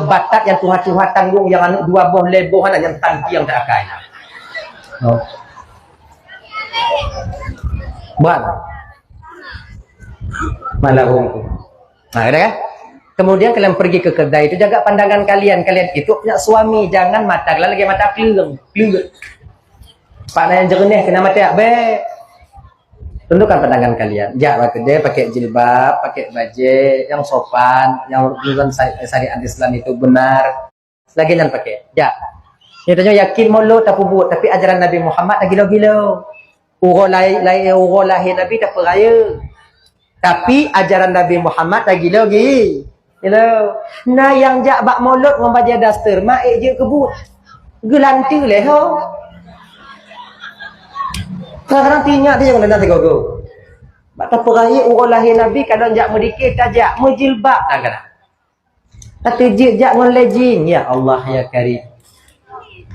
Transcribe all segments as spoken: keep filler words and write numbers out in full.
Batat nyang tuha-tuha tanggong nyang aneuk dua boh, lhèe boh aneuk nyang tangkiang teuakai. Oh. Brat. Malah ureueng tu. Nah, udah kan? Kemudian kalian pergi ke kedai itu, jaga pandangan kalian. Kalian itu punya suami, jangan mata kalian lagi mata kleueng, kleueng. Pak na nyang jeureunéh keunan maté, bèk. Tundukkan pandangan kalian. Jak bak keudè pakai jilbab, pakai bajèe nyang sopan, nyang ureueng syari-, syariat Islam itu benar. Lagèe nyan pakai. Jak. Nyoe tanyoe yakin mulod tapeubuet, tapi ajaran Nabi Muhammad tagilo-gilo. Uroe lahé, lahé, uroe lahé Nabi tapeurayeuk. Tapi ajaran Nabi Muhammad tagilo-gi-, gilo. Na nyang jak bak mulod ngon bajèe daster, ma ék jeuet keu buet. Geulanteue lé ho. Kadang-kadang tinyak dia jangan datang tegogo. Bak tapeurayeuk uroe lahé Nabi, kadang jak meudikir, tajak meujilbab kadang-kadang. Tapi jeuet jak ngon legging, ya Allah, ya Karim.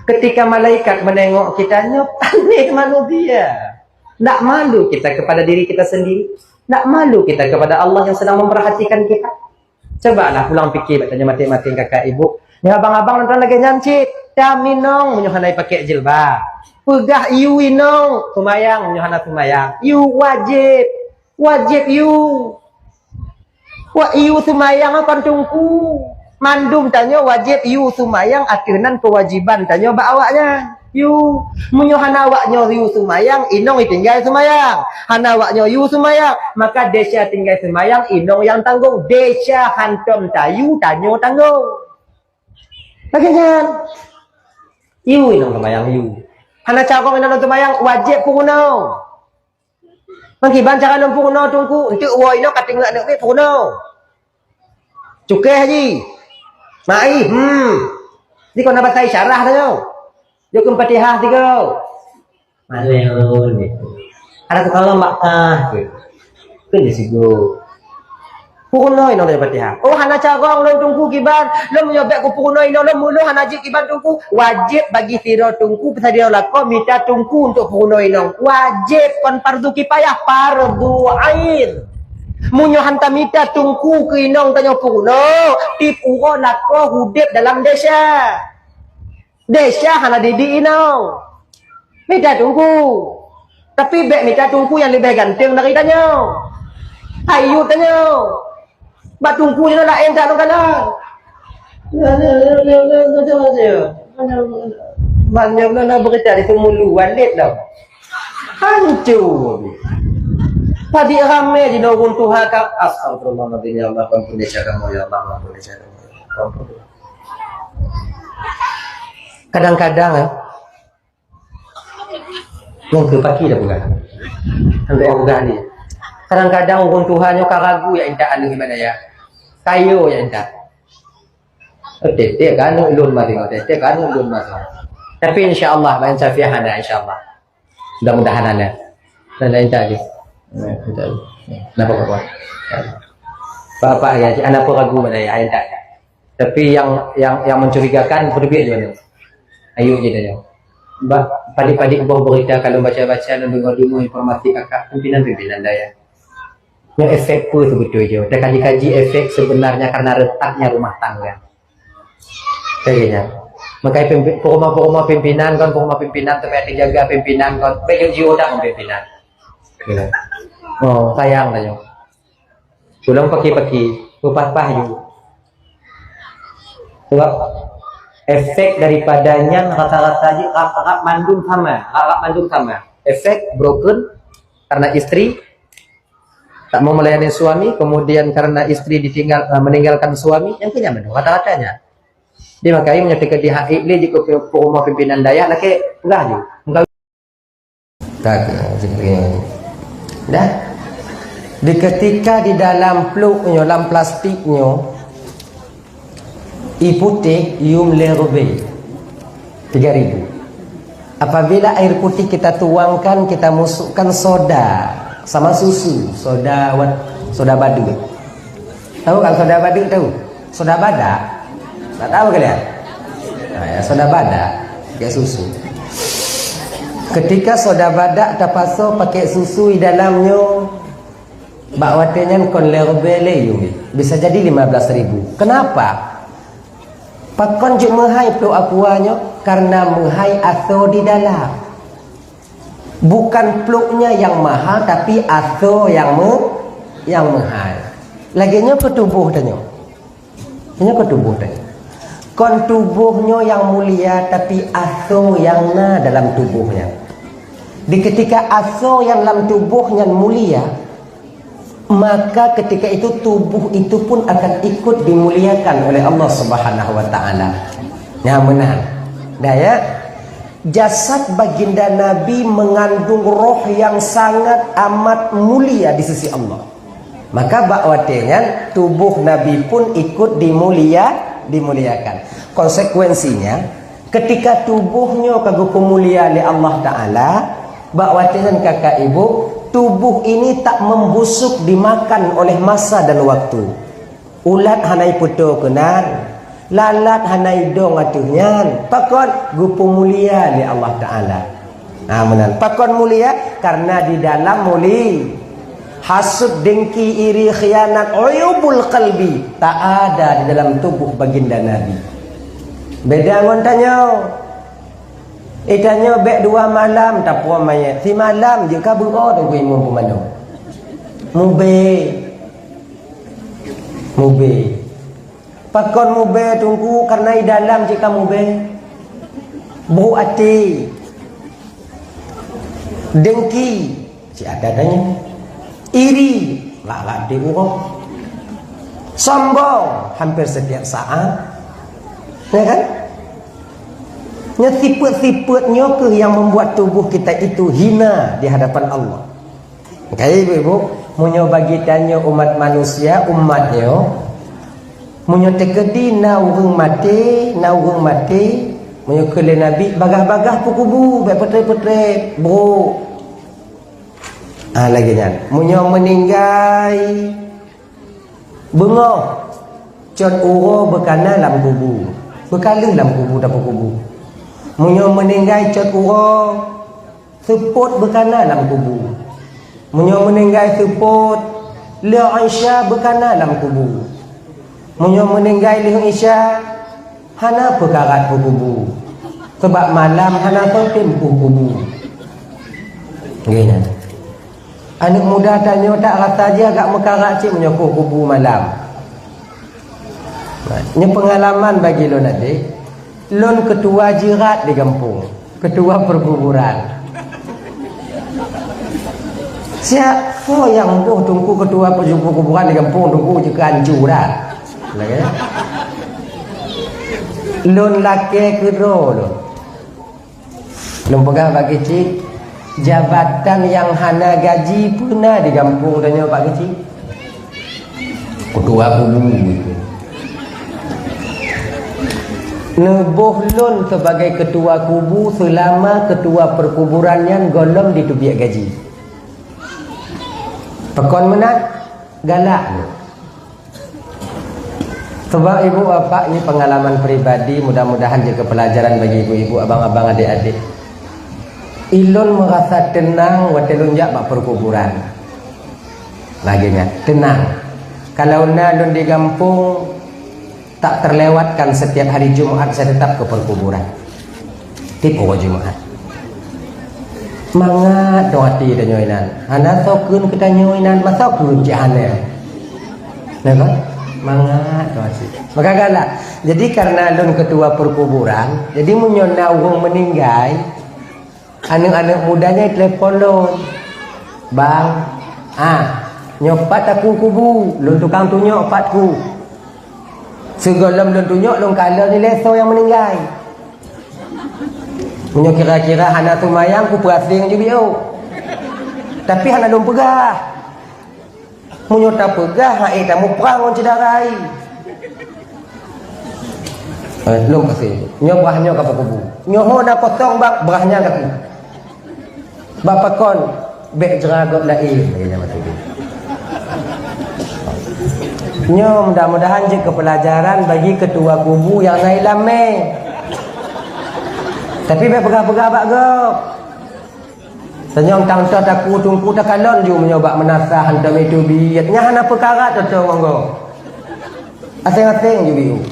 Ketika malaikat menengok kita, nyoe panéh manusia. Ndak malu kita kepada diri kita sendiri? Ndak malu kita kepada Allah yang sedang memperhatikan kita? Cobalah pulang pikir bak tanyoe maté-maté kakak ibu. Nyoe abang-abang nonton lagèe nyan cit. Tam inong meunyoe hana pakai jilbab. Peugah yue inong, seumayang meunyoe hana seumayang. Yue wajéb. Wajéb yue. Wak yue seumayang kon teungku. Mandum tanyoe wajéb yue seumayang ateueh nan keuwajiban tanyoe bak awaknyan. Yue, meunyoe hana awaknyoe yue seumayang, inong itinggai seumayang. Hana awaknyoe yue seumayang, maka desya tinggai seumayang inong nyang tanggong. Desya hantom tayue tanyoe tanggong. Lagèe nyan. Yue inong seumayang yue. Hana carông inong seumayang, wajéb peurunoe. Meukiban cara lôn peurunoe teungku, enteuk woe inoe ka teungeut aneuk miet peurunoe. Cukéh haji. Mai, hmm. Di kona basa isyarah tu. Jok keu Fatihah tiga. Malèe ulôn ni. Ada tukang lom bak kah tu. Kan di sigo. Peurunoe inoe dari Fatihah. Oh, hana carông lôn teungku kiban. Lôn meunyoe bèk kupeurunoe inoe lôn, meulôn hana jeuet kiban teungku. Wajéb bagi sidroe teungku, sidroe lakoe mita teungku untuk peurunoe inong. Wajéb, kon fardu kifayah, fardu ain. Meunyoe han tamita teungku keu inong tanyoe peurunoe, tiep uroe lakoe udép dalam desya. Desya hana didik inong. Mita teungku. Tapi bèk mita teungku nyang leubeh ganteng dari tanyoe. Hai yue tanyoe. Bak teungku nyoe laén that lôn kalon. Banyak na berita di Semulu, Walid dah. Hancur. Tadi ramé di ureueng tuha ka, astagfirullahaladzim, ya Allah, ampun desya kamoe, ya Allah, ampun desya kamoe. Ampun. Kadang-kadang, eh, nyang keu paki dah peugah. Sampai orang peugah ni. Kadang-kadang ureueng tuha nyoe ka ragu jak intat aneuk ibadah ya. Kayo jak intat. Teutek ka aneuk lôn mari, teutek ka aneuk lôn mari. Tapi insya Allah, ban Safiah hana, insya Allah. Mudah-mudahan hana. Hana intat lagi. Nah, intat lagi. Kenapa kau buat? Bapak ya, aneuk pun ragu pada ya, intat. Tapi yang, yang, yang mencurigakan, berbit je mana. Ayo je tanya. Bah, padik-padik boh berita kalau baca-baca dan dengar-dengar informasi kakak pimpinan-pimpinan dayah. Yang efek apa sebetul je? Kita kaji-kaji efek sebenarnya karena retaknya rumah tangga. Kayaknya. Makanya pimpi-, pengumuman-pengumuman pimpinan kan, pengumuman pimpinan supaya dijaga pimpinan kan. Baik jiwa dah pimpinan. Gitu. Oh, sayang tanya. Pulang paki-paki, pepah-pah ju. Sebab efek daripada nyan rata-rata je rap-rap mandum sama, rap-rap mandum sama. Efek broken karena istri tak mau melayani suami, kemudian karena istri ditinggal, eh, meninggalkan suami, yang punya mandum rata-ratanya. Dia makanya menyatakan di hak iblis di ke rumah pimpinan dayah lagi peugah ju. Dah. Di ketika di dalam pluk nyoe, dalam plastik nyoe, i putih yum lé rubé, tiga ribu. Apabila air putih kita tuangkan, kita masukkan soda sama susu, soda wat-, soda badut. Tahu kan soda badut tahu? Soda badak. Tak tahu kalian? Nah, ya, soda badak, kayak susu. Ketika soda badak terpaksa pakai susu di dalamnya, bak watèe nyan kon lé rubé lé yum, bisa jadi lima belas ribu. Kenapa? Pakon jeuet meuhai pluek aqua nyoe? Karena meuhai asoe di dalam. Bukan plueknya yang mahal, tapi asoe nyang me-, nyang meuhai. Lagée nyoe keu tuboh tanyoe. Nyoe keu tuboh tanyoe. Kon tuboh nyoe nyang mulia, tapi asoe nyang na dalam tuboh nyan. Di ketika asoe nyang lam tuboh nyan mulia, maka ketika itu tubuh itu pun akan ikut dimuliakan oleh Allah Subhanahu wa Ta'ala. Nah, meunan. Dah, ya. Jasad baginda Nabi mengandung roh yang sangat amat mulia di sisi Allah. Maka bak watée nyan tubuh Nabi pun ikut dimulia, dimuliakan. Konsekuensinya, ketika tuboh nyoe ka geupeumulia lé Allah Ta'ala, bak watée nyan kakak ibu, tubuh ini tak membusuk dimakan oleh masa dan waktu. Ulat hana ipeutoe keunan, lalat hana idong ateueh nyan. Pakon? Geupeumulia lé Allah Ta'ala. Ha, meunan. Pakon mulia? Karena di dalam muli. Hasut, dengki, iri, khianat, uyubul qalbi tak ada di dalam tubuh baginda Nabi. Beda ngon tanyoe. Eh, tanyoe bék dua malam tapuang manyét. Simalam jeuet ka beuo Teungku Imum Peumanö. Mubé. Mubé. Pakon mubé Teungku? Karena i dalam cit ka mubé. Buruk até. Dengki. Cit ada tanya. Iri. Lak-lak di uroe. Sombong. Hampir setiap saat. Ya kan? Nyan sifeuet-sifeuet nyoe keuh yang membuat tubuh kita itu hina di hadapan Allah. Kaya ibu-ibu, meunyoe bagi tanyoe umat manusia, umat nyoe, meunyoe teukeudi na ureuëng maté, na ureuëng maté, meunyoe keu lé Nabi, bagah-bagah peukubu, bék peutrét-peutrét, brok. Ah, lagée nyan. Meunyoe meuninggai, beungoh, cot uroe beukana lam kubu. Beukaleuh lam kubu tapeukubu. Meunyoe meuninggai cot uroe, seupôt beukana lam kubu. Meunyoe meuninggai seupôt, lheueh Isya beukana lam kubu. Meunyoe meuninggai lheueh Isya, hana peukarat peukubu. Sabab malam hana soe tem peukubu. Nggih nyan. Aneuëk muda tanyoe tak rasa jih agak meukarat cit meunyoe peukubu malam. Nyoe peungalaman bagi lôn até. Lôn keutua jirat di gampông, keutua peukuburan. Siapa nyang boh Teungku keutua peukuburan di gampông Teungku jeuet keu ancu dah. Lagée. Lôn lakée keudroe lôn. Lôn peugah bak keuchik, jabatan nyang hana gaji peue na di gampông tanyoe bak keuchik? Keutua kubu. Neuboh lôn sebagai keutua kubu seulama keutua peukuburan nyan gohlom jiteubiet gaji. Pakon meunan? Galak lôn. Sabab ibu bapak, ini pengalaman pribadi, mudah-mudahan jeuet keu pelajaran bagi ibu-ibu, abang-abang, adik-adik. Ilôn meurasa teunang watée lôn jak bak peukuburan. Lagée nyan, teunang. Kalau na lôn di gampông, tak terlewatkan setiap hari Jumat saya tetap ke perkuburan. Tiep uroe Jumat. Mangat dong até tanyoe inan. Hana soe kheun keu tanyoe inan, masa kheun cit hana. Nah kan? Mangat dong até. Maka galak. Jadi karena lôn keutua perkuburan, jadi meunyoe na ureuëng meuninggai, aneuëk-aneuëk muda nyan telepon lôn. "Bang, ah, nyoe pat aku kubu, lôn tukang tunyok pat ku." Sigohlom lôn tunyok, lôn kalon ilée soe nyang meuninggai. Meunyoe kira-kira hana seumayang, kupeuaseng ju biôh. Tapi hana lôn peugah. Meunyoe tapeugah, hai tamuprang ngon syedara hai. Eh, lôn kaseh. Nyoe brah nyoe ka peukubu. Nyoe ho na kosong bak brah nyan ka ku. Bak pakon, bék jra gob laén, lagée nyan maksud jih. Nyoe mudah-mudahan jeuet keu peulajaran bagi keutua kubu nyang na ilam mé. Tapi bék peugah-peugah bak gob. Tanyong tang-tang taku teungku takalon ju meunyoe bak meunasah hantom itu biet. Nyan hana peukara teutong ngon gob. Aséng-aséng ju biôh.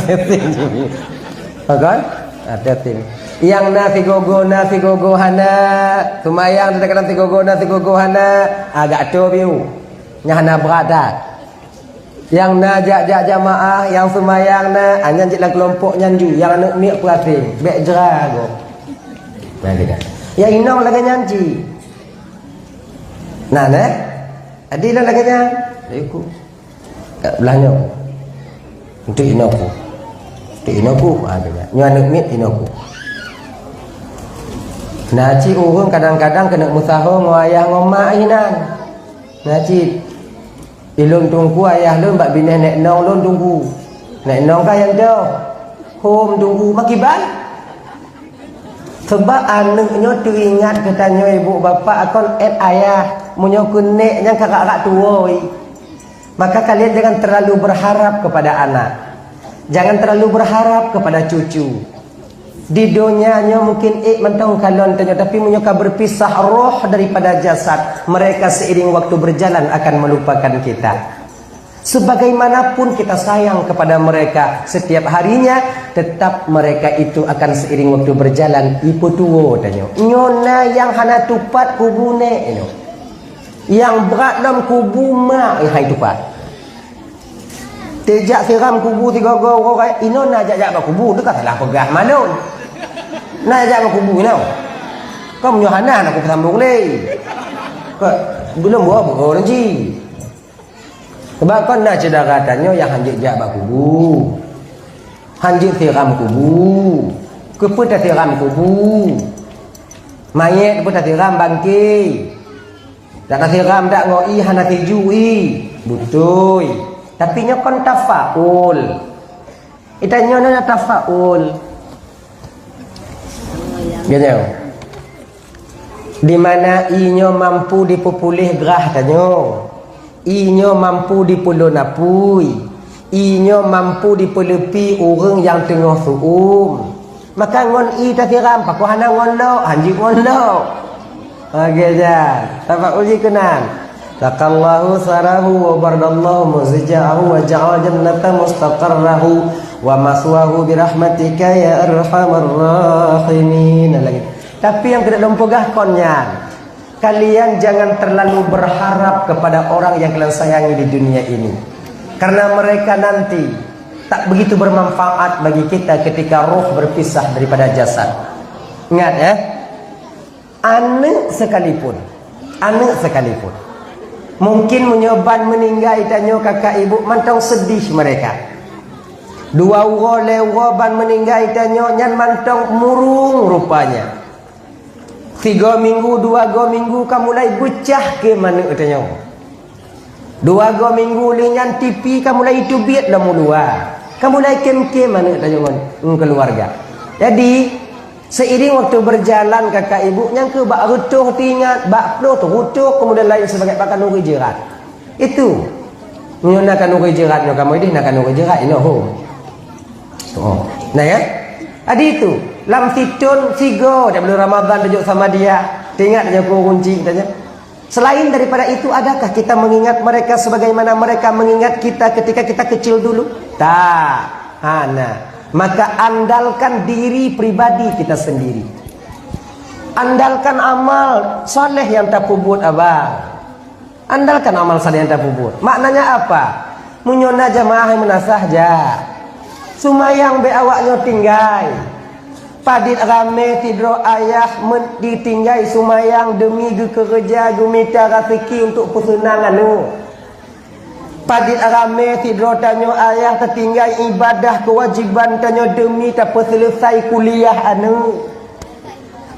Yatim jih. Pakon? Hati-hati. Nyang na sigogo, na sigogo hana. Seumayang kadang-kadang sigogo, na sigogo hana. Agak tu biu. Nyang hana brat dah. Nyang na jak-jak jamaah, nyang seumayang na, ah, nyan cit lam keulompok nyan ju, nyang aneuk miet peurasing, bék jra gob. Nah, gitu. Nyang inong lagèe nyan cit. Nah, neh. Adi lah lagèe nyan. Ikut. Kat beulah nyoe. Untuk inong ku. Untuk inong ku, ah, gitu. Nyoe aneuk miet inong ku. Nah, cit ureueng kadang-kadang keuneuk meusaho ngon ayah ngon mak inan. Nah, cit. Ilôn teungku ayah lôn bak binéh nék nong lôn teungku. Nék nong ka nyang deuh. Hom teungku makiban. Sebab aneuk nyoe teuingat geutanyoe ibu bapak kon èt ayah. Meunyoe keu nék nyang ka rak-rak tuwoe. Maka kalian jangan terlalu berharap kepada anak. Jangan terlalu berharap kepada cucu. Di donya nyoe mungkin ék mantong kalon tanyoe, tapi meunyoe ka berpisah roh daripada jasad, mereka seiring waktu berjalan akan melupakan kita. Sebagaimanapun kita sayang kepada mereka, setiap harinya tetap mereka itu akan seiring waktu berjalan ipeutuwo tanyoe. Nyoe na nyang hana tupat kubu nék nyoe. Nyang brat lom kubu mak hai tupat. Teujak siram kubu sigoe-goe uroe, inoe na jak-jak bak kubu, teuka salah peugah malôn. Na jak bak kubu inoe. Kau meunyoe hana, hana kupeusambong lé. Kau belum buah buah lagi. Sebab kon na syedara tanyoe nyang hanjeuet jak bak kubu. Hanjeuet siram kubu. Keupeue tasiram kubu? Manyét keupeue tasiram bangké? Dak tasiram dak ngon ie hana siju ie? Beutôi. Tapi nyoe kon tafaul. Ita nyoe na tafaul. Geutanyoe. Di mana ie nyoe mampu dipeupuléh grah tanyoe. Ie nyoe mampu dipeulon apui. Ie nyoe mampu dipeuleupi ureuëng nyang teungoh seuuem. Maka ngon ie tasiram, pakon hana ngon lok, hanjeuet ngon lok. Oke, jan. Tapak uji keunan. Saqallahu sarahu wa bardallahu muzija'ahu wa ja'al jannata mustaqarrahu wa maswahu birahmatika ya arhamar rahimin. Lagi. Tapi nyang keuneuk lôn peugah kon nyan, kalian jangan terlalu berharap kepada orang yang kalian sayangi di dunia ini. Karena mereka nanti tak begitu bermanfaat bagi kita ketika roh berpisah daripada jasad. Ingat ya, aneuk sekalipun, aneuk sekalipun. Mungkin meunyoe ban meuninggai tanyoe kakak ibu mantong sedih mereka. Dua uroe lhèe uroe ban meuninggai tanyoe nyan mantong murung rupanya. Sigoe minggu, dua goe minggu ka mulai beucah kém aneuk tanyoe. Dua goe minggu lheueh nyan TV ka mulai teubiet lam uluwa. Ka mulai kém-kém aneuk tanyoe ngon keuluwarga. Jadi, seiring waktu berjalan kakak ibu nyang keu bak reutôh teuingat, bak ploh teureutôh, kemudian lain sebagai bak khanuri jeurat. Itu. Nyoe na khanuri jeurat nyoe kamoe deh na khanuri jeurat inoe hom. Oh, nah ya. Adi itu, lam sithon sigoe dak bulan Ramadan tajok sama dia. Teuingat aja ku kunci katanya. Selain daripada itu, adakah kita mengingat mereka sebagaimana mereka mengingat kita ketika kita kecil dulu? Tak. Hana. Maka andalkan diri pribadi kita sendiri. Andalkan amal saleh yang tapubuet abang. Andalkan amal saleh nyang tapubuet. Maknanya apa? Meunyoe na jamaah nyang meunasah, jak. Seumayang bék awak nyoe tinggai. Padit ramé sidroe ayah meuditinggai seumayang deumi geukeureuja geumita raseuki untuk peuseunang aneuk. Padit ramé sidroe tanyoe ayah tatinggai ibadah keuwajiban tanyoe deumi tapeuseuleusai kuliah aneuk.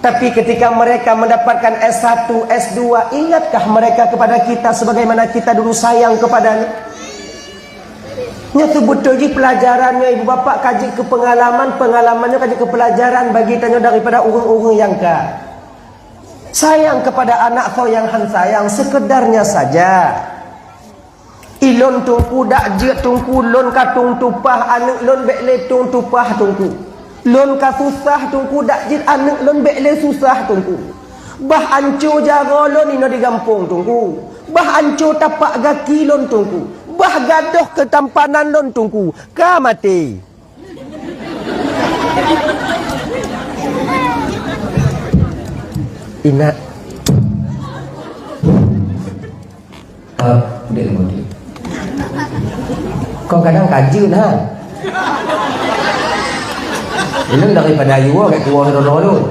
Tapi ketika mereka mendapatkan S satu, S dua, ingatkah mereka kepada kita sebagaimana kita dulu sayang kepadanya? Nyoe seubeutôi jih pelajaran nyoe ibu bapak ka jeuet keu pengalaman, pengalaman nyoe ka jeuet keu pelajaran bagi tanyoe daripada ureuëng-ureuëng nyang ka sayang kepada anak soe nyang han sayang, sekedarnya saja. Ilôn teungku dak jeuet teungku, lôn ka tueng tupah aneuk lôn bék lé tueng tupah teungku. Lôn ka susah teungku dak jeuet aneuk lôn bék lé susah teungku. Bah anco jaroe lôn inoe di gampông teungku. Bah anco tapak gaki lôn teungku. Bah gadôh keutampanan lôn Teungku, ka maté. Ingat. Ah, dek lagi. Kau kadang kajeun ha. Ilôn daripada ayue agak tua droe-droe lôn.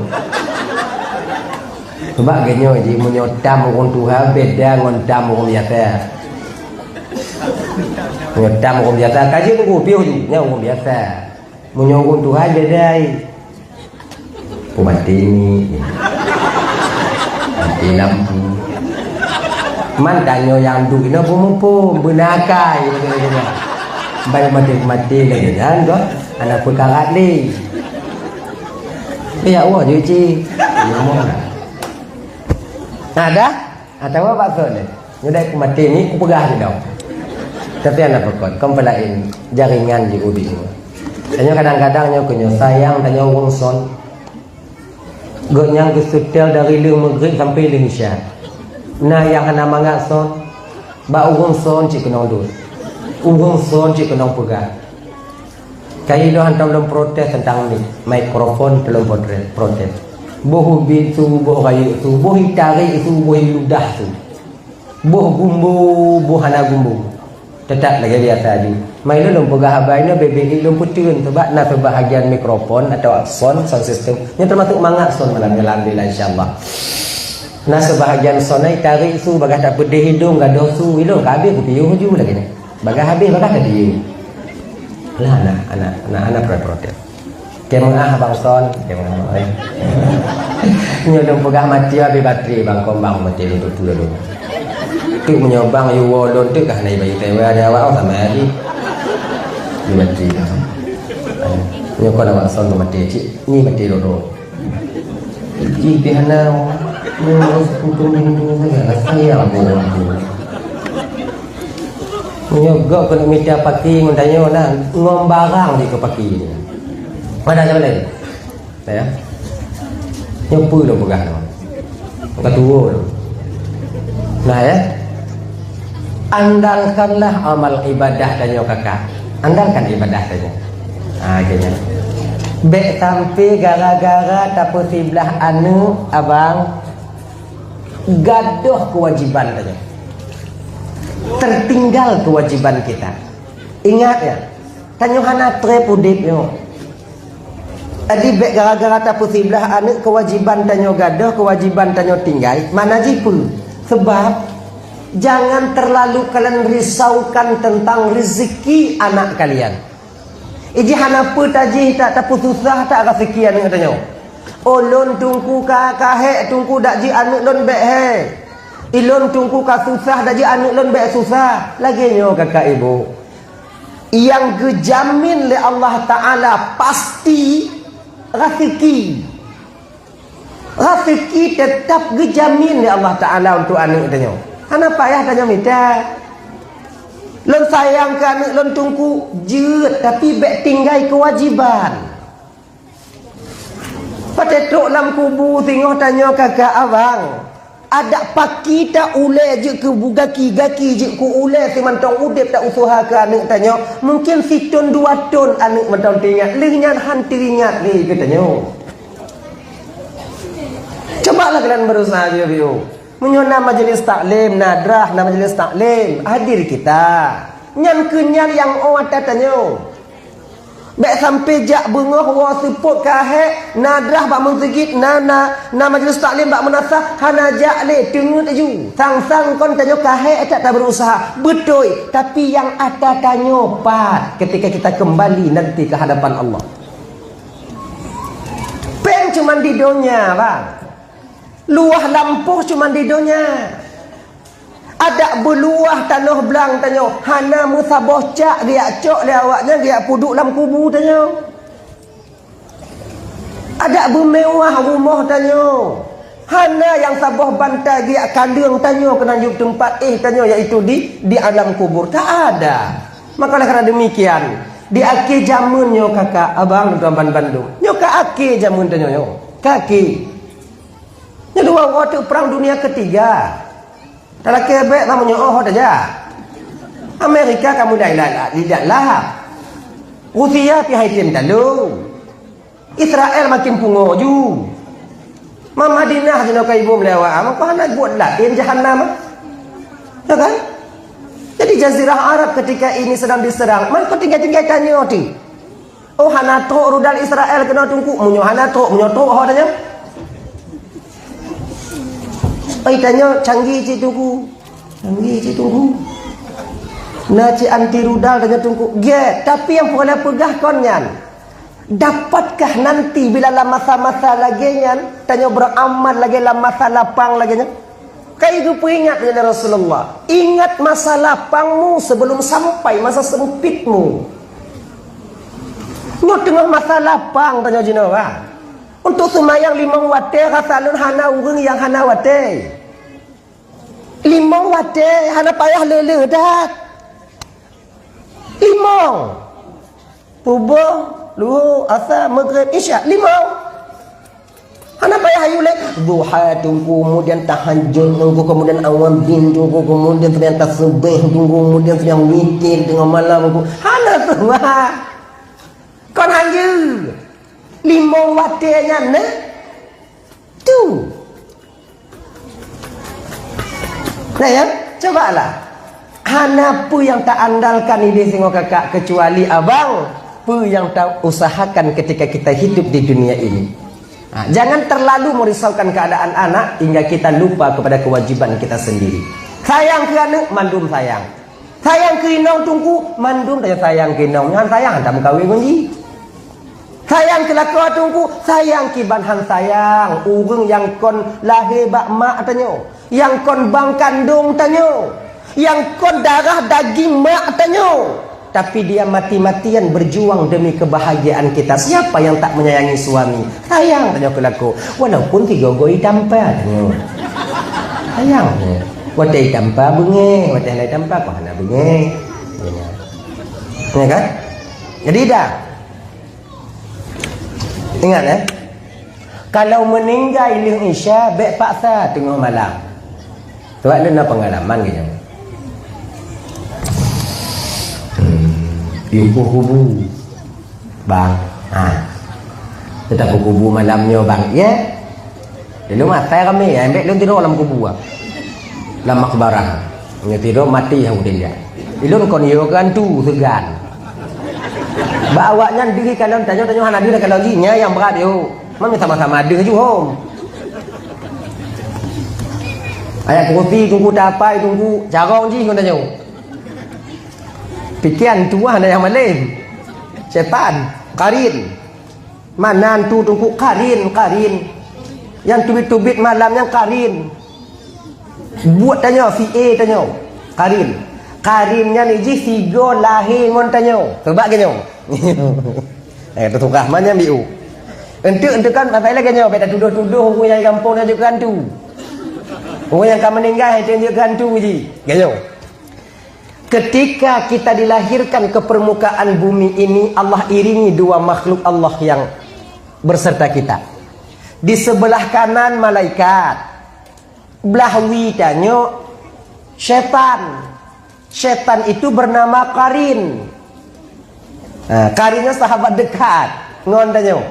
Sebab geutanyoe jih meunyoe tam ureueng tuha beda ngon tam ureueng biasa. Meunyoe tam ureueng biasa, kajeun ureueng piôh jih, nyan ureueng biasa. Meunyoe ureueng tuha beda ai. Peumaté ni. Maté lampu. Man tanyoe nyang duek inoe peumuphom, beuna akai lagèe nyan. Ban maté-maté lagèe nyan, kok hana peukarat lé. Ya Allah, jeuet cit. Ya Allah. Nah, dah? Atawa bak keu lé. Nyoe dah kumaté ni, kupeugah lé dong. Tapi hana peukot, kon peulaén jaringan di ubit nyoe. Tanyoe kadang-kadang nyoe keu nyoe sayang tanyoe ureueng son. Gobnyan geuseutèl dari lheueh Maghrib sampai lheueh Isya. Na nyang hana mangat son, bak ureueng son cit keunong deuh. Ureueng son cit keunong peugah. Kayée lôn hantom lôn protes teuntang mi-, mikrofon, lôn protes, protes. Boh ubit su, boh rayeuk su, boh itarek su, boh iludah su. Boh gumbo, boh hana gumbo. Teutap lagèe biasa jih. Mai lôn, lôn peugah haba inoe bèk-bèk lôn peuteun, sebab na seubahagian mikrofon atawa son, sound system, nyan teumasok mangat son malam nyoe, alhamdulillah, insya Allah. Na seubahagian son ai tarek su, bagaih tapeudeh idong, gadôh su, ilôn ka habéh kupiôh ju lagèe nyan. Bagaih habéh, bagaih ka diyue. Lah, na, na, na, na protes-protes. Keu meu'ah bang son, keu meu'ah, eh. Nyoe lôn peugah maté habéh baterai bang, kon bang maté lôn tupeue lôn. Teuk meunyoe bang yue woe lôn teuk ka hana ibayeue tewa nyawa awak sama lagi. Di baterai dah. Nyoe kon abang son maté cit, ni maté lôn. Ih, pih hana. Nyoe sekutu rindu saja lah sayang aku. Nyoe gob keuneuk mita paki ngon tanyoe na, ngon barang jikeu paki nyoe. Pada siapa lain? Ya. Nyoe peue lôn peugah nyoe? Ka tuwo lôn. Nah, ya. Andalkanlah amal ibadah tanyoe kakak. Andalkan ibadah tanyoe. Ha, gitu. Bèk sampai gara-gara tapeusiblah aneuk abang gadôh kewajiban tanyoe. Tertinggal kewajiban kita. Ingat ya, tanyoe hana trép udép nyoe. Jadi, bèk gara-gara tapeusiblah aneuk kewajiban tanyoe gadôh, kewajiban tanyoe tinggai, mana jih peue? Sebab, jangan terlalu kalian risaukan tentang rezeki anak kalian. Iji hana peue tajih tak tapeususah tak rezeki aneuk tanyoe. Oh, lôn Teungku ka, ka hék Teungku dak jih aneuk lôn bèk hék. Ilôn Teungku ka susah dak jih aneuk lôn bèk susah. Lagèe nyoe kakak ibu. Nyang geujamin lé Allah Ta'ala pasti raseuki. Raseuki teutap geujamin lé Allah Ta'ala untuk aneuk tanyoe. Hana payah tanyoe mita. Lôn sayang keu aneuk lôn Teungku, jeuet, tapi bèk tinggai keuwajiban. Watèe trok lam kubu singoh tanyoe kakak abang. Adak paki ta ulèe jeuet keu bu-, gaki, gaki jeuet keu ulèe simantong udép ta useuha keu aneuk tanyoe. Mungkin sithôn dua thôn aneuk mantong teuingat, lheueh nyan han teuingat lé keu tanyoe. Cobalah kalian berusaha, Bio-bio. Meunyoe na majlis taklim, na drah, na majlis taklim, hadir kita. Nyan keuh nyan nyang 'oh ata tanyoe. Bèk sampai jak beungoh woe seupôt ka hék, na drah bak meuseujid, na, na, na majlis taklim bak meunasah, hana jak lé, teungeut laju. Sang-sang kon tanyoe ka hék, tak tabeurusaha. Beutôi, tapi nyang ata tanyoe pat ketika kita kembali nanti ke hadapan Allah. Péng cuma di donya, bang. Luwah lampôh cuma di donya. Adak beuluwah tanoh blang tanyoe, hana meusaboh cak geujak cok lé awaknyan geujak peuduek lam kubu tanyoe. Adak beumeuwah rumoh tanyoe, hana nyang saboh bantai geujak kaleueng tanyoe keunan jeuet teumpat éh tanyoe, yaitu di, di alam kubur. Tak ada. Maka oleh karena demikian, di akhé jameun nyoe kakak, abang, tuan bandum, nyoe ka akhé jameun tanyoe nyoe. Ka akhé. Nyan dua uroe teuk Perang Dunia Ketiga. Talakèe bèk bang meunyoe 'oh tajak. Amerika kamoe dah ilat-ilat lah. Rusia pih hai tem talô. Israel makin pungo ju. Ma Madinah jinoe ka iboh lé awak, maka hana buet laén jahanam. Ya kan? Jadi Jazirah Arab ketika ini sedang diserang, maka tinggai-tinggai tanyoe ti. Oh, hana trok rudal Israel keunoe Teungku. Meunyoe hana trok, meunyoe trok ho tanyoe. Ai tanyoe canggih cit Teungku. Canggih cit Teungku. Na cit anti rudal tanyoe Teungku. Gét, tapi nyang peureulée peugah kon nyan. Dapatkah nanti bila lam masa-masa lagée nyan, tanyoe beuramal lagée lam masa lapang lagée nyan? Kai geupeuingat lé Rasulullah, "Ingat masa lapangmu sebelum sampai masa sempitmu." Nyoe teungoh masa lapang tanyoe jinoe, bah. Untuk seumayang limong watée rasa lôn hana ureuëng nyang hana watée. Limong watée hana payah le-le that. Limong. Suboh, Luhur, Asa, Maghrib, Isya. Limong. Hana payah ayue lé. Duha Teungku, kemudian tahajud Teungku, kemudian awabin Teungku, kemudian seunang tasbih Teungku, kemudian seunang witir teungoh malam Teungku. Hana tuha. Kon hanjeuet. Limong watée nyan na. Tu. Nah ya, cobalah. Hana peue nyang taandalkan idéh singoh kakak kecuali abang, peue nyang tausahakan ketika kita hidup di dunia ini. Ha, jangan terlalu merisaukan keadaan anak hingga kita lupa kepada kewajiban kita sendiri. Sayang keu aneuk, mandum sayang. Sayang keu inong Teungku, mandum tanyoe sayang keu inong. Nyan sayang hantom meukawen ngon jih. Sayang keu lakoe Teungku, sayang kiban han sayang ureuëng nyang kon lahé bak mak tanyoe, nyang kon bang kandong tanyoe, nyang kon darah daging mak tanyoe. Tapi dia mati-matian berjuang demi kebahagiaan kita. Siapa yang tak menyayangi suami? Sayang tanyoe keu lakoe. Walaupun sigoe-goe itampa tanyoe. Sayang tanyoe. Watée itampa beungéh, watée hana itampa kok hana beungéh. Ya kan? Jadi dah. Ingat eh. Kalau meuninggai lheueh Isya, bék paksa teungoh malam. Sebab lôn na peungalaman gitu. Hmm, yupuh kubu. Bang. Ha. Teutap kubu malam nyoe bang. Ya. Lôn asai ramé, ya, bék lôn tidur lam kubu ah. Lam makbarah. Nyoe tidur mati yang udah lihat. Ilôn kon yo keu hantu seugan. Bak awaknyan deuh kalon tanyoe, tanyoe hana deuh kalon jih, nya nyang brat yo. Man sama-sama deuh ju hom. Ayat kursi Teungku, tapai Teungku, carong jih ngon tanyoe. Pikiran tuah na nyang malém. Setan, karin. Mana hantu Teungku, karin, karin. Nyang teubiet-teubiet malam nyang karin. Buet tanyoe, si A tanyoe. Karin. Karin nyan jih sigoe lahé ngon tanyoe. Coba ke nyoe. Eh, teutukah man nyang biu. Enteuk-enteuk kan pasai lagée nyoe, bék tatudoh-tudoh ureuëng nyang gampông nyan jeuet keu hantu. Ureuëng nyang ka meuninggai, hai teuh jeuet keu hantu jih. Lagée nyoe. Ketika kita dilahirkan ke permukaan bumi ini, Allah iringi dua makhluk Allah yang berserta kita. Di sebelah kanan malaikat, blah wie tanyoe syaitan. Syaitan itu bernama Karin. Ha, Karin nyoe sahabat dekat ngon tanyoe.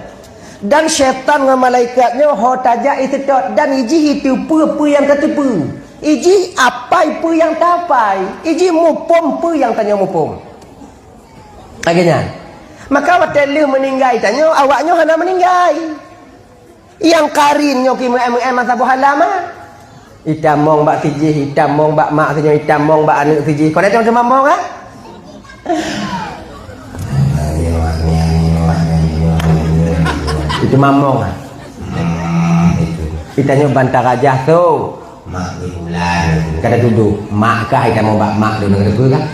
Dan syaitan ngon malaikat nyoe ho tajak iseutôt dan ijih itu peue-peue nyang tateupeue. Ijih apai peue nyang tapai, ijih muphom peue nyang tanyoe muphom. Lagée nyan. Maka watée lheueh meuninggai tanyoe, awak nyoe hana meuninggai. Nyang karin nyoe ki meu'en-meu'en masa boh alam ah. Itamong bak sijih, itamong bak mak sinyoe, itamong bak aneuk sijih. Kon teuma mong ah? Itu mamong ah. Itanyoe banta rajah tu. Mak di bulan. Kata duduk, mak kah itamong bak mak tu nak kata kah?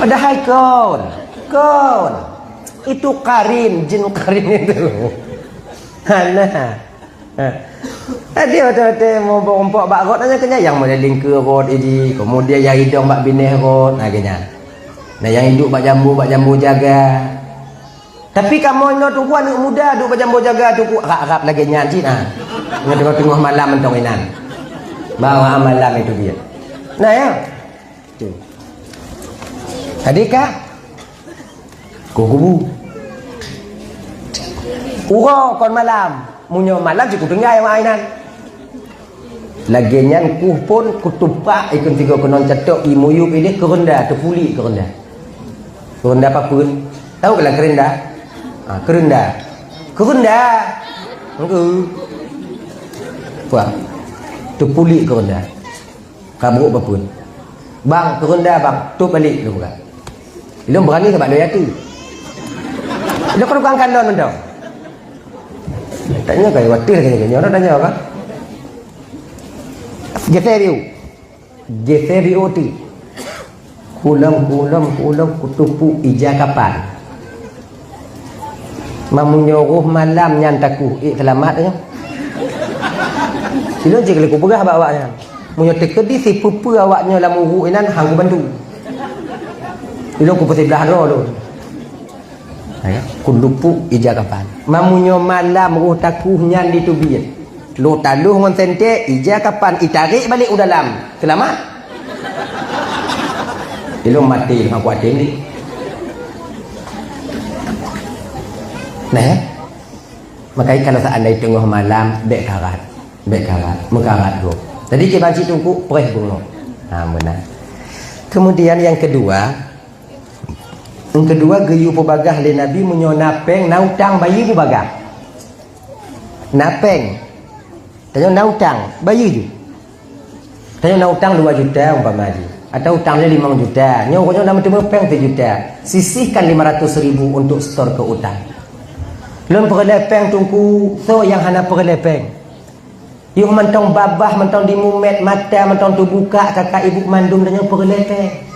Padahai kon. Kon. Itu karin, jin karin itu. Hana. Ha. Tadi otote mumpok-mumpok bak got nanya kenya yang model lingke got idi, kemudian yang idong bak bineh got, nah kenya. Nah yang iduk bak jambu, bak jambu jaga. Tapi kamoe inoe Teungku aneuk muda duek bak jambu jaga Teungku, rap-rap lagée nyan cit nah. Ngon teungoh malam mantong inan. Bawa malam itu dia. Nah ya. Tu. Tadi ka? Ku kubu. Uroe kon malam. Meunyoe malam cit kutinggai awak inan. Lagée nyan kuh pun kutupak ikun tiga keunoe catok i muyueb ideh keurenda, teupulik keurenda. Keurenda papeuen. Tahu keulah keurenda? Ha, keurenda. Keurenda. Heeh. Puah. Teupulik keurenda. Ka brok papeuen. Bang, keurenda bang. Tôp balek lôn peugah. Ilôn beurani sabab lôn ateueh. Ilôn kon bukan kalon mantong. Tanya kai watih lagi nyoe tanya kan. Geser biu. Geser biu ti. Kulom, kulom, kulom, kutupuk ija kapan. Mamunyoe roh malam nyan takuh, ék seulamat nyoe. Ilôn cit lé kupeugah bak awak nyan. Meunyoe teukeudi sipeue-peue awak nyoe lam uruek inan, han kubantu. Ilôn kupeusiblah droe lôn. Hai, kutupuk ija kapan. Mamunyoe malam roh takuh nyan diteubiet. Lôn taloh ngon sentée, ija kapan itarek balek u dalam. Seulamat. Ilôn maté, han kuaté ni. Nah, ya. Maka kalau seandai teungoh malam, bék karat. Bék karat. Meukarat gob. Jadi, kiban cit teungku, preh beungoh. Ha, meunan. Kemudian yang kedua, yang kedua, geuyue peubagah lé Nabi meunyoe na péng, na utang bayeue peubagah. Na péng. Tanyoe na utang, bayeue ju. Tanyoe na utang dua juta umpama jih, atau utang lé limong juta. Nyoe uroe nyoe na meuteumé péng sijuta. Sisihkan lima ratus ribu untuk setor ke utang. Lôn peureulée péng teungku, soe nyang hana peureulée péng? Yoh mantong babah, mantong dimumet, mata mantong teubuka, kakak ibu mandum tanyoe peureulée péng.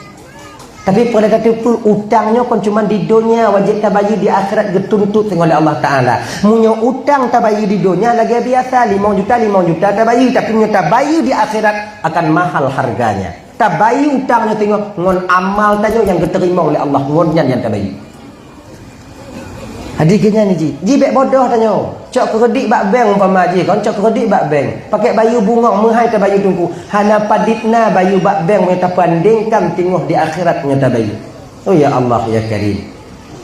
Tapi peue tateupeue, utang nyoe kon cuma di donya wajéb tabayeue, di akhirat geutuntut singoh lé Allah Taala. Meunyoe utang tabayeue di donya lagée biasa, limong juta, limong juta tabayeue, tapi meunyoe tabayeue di akhirat akan mahal harganya. Tabayeue utang nyoe singoh ngon amal tanyoe nyang geuteurimong lé Allah, ngon nyan nyang tabayeue. Jadi keu nyan jih, jih bék bodoh tanyoe. Cok keureudit bak bank umpama jih, kon cok keureudit bak bank. Pakai bayeue bungong meuhai tabayeue teungku. Hana padit na bayeue bak bank meunyoe tapandengkan teungoh di akhirat meunyoe tabayeue. Oh ya Allah ya Karim.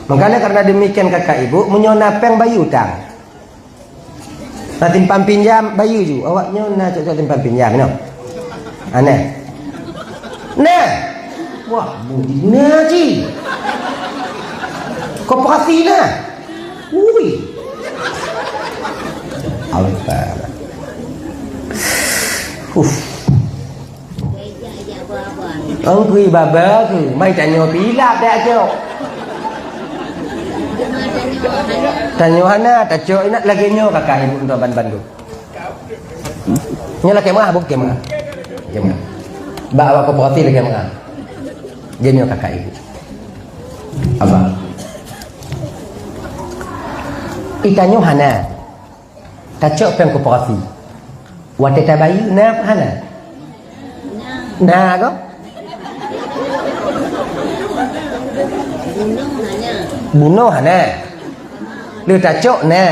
Makanya karena demikian kakak ibu, meunyoe na péng bayeue utang. Na simpan pinjam, bayeue ju. Awak nyoe na cok-cok simpan pinjam nyoe. Aneh. Nah. Wah, budi na ji. Koperasi na. Ui. Allah. Uf. Ongkui baba tu, mai tanyoe pilap dak cok. Tanyoe hana, tacok ingat lagée nyoe kakak ibu untuk ban-ban tu. Nyoe lakée meuah, bukée meuah. Lakée meuah. Bak awak koperasi lakée meuah. Dia nyoe kakak ibu. Abang. Itanyoe hana. Tacok péng koperasi. Watée tabayeue na apa hana? Na ko? Bunoe hana. Le tacok na.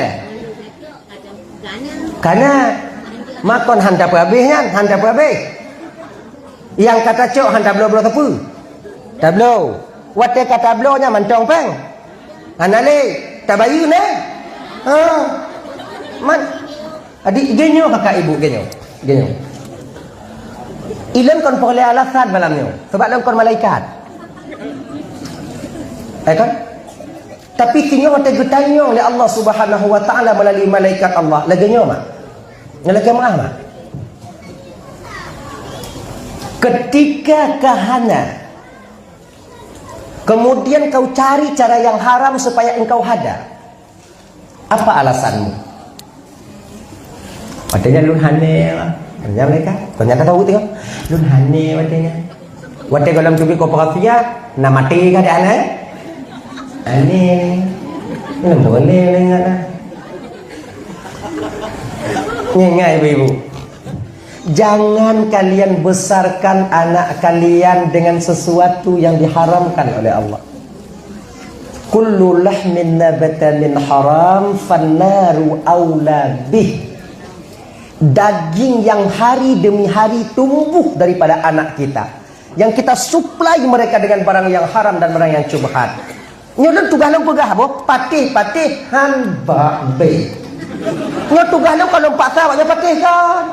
Kana makon han tapeuhabéh nyan, han tapeuhabéh. Nyang ka tacok han tabloe-bloe sapeue? Tabloe. Watée ka tabloe nyan mantong péng. Hana lé, tabayeue na? Ha. Man. Adik, geunyoe kakak ibu, geunyoe. Geunyoe. Ilôn kon peureulée alasan malam nyoe, sabab lôn kon malaikat. Eh kan? Tapi singoh watée geutanyong lé Allah Subhanahu wa Taala melalui malaikat Allah, lagée nyoe mak. Lagée meuah mak. Ketika kahana, kemudian kau cari cara yang haram supaya engkau hada. Apa alasanmu? Watée nyan lôn hane, tanya mereka. Ternyata tahu tengok. Lôn hane watée nyan. Watée gohlom teubiet koperasi ya, na maté ka di ana. Hane. Lôn boleh ingat dah. Ingat ibu-ibu. Jangan kalian besarkan anak kalian dengan sesuatu yang diharamkan oleh Allah. Kullu lahmin nabata min haram fannaru aula bih. Daging yang hari demi hari tumbuh daripada anak kita, Yang kita supply mereka dengan barang yang haram dan barang yang syubhat. Nyoe lôn tugaih lôn peugah boh, patéh-patéh han bak bé. Nyoe tugaih lôn kalau paksa awak nyan patéh kan.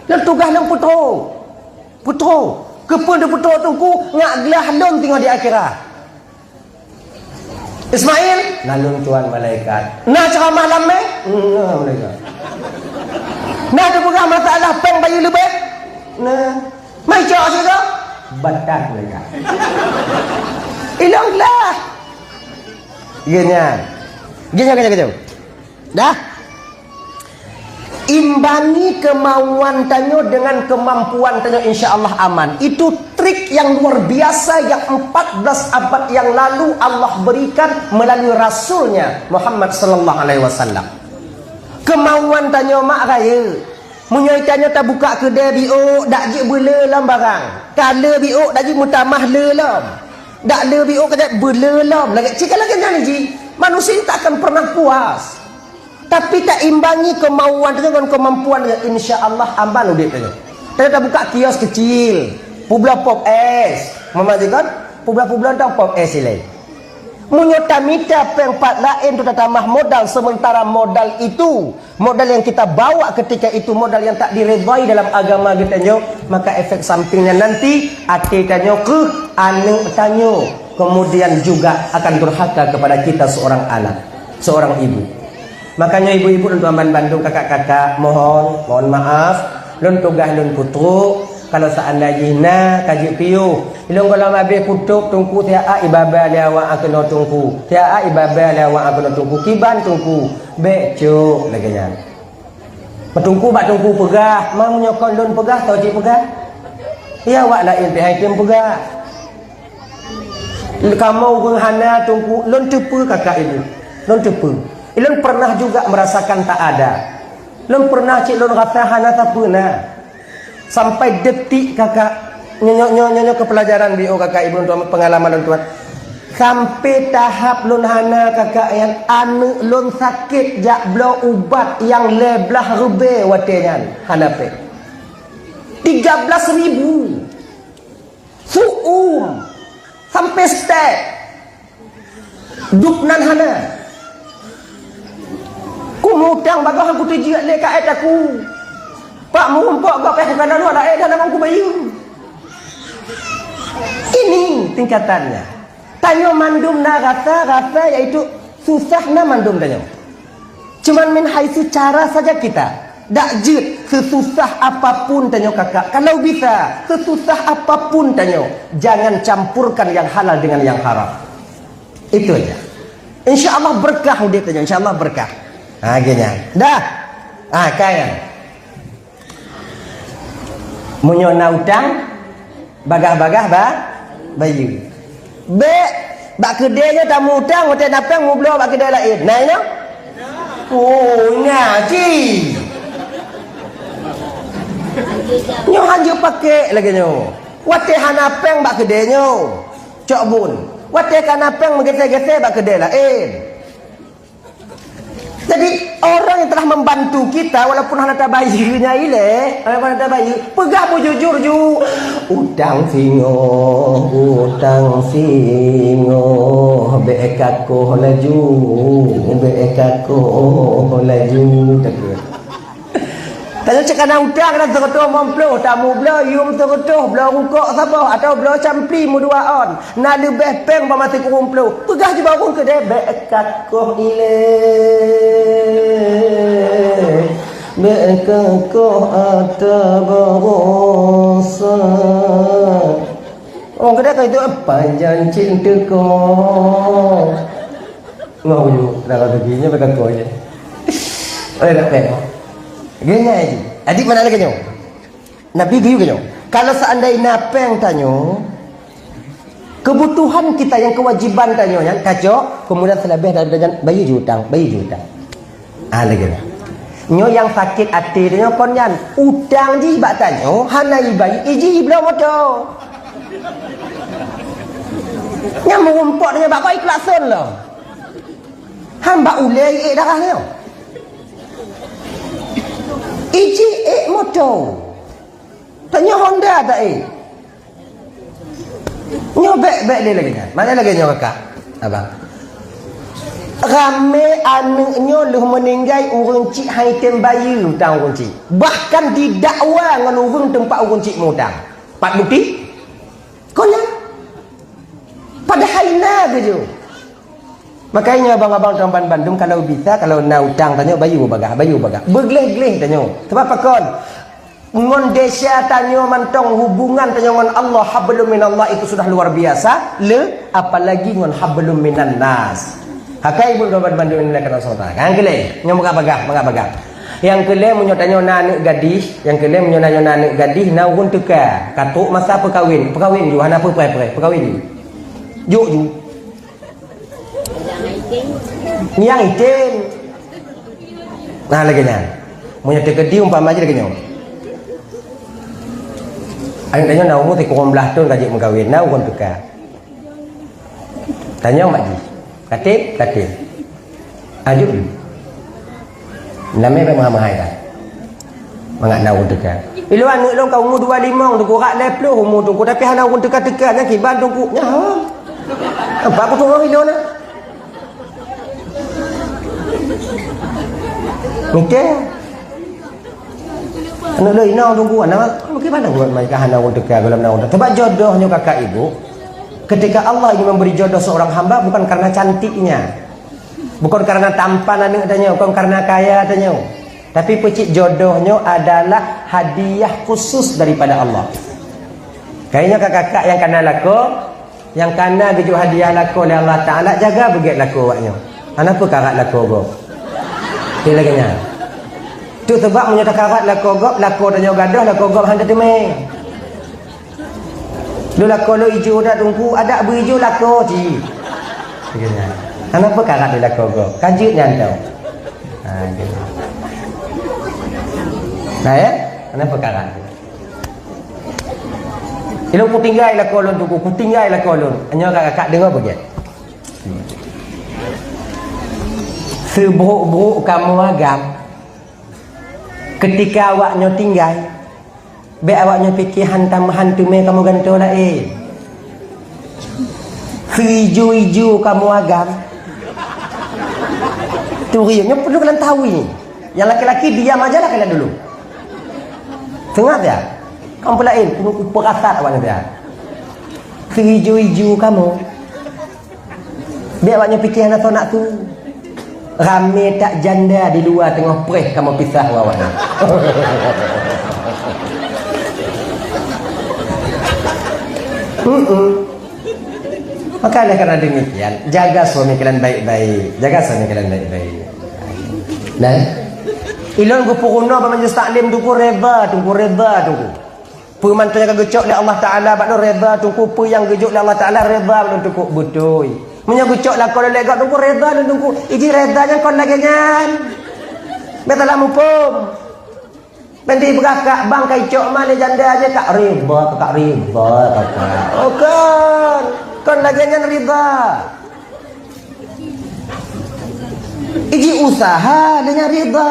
Lôn tugaih lôn peutrok. Peutrok. Keupeue lôn peutrok teungku, ngat glah lôn teungoh di akhirat. Ismail, na lôn tuan malaikat. Na ceramah lam mé? Na malaikat. Na teupeugah masalah péng bayeue leubeh? Na. Mai cok sigoe? Batat malaikat. Ilong lah. Geuh nyan. Geuh nyan, geuh nyan, geuh nyan. Dah. Imbangi kemauan tanyoe dengan kemampuan tanyoe, insya Allah aman. Itu trik yang luar biasa yang empat belas abad yang lalu Allah berikan melalui Rasulnya Muhammad sallallahu alaihi wasallam. Kemauan tanyoe mak raya. Meunyoe tanyoe tabuka keudè biôk, dak jeuet beuleu lom barang. Ka le biôk, dak jeuet meutamah le lom. Dak le biôk, ka jeuet beuleu lom. Lagèe, cit ka lagèe nyan jih. Manusia tak akan pernah puas. Tapi taimbangi kemauan tanyoe ngon kemampuan tanyoe, insya Allah aman udép tanyoe. Tanyoe tabuka kios kecil, peubloe pop es, mama jih kan, peubloe-peubloe tong pop es ilèe. Meunyoe tamita péng pat laén tu tatamah modal, sementara modal itu, modal yang kita bawa ketika itu, modal yang tak diredai dalam agama geutanyoe, maka efek sampingnya nanti até tanyoe keu aneuk tanyoe, kemudian juga akan durhaka kepada kita seorang anak, seorang ibu. Makanya ibu-ibu dan tuan bandum, kakak-kakak, mohon, mohon maaf, lôn tugaih lôn peutrok, kalau seandai jih na ka jeuet piôh. Ilôn gohlom abéh putôp teungku, siat ibaba lé awak keunoe teungku, siat ibaba lé awak keunoe teungku, kiban teungku, bèk cok lagèe nyan. Teungku bak teungku peugah, ma meunyoe kon lôn peugah, toh cit peugah. Ya awak laén pih hai tem peugah. Kamoe ureueng hana teungku, lôn teupeue kakak ibu. Lôn teupeue. Lôn pernah juga merasakan tak ada. Lôn pernah cit lôn rasa hana sapeue na. Sampai detik kakak, nyoe, nyoe, nyoe, nyoe, nyoe keu pelajaran biôh kakak ibu lôn tuan, pengalaman lôn tuan. Sampai tahap lôn hana kakak nyan, aneuk lôn sakét jak bloe ubat nyang lhèe blaih ribèe watèe nyan, hana péng. Tiga belas ribu. Su'um. Sampai step. Dub nan hana. Ku mutang bagoe han kuteujiet lé kaét aku. Pak meurumpok gob pih bukan lalu ada eh dalam aku bayu. Ini tingkatannya. Tanyoe mandum na rasa-rasa, yaitu susah na mandum tanyoe. Cuman min haitsu cara saja kita. Dak jeuet, sesusah apapun tanyoe kakak. Kalau bisa, sesusah apapun tanyoe, jangan campurkan yang halal dengan yang haram. Itu aja. Insya Allah berkah udép tanyoe, insya Allah berkah. Ha, gini. Dah. Ha, kaya. Meunyoe na utang, bagah-bagah ba, bayeue. Bèk, bak keudè nyoe tamu utang, watèe na péng mubloe bak keudè laén. Na inoe? Oh, na cit. Nyoe han jeuet pakék lagèe nyoe. Watèe hana péng bak keudè nyoe, cok bun. Watèe ka na péng meugesè-gesè bak keudè laén. Jadi, orang yang telah membantu kita, walaupun hana tabayeue nyan ilèe, walaupun hana tabayeue, peugah beujujur ju. Utang singoh, utang singoh, bèk kakoh laju, bèk kakoh laju. Tanyoe cit ka na utang, na seureutôh limong ploh, tamu bloe yum seureutôh, bloe rukok saboh, atawa bloe campli meudua ôn. Na leubeh péng bak maté kureueng ploh. Peugah jih bak ureueng keudè, bèk kakoh ilèe. Bèk kakoh ata barosa. Ureueng keudè ka itu, "Pajan cit teuko." Ngoh uju, dah kata gini, bèk kakoh je. Oleh dak péng. Gini aja. Adik mana lagi nyoh? Nabi geuyue geunyoe, kalau seandai na péng tanyoe, kebutuhan kita nyang kewajiban tanyoe nyan kacok, kemudian seulabeh daripada nyan bayeue ju utang, bayeue ju utang. Ah, lagèe nyan. Nyoe nyang sakét até tanyoe kon nyan, utang jih bak tanyoe hana ibayeue, ijih ibloe moto. Nyang meurumpok tanyoe bak kok iklakson lom. Han bak ulèe iék darah nyoe. Ijih ék moto. Tanyoe Honda ta ék. Nyoe bèk, bèk lé lagèe nyan. Mana lagèe nyoe kakak? Abang. Ramé aneuk nyoe lheueh meuninggai ureueng chik han item bayeue utang ureueng chik. Bahkan didakwa ngon ureueng teumpat ureueng chik meuutang. Pat bukti? Kon nyan. Padahai na geujok. Makajih abang-abang tampan bandum, kalau bisa, kalau na utang tanyoe bayeue bagah, bayeue bagah. Beugleh-gleh tanyoe. Sebab pakon? Ngon desya tanyoe mantong hubungan tanyoe ngon Allah, hablum minallah itu sudah luar biasa, le apalagi ngon hablum minan nas. Hakai ibu dobat bandum ini akan Allah subhanahu wa taala. Nyang keulhèe, nyang bagah-bagah, bagah-bagah. Nyang keulhèe meunyoe tanyoe na aneuk gadih, nyang keulhèe meunyoe na, nyoe na aneuk gadih, na ureueng teuka, ka trok masa peukawen, peukawen ju, hana peue preh-preh, peukawen ju. Jok ju. Nyang item. Nah, lagèe nyan. Meunyoe teukeudi umpama jih lagèe nyoe. Aneuk tanyoe na umu sikureueng blaih thon ka jeuet meukawen, na ureueng teuka. Tanyong bak jih. Katem, katem. Aju. Namé bak mahai-mahai kan. Mangat na ureueng teuka. Ilôn aneuk lôn ka umu dua limong, teungku, rak lhèe ploh umu teungku, tapi hana ureueng teuka-teuka, nyan kiban teungku. Nyan hom. Nampak aku tunggu ilôn na. Mikir. Aneuk lôn inong teungku, aneuk, bagaimana buat mereka hana ureueng teuka, gohlom na ureueng teuka? Sebab jodoh nyoe kakak ibu, ketika Allah ingin memberi jodoh seorang hamba bukan karena cantiknya, bukan karena tampan aneuk tanyoe, bukan karena kaya tanyoe. Tapi peucit jodoh nyoe adalah hadiah khusus daripada Allah. Kayaknya kakak-kakak nyang kana lakoe, nyang kana geujok hadiah lakoe lé Allah Taala, jaga beugét lakoe awak nyoe. Hana peue karat lakoe gob. Dia lagèe nyan. Tu sebab meunyoe takarat lakoe gob, lakoe tanyoe gadôh, lakoe gob hana teumé. Lôn lakoe lôn ijo that teungku, adak beuijo lakoe cit. Lagèe nyan. Hana peue karat lé lakoe gob. Ka jeuet nyan tau. Ha, gitu. Nah, ya? Hana peue karat. Ilôn kutinggai lakoe lôn teungku, kutinggai lakoe lôn. Nyoe kakak deungoe beugét. Seubrok-brok kamoe agam, ketika awak nyoe tinggai, bèk awak nyoe pike hantam han teumé kamoe gantoe laén. Seuijo-ijo kamoe agam. Turi, nyoe peuduek lam tawi. Nyang laki-laki diam aja lah kalian dulu. Seungab ya? Kamoe peulaén, peurasat awak nyoe ya. Seuijo-ijo kamoe. Bèk awak nyoe pike hana soe nak su. Ramé that janda di luwa teungoh preh kamoe pisah ngon awak nyoe. Mm-mm. Maka oleh karena demikian, jaga suami kalian baik-baik. Jaga suami kalian baik-baik. Nah, ilôn geupeurunoe bak majlis taklim teungku, reda teungku, reda teungku. Peue mantong nyang ka geucok lé Allah Taala bak lôn reda teungku, peue nyang geujok lé Allah Taala reda bak lôn teungku, beutôi. Meunyoe geucok lakoe lôn lé gob teungku, reda lôn teungku. Iji reda nyan kon lagèe nyan. Bèk salah muphom. Nanti peugah kak bang ka icok ma lé janda aja kak riba, kak riba, kak. Oh, kon. Kon lagèe nyan riba. Iji usaha lé nyan riba.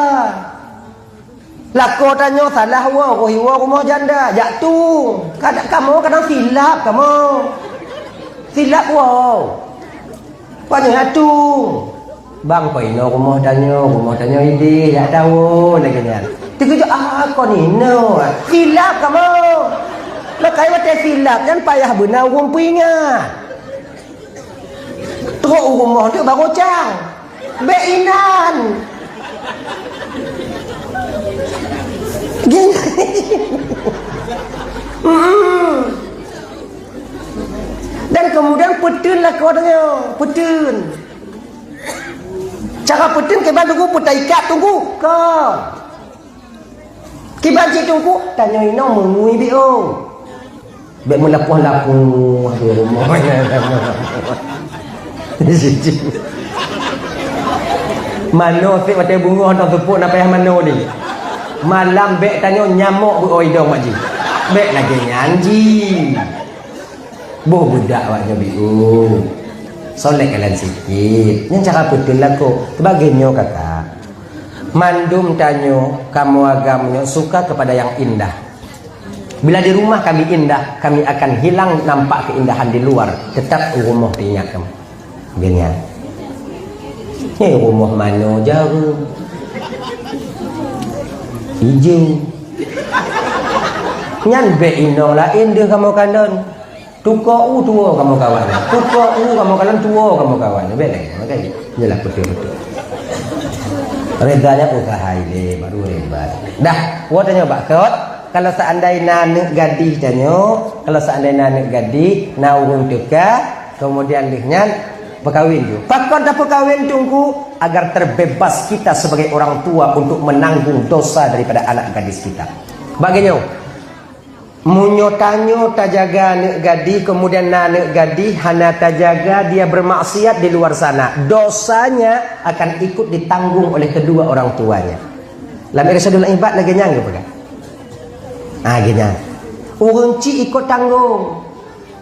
Lakoe tanyoe salah woe, roh iwoe rumoh janda, jak tueng. Kada-, kamoe kadang silap kamoe. Silap woe. Panyang atu. Bang, kon inoe rumoh tanyoe, rumoh tanyoe idéh, jak tawoe lagèe nyan. Teukeujot, ah, kon inoe. Silap kamoe. Maka watèe silap nyan payah beuna ureueng peuingat. Trok u rumoh tu baru cang. Bèk inan. Gin. Mm-mm. Dan kemudian peuteun lakoe tanyoe, peuteun. Cara peuteun kiban teungku, peutaikat teungku. Kon. Kiban cit teungku, tanyoe inoe meungui biôh. Bèk meulapoh-lapoh di rumoh. Mano sép watèe beungoh tong seupôt na payah mano ni. Malam bèk tanyoe nyamok beuoi dong mak jih. Bèk lagèe nyan jih. Boh budak awak nyoe biôh. Solek jalan sikit. Nyan cara peuteun lakoe. Sebagai nyoe kakak. Mandum tanyoe kamoe agam nyoe suka kepada yang indah. Bila di rumah kami indah, kami akan hilang nampak keindahan di luar. Tetap rumoh teuingat kamoe. Geuhnyan. Hei, rumoh manoe jareueng. Ijeueng. Nyan bèk inong laén deuh kamoe kalon. Tukoe u tuwoe kamoe kawan. Tukoe u kamoe kalon, tuwoe kamoe kawan. Bèk lagèe nyan, makajih. Nyoe lah beutôi-beutôi. Reda nyan usaha ilèe, baru reda. Dah, woe tanyoe bak sot. Kalau seandai na aneuk gadih tanyoe, kalau seandai na aneuk gadih, na ureueng teuka, kemudian lheueh nyan peukawen ju. Pakon tapeukawen, Teungku? Agar terbebas kita sebagai orang tua untuk menanggung dosa daripada anak gadis kita. Bak nyoe, meunyoe tanyoe tajaga aneuk gadih, kemudian na aneuk gadih hana tajaga, dia bermaksiat di luar sana, dosanya akan ikut ditanggung oleh kedua orang tuanya. Lam Irsyadul Ibad lagèe nyan geupeugah. Ah, geuhnyan. Ureueng chik ikot tanggong.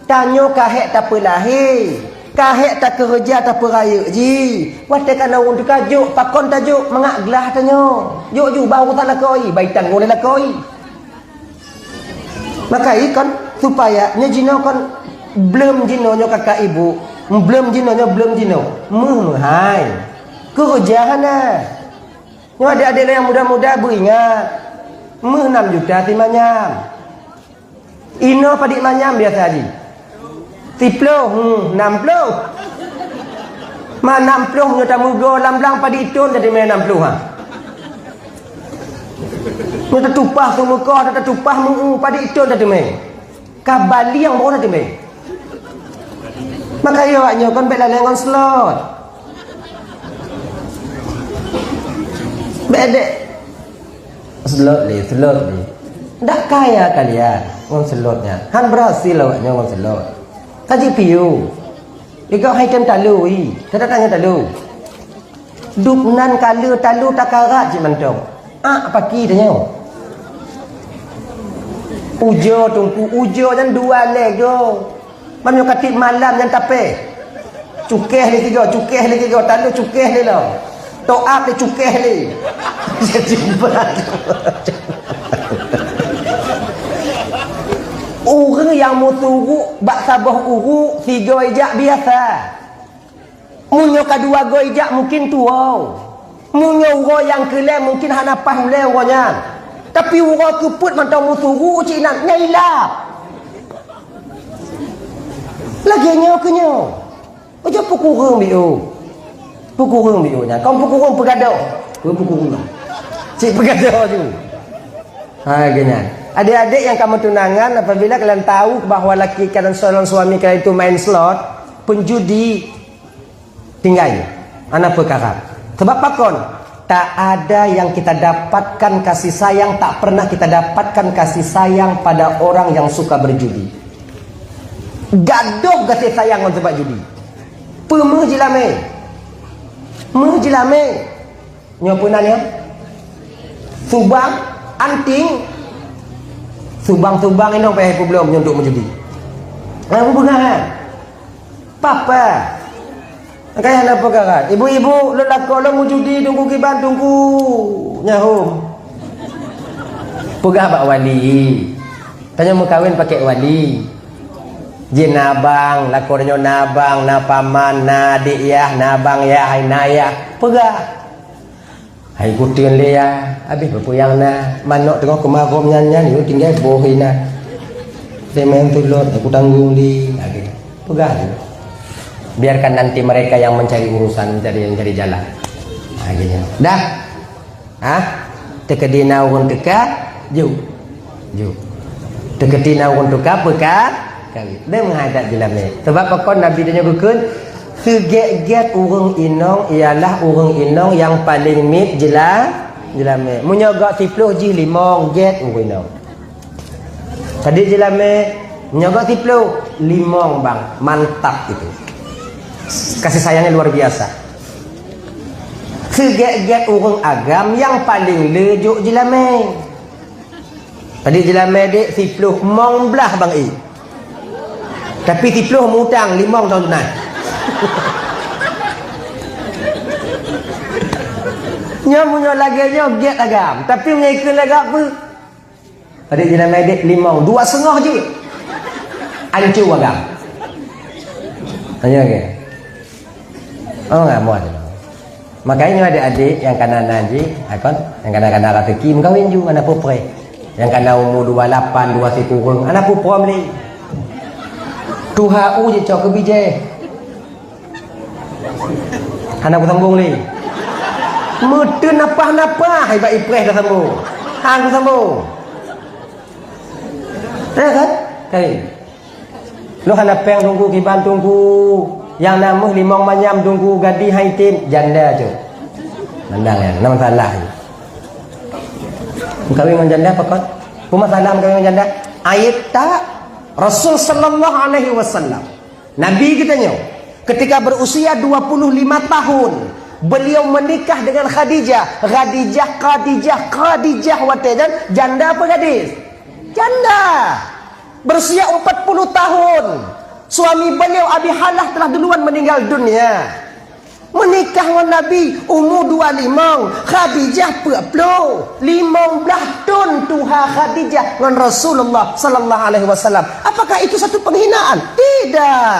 Tanyoe ka hèk tapeulahé, ka hèk takeureuja tapeurayeuk jih. Watèe ka na ureueng teuka jok, pakon tajok, mangat glah tanyoe. Jok ju, bah urusan lakoe, bah itanggong lé lakoe. Maka ikon supaya nyoe jinoe kon, bleuem jinoe nyoe kakak ibu, bleuem jinoe nyoe bleuem jinoe. Meuh meuhai. Keureuja hana. Nyoe adék-adék nyang muda-muda beuingat, meuh nam juta simanyam. Inoe padit manyam biasa jih? Siploh, hmm, nam ploh. Ma nam ploh nyoe tameugoe lam blang padit thon tateumé nam ploh, ha. Nyoe tatupah sumeukoh, tatupah meu-u padit thon tateumé. Ka balieng baru na teumé. Maka awak nyoe kon bèk lalè ngon slot. Bèk dek. Slot lé, slot lé. Dak kaya kalian ngon slot nyan. Han berhasil awak nyoe ngon slot. Ka jipiôh. Igoe hai tem talo, i. Ka datang nyan talo. Dub nan kale talo takarat cit mantong. Ak paki tanyoe. Ujoe Teungku, ujoe nyan dua lé goe. Meunyoe ka tiep malam nyan tapé. Cukéh lé sigoe, cukéh lé sigoe, talo cukéh lé lom. Toat lé cukéh lé. Jadi berat. Ureueng nyang meusuruk bak saboh uruk sigoe jak biasa. Meunyoe ka dua goe ijak mungken tuwoe. Meunyoe uroe nyang keulhèe mungken hana paih ulèe uroe nyan. Tapi uroe keupeuet mantong meusuruk cit inan, nyan ilap. Lagèe nyoe keuh nyoe. Ujoe peukureueng biôh. Peukureueng biôh nyan. Kon peukureueng peugadôh. Peukureueng. Cit peugadôh ju. Ha, geuhnyan. Adék-adék nyang ka meutunangan, apabila kalian tahu bahwa laki kalian, calon suami kalian itu main slot, penjudi, tinggai, hana peukara. Sebab pakon? Tak ada yang kita dapatkan kasih sayang, tak pernah kita dapatkan kasih sayang pada orang yang suka berjudi. Gadôh gaséh sayang ngon sabab judi. Peue meuh jilamé? Meuh jilamé. Nyoe peue nan nyoe? Subang, anting. Subang-subang inong payah peubloe meunyoe duek meujudi. Hana peue beungoh, ha? Papa. Makanya hana peukara. Ibu-ibu, lôn lakoe lôn meujudi Teungku kiban Teungku nyahom. Peugah bak wali. Tanyoe meukawen pakai wali. Jih na abang, lakoe tanyoe na abang, na paman, na adék yah, na abang yah, na yah. Peugah. Hai kuteun lé ya, habéh peue-peue nyang na. Manok teungoh keumarôm nyan-nyan, yue tinggai boh inan. Lé meuntulot, aku tanggong lé. Lagèe peugah lé. Biarkan nanti mereka yang mencari urusan, mencari, mencari jalan. Ha, gitu. Dah. Ha? Teukeudi na ureueng teuka, ju. Ju. Teukeudi na ureueng teuka, peuka, kawin. Deuh meuhai that jilamé. Sebab pakon Nabi tanyoe geukheun, seugét-gét ureueng inong ialah ureueng inong nyang paleng miet jila-, jilamé. Meunyoe gak siploh jih limong gét ureueng inong. Tadi jilamé, meunyoe gak siploh, limong bang, mantap itu. Kasih sayangnya luar biasa. Seugét-gét ureueng agam nyang paleng le jok jilamé. Tadi jilamé dek siploh mong blah bang i. Tapi siploh mutang limong tahun tunai. Nyoe meunyoe lagèe nyoe gét agam, tapi meunyoe ikheun lagak peue? Padit jih na mé dek limong, dua seungoh jeuet. Ancô agam. Tanya ke? Oh, nggak muat. Makanya adik-adik yang kana na jih, akon, yang kana-kana rezeki meukawen ju, hana peue preh. Yang kana umu dua lapan, dua sikureueng, hana peue prom lé. Tuha u jicok keu bijéh. Hana kusambong lé. Meuteun napah-napah, iba ipreh dah sambong. Han kusambong. Ya kan? Kali. Lôn hana péng Teungku kiban Teungku. Nyang na meuh limong manyam Teungku gadih hai tem janda tu. Mandang ya, nama salah. Meukawen ngon janda pakon? Peue masalah meukawen ngon janda? Ayat tak Rasul sallallahu alaihi wasallam. Nabi kita nyoe, ketika berusia dua puluh lima tahun, beliau menikah dengan Khadijah. Khadijah, Khadijah, Khadijah watée nyan janda apa gadis? Janda. Berusia empat puluh tahun, suami beliau Abi Halah telah duluan meninggal dunia. Meunikah ngon Nabi umu dua limong, Khadijah peuet ploh. Limong blaih thon tuha Khadijah ngon Rasulullah sallallahu alaihi wasallam. Apakah itu satu penghinaan? Tidak.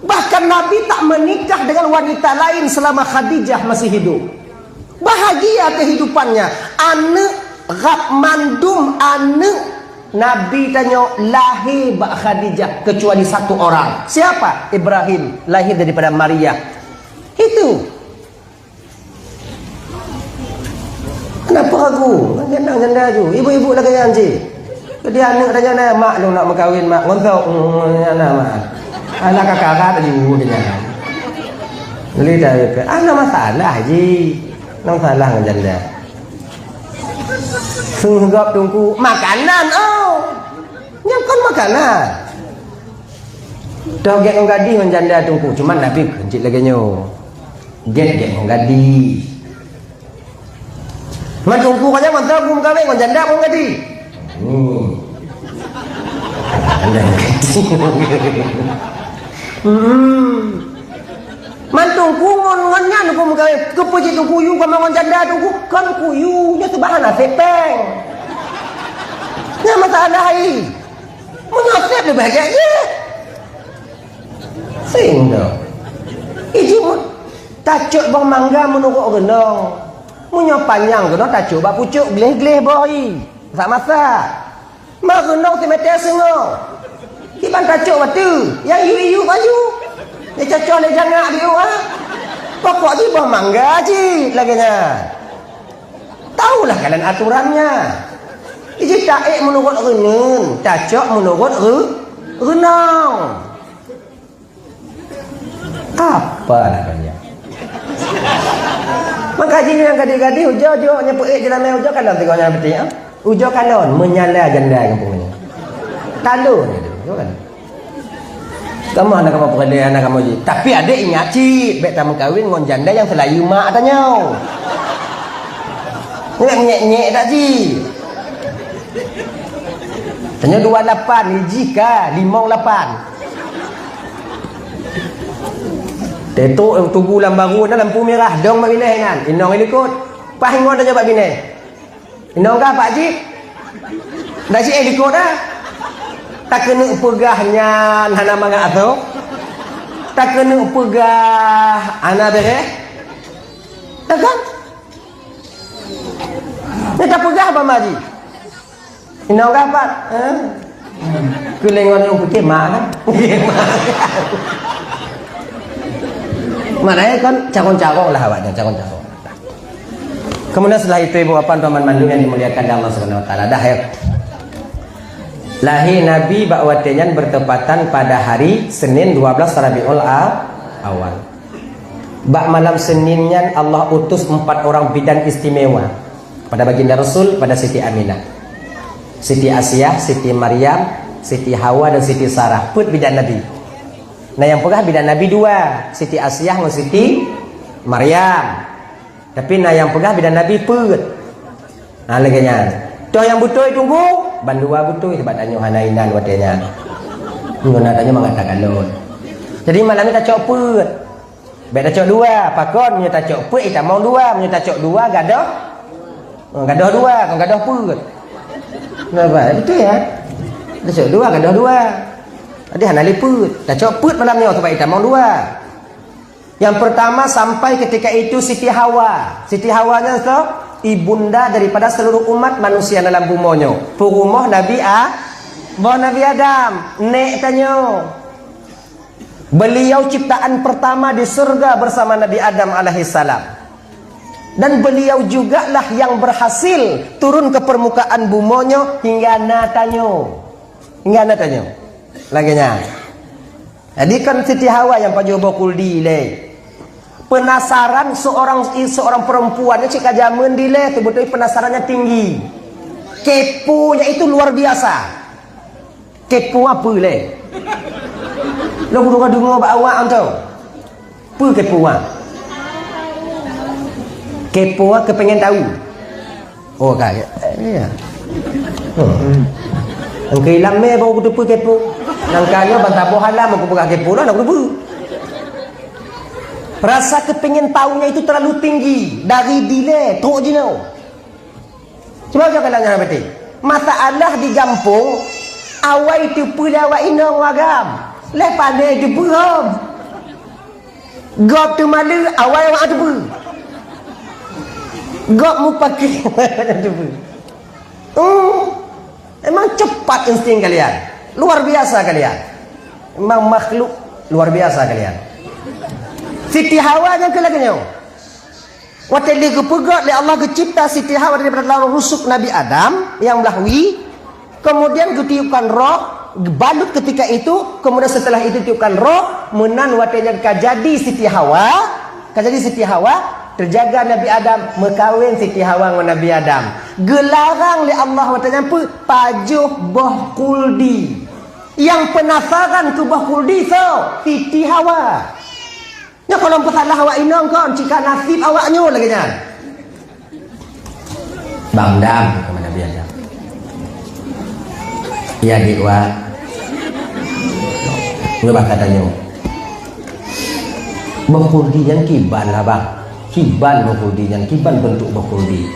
Bahkan Nabi tak menikah dengan wanita lain selama Khadijah masih hidup. Bahagia kehidupannya. Aneuk rab mandum aneuk Nabi tanyoe lahé bak Khadijah kecuali satu orang. Siapa? Ibrahim, lahir daripada Maria. Itu. Kenapa ragu? Janda-janda ju. Ibu-ibu lagée nyan cit. Jadi aneuk tanya na, "Mak, lôn nak meukawen, Mak." Ngon sok, "Hmm, na, Mak." Alah kakarat aju dia. Jadi dah, "Ah, na masalah ji." Na masalah ngon janda. Seugop Teungku, makanan, oh. Nyan kon makanan. Toh gét ngon gadih ngon janda Teungku, cuman Nabi keuncit lagée nyoe. Gét-gét ngon gadih. Man Teungku ka nyan mantong gum kawén ngon janda ngon gadih. Hmm. Hmm. Man Teungku ngon, ngon nyan gum kawén. Keupeue cit Teungku yue kamoe ngon janda Teungku? Kon kuyu, nyoe teubahan até péng. Nyan masalah hai. Meunyoe seb leubeh gét jih. Sehingga iji mu-, tacok boh mangga meunurot reunong. Meunyoe panyang reunong tacok bak pucok gleh-gleh boh i. Masak-masak. Ma reunong simeter singoh. Kiban tacok bateue. Nyang yue-yue baju. Nyang cocok lé jangak di uah. Pokok jih boh mangga cit lagée nyan. Tahulah kalian aturannya. Iji taék meunurot reunyeun, tacok meunurot re-, reunong. Apa namanya? Maka jih nyang gadih-gadih ujoe-ujoe nyang peuék jeulamé ujoe kalon tigoe nyang peuting, ah. Ujoe kalon menyala janda kampung nyoe. Kalon itu, kan? Kamoe hana kamoe peureulée, hana kamoe ji. Tapi adék ingat cit, bék tameukawen ngon janda nyang seulayeue mak tanyoe. Ingat nyék-nyék dak ji. Tanyoe dua lapan, jih ka limong lapan. Teto tugu lam baru na lampu mirah, dong bak binéh inan. Inong ilikot. Paih ngon tanyoe bak binéh. Inong kah Pak Jik? Dah si eh likot dah. Takeuneuk peugah nyan hana mangat asoe. Takeuneuk peugah hana beureh. Dah kan? Nyan tapeugah bak Mak Jik. Inong kah Pak? Eh? Keulengon nyang putih mak kan? Maknanya kan carong-carong lah awaknyan, carong-carong. Kemudian setelah itu, ibu bapak, teman mandum yang dimuliakan oleh Allah Subhanahu wa taala, dah ya. Lahé Nabi bak watée nyan bertepatan pada hari Senin dua belas Rabiul A-, Awal. Bak malam Senin nyan Allah utus empat orang bidan istimewa pada baginda Rasul, pada Siti Aminah. Siti Asiah, Siti Maryam, Siti Hawa dan Siti Sarah. Peuet bidan Nabi. Nah, nyang peugah bidan Nabi dua, Siti Asiah ngon Siti Maryam. Tapi na nyang peugah bidan Nabi peuet. Ha, lagée nyan. Toh nyang beutôi Teungku? Bandua beutôi, sabab tanyoe hana inan watée nyan. Ngon na tanyoe mangat takalon. Jadi malam ni tacok peuet. Bék tacok dua, pakon meunyoe tacok peuet, itamong dua, meunyoe tacok dua, gadoh. Ha, gadoh dua, kon gadoh peuet. Nampak? Betul ya? Tacok dua, gadoh dua. Jadi hana lé peuet. Tacok peuet malam nyoe sebab itamong dua. Yang pertama, sampai ketika itu Siti Hawa. Siti Hawa nyan soe? Ibunda daripada seluruh umat manusia dalam bumoe nyoe. Peurumoh Nabi A-, boh Nabi Adam. Nek tanyoe. Beliau ciptaan pertama di surga bersama Nabi Adam alaihissalam. Dan beliau jugalah yang berhasil turun ke permukaan bumoe nyoe hingga na tanyoe. Hingga na tanyoe. Lagèe nyan. Jadi kan Siti Hawa nyang pajoh boh khuldi lé. Penasaran seorang, seorang perempuan ni cit ka jameun dilèe, beutôi penasarannya tinggi. Keponya itu luar biasa. Kepo apa lé? Lo kudu ka deungo bak awak tu. Peue kepo ah? Kepo ah, kepengen tahu. Oh, ka, ya. Ya. Hmm. Engke ilam mé baru kuteupeu kepo. Nangka nyoe ban saboh halam aku peugah kepo lah, nak kuteupeu. Rasa kepengen tahunya itu terlalu tinggi. Dari dilèe, trok jinoe. Cuba keu kalian nyang beutôi. Masalah di gampông, awai teupeu lé awak inong agam. Leh pané teupeu hom. Gob teumaleue, awai awak teupeu. Gob mupakè, awai awak teupeu. Hmm, emang cepat insting kalian. Luar biasa kalian. Emang makhluk luar biasa kalian. Siti Hawa nyang keu lagèe nyoe. Watèe lheueh geupeugöt lé Allah geucipta Siti Hawa daripada dalam rusuk Nabi Adam nyang blaih wie, kemudian geutiupkan roh, balut ketika itu, kemudian setelah itu tiupkan roh, meunan watèe nyan ka jadi Siti Hawa, ka jadi Siti Hawa, teujaga Nabi Adam, meukawen Siti Hawa ngon Nabi Adam. Geularang lé Allah watèe nyan peue? Pajoh boh khuldi. Nyang peunasaran keu boh khuldi soe? Siti Hawa. Nyoe kon lôn peusalah awak inong kon, cit ka naseb awak nyoe lagèe nyan. Bang dam, keupada biasa. Ya, dik wa. Nyoe bak kata nyoe. Boh khuldi nyan kiban lah, Bang. Kiban boh khuldi nyan, kiban bentuk boh khuldi.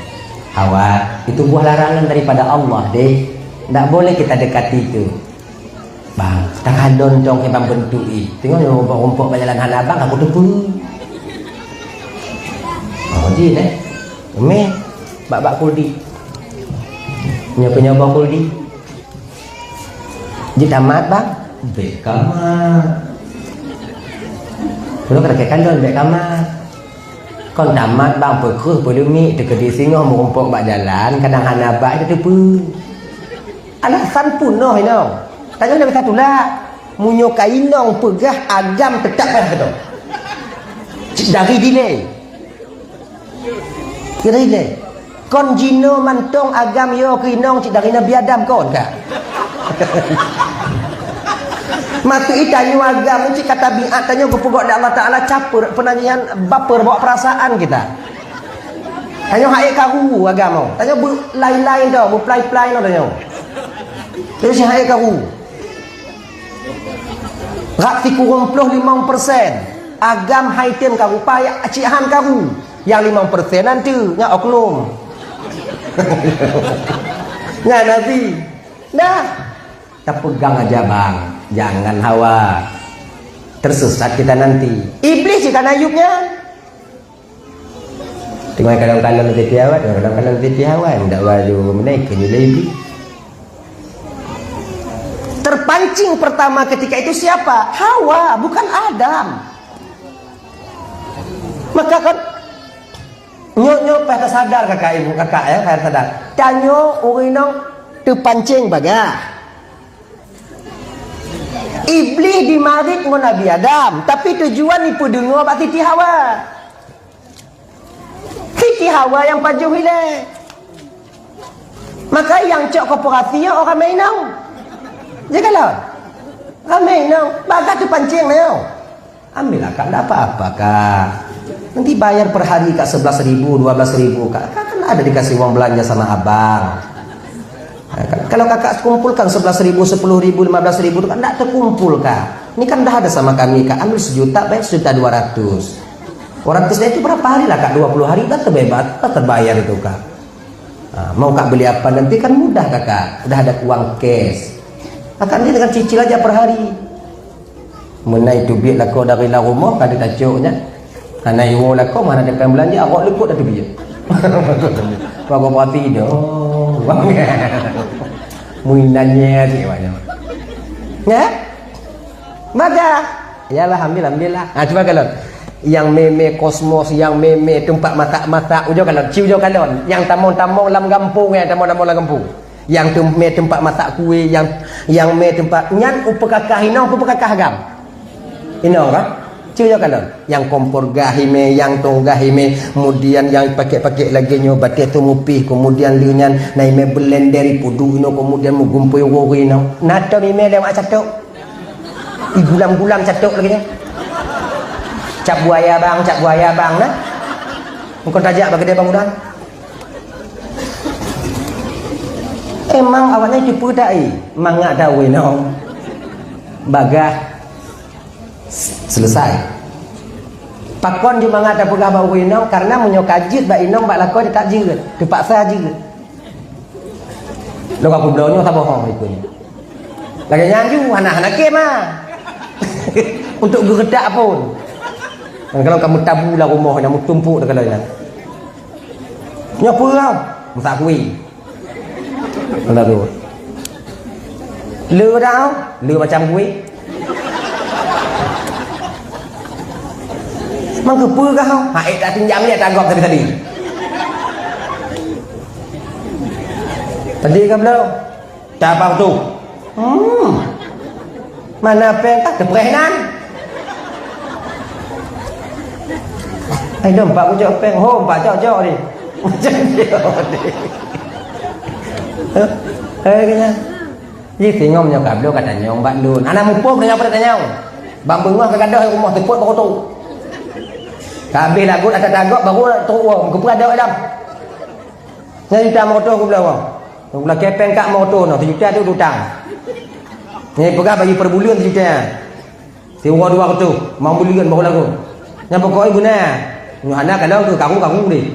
Hawa, itu buah larangan daripada Allah, deh. Ndak boleh kita dekati itu. Bang, takalon dong keu bang bentuk i. Teungoh nyoe rumpok-rumpok bak jalan hana bang, aku teupeu. Oh, jih, eh. Meh, bak-bak kuldi. Nyoe keu nyoe bak kuldi. Jih tamat, bang? Bèk kamat. Belum kena kalon, bèk kamat. Kon tamat bang, peukreueh peuleumiek, teukeudi singoh meurumpok bak jalan, kadang hana bak, itu teupeu. Alasan pun noh inong. Tanyoe na bisa tulak. Meunyoe ka inong peugah agam teutap payah keudong. Cit dari dilèe. Kira dilèe. Kon jinoe mantong agam yo keu inong cit dari Nabi Adam kon ka. Maksud i tanyoe agam cit ka tabiat tanyoe geupeugöt lé Allah Taala caper, peunangian baper bawa perasaan kita. Tanyoe hai karu agam nyoe. Tanyoe beulai-lai nyoe, beuplai-plai nyoe tanyoe. Tanyoe si hai karu. Rap sikureueng ploh limong persen. Agam hai tem karu, payah cit han karu. Nyang limong persen nanti, nyan oknum. Nyan nanti. Dah. Tapegang aja, bang. Jangan hawa. Tersesat kita nanti. Iblis cit ka na yup nyan. Teungoh kalon-kalon Siti Hawa, teungoh kalon-kalon Siti Hawa, ndak baju meunai keu nilai Iblis. Terpancing pertama ketika itu siapa? Hawa, bukan Adam. Maka kan, nyoe, nyoe payah tasadar kakak ibu, kakak ya, payah sadar. Tanyoe ureueng inong teupancing bagah. Iblis dimarit ngon Nabi Adam, tapi tujuan ipeudeungoe bak Siti Hawa. Siti Hawa nyang pajoh ilèe. Maka nyang cok korporasi nyan ramè inong. Jaga lôn. Ramè inong. Bagah teupancing nyoe. Ambillah, Kak, ndak apa-apa, Kak. Nanti bayar per hari, Kak, sebelas ribu, dua belas ribu, Kak. Kak kan ada dikasih uang belanja sama abang. Ya, kan? Kalau Kakak kumpulkan sebelas ribu, sepuluh ribu, lima belas ribu tu kan ndak terkumpul, Kak. Ini kan dah ada sama kami, Kak. Ambil sejuta, bayar sejuta dua ratus. Dua ratus itu berapa hari lah, Kak? Dua puluh hari dah terbebas, dah terbayar itu, Kak. Ha, mau kak beli apa nanti kan mudah kakak, udah ada uang cash. Kakak ni dengan cicil aja per hari. Meunan teubiet lakoe dari lam rumoh ka tacok nyan. Hana iwoe lakoe, mana depan belanja, awak leukuet dah teubiet. Bagoe perhati dah. Muinan nyan cik banyak. Ya? Maka, ya lah, ambil, ambil lah. Ha, cuba kalon. Yang meme kosmos, yang meme tempat masak-masak, ujoe kalon, ci ujoe kalon. Yang tamong-tamong lam gampông, yang tamong-tamong lam gampông. Yang tem-, meme tempat masak kue, yang, yang meme tempat, nyan upeukakah inong, upeukakah agam. Inong kan? Ci ujoe kalon. Yang kompor gah ime, yang tong gah ime, kemudian yang pakai-pakai lagi nyoe bateh tu mupih, kemudian leu nyan na ime blender ipudu inoe, kemudian meugumpôi woe inong. Na tom ime lewat catok. Igulam-gulam catok lagèe nyan. Cap buaya bang, cap buaya bang, nah. Engkau tajak bak keudè bang udang. Emang awaknyan cuba tak, eh? Mangat dah wéh nong. Bagah. Selesai. Pakon jeuet mangat tapeugah bak ureueng inong, karena meunyoe ka jeuet bak inong, bak lakoe teutab jeuet, teupaksa jeuet. Lôn ka peubloe nyoe saboh hong ikut nyoe. Lagèe nyan ju hana, hana kém ah. Untuk geuredak pun. Dan kalau kamu tabu lah rumoh dah meutumpuk dah kalau nyan. Nyoe peue kau? Masak kueh. Alah tu. Le dah, le macam kueh. Mang keupeue kah? Ha, eh, tak pinjam ni, tak gop tadi-tadi. Tadi kan belum? Tak apa tu. Hmm. Mana pèng kah? Teupreh nan. Ai dong, empat kucok pèng. Ho, empat cok-cok ni. Macam dia ni. Eh, kena. Ji singoh meunyoe ka bloe ka tanyong bak lôn. Hana muphom tanyong pada tanyong. Bang beungoh ka gadoh rumoh teupot bak kutu. Ka habéh lagot ata tagok baru trok uang. Keupeue adoe dam? Nyan juta moto ku bloe uang. Ku bloe kepeng kak moto noh, sejuta tu utang. Nyan peugah bagi per buleuen sejuta. Siuroe dua reutôh, mang buleuen baru lagoe. Nyang pokok ié guna. Nyoe hana kalon keu karu-karu deh.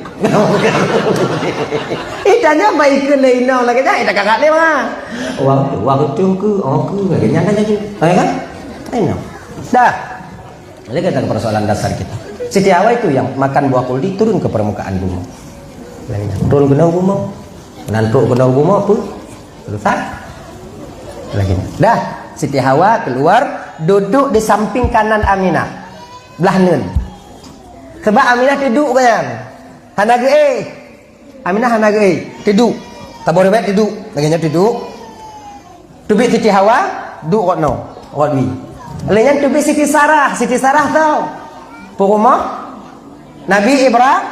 Ih, tanyong baik keu lé inong lagèe nyan, eh, takarak lé mah. Wah, wah reutôh keu, oh keu, lagèe nyan kan jadi. Hai kan? Hai nong. Dah. Jadi kita ke persoalan dasar kita. Siti Hawa itu yang makan buah kuldi turun ke permukaan bumi. Lagèe nyan. Turun keunoe bumi. Nantok keunoe bumi apa? Selesai. Lagi. Dah, Siti Hawa keluar, duduk di samping kanan Aminah. Blah neuen. Sebab Aminah teuduek gobnyan. Hana geuéh. Aminah hana geuéh. Teuduek. Saboh riwayat teuduek. Lagèe nyan teuduek. Teubiet Siti Hawa, duek rot noe, rot wie. Lheueh nyan teubiet Siti Sarah. Siti Sarah tau. Peurumoh Nabi Ibra-,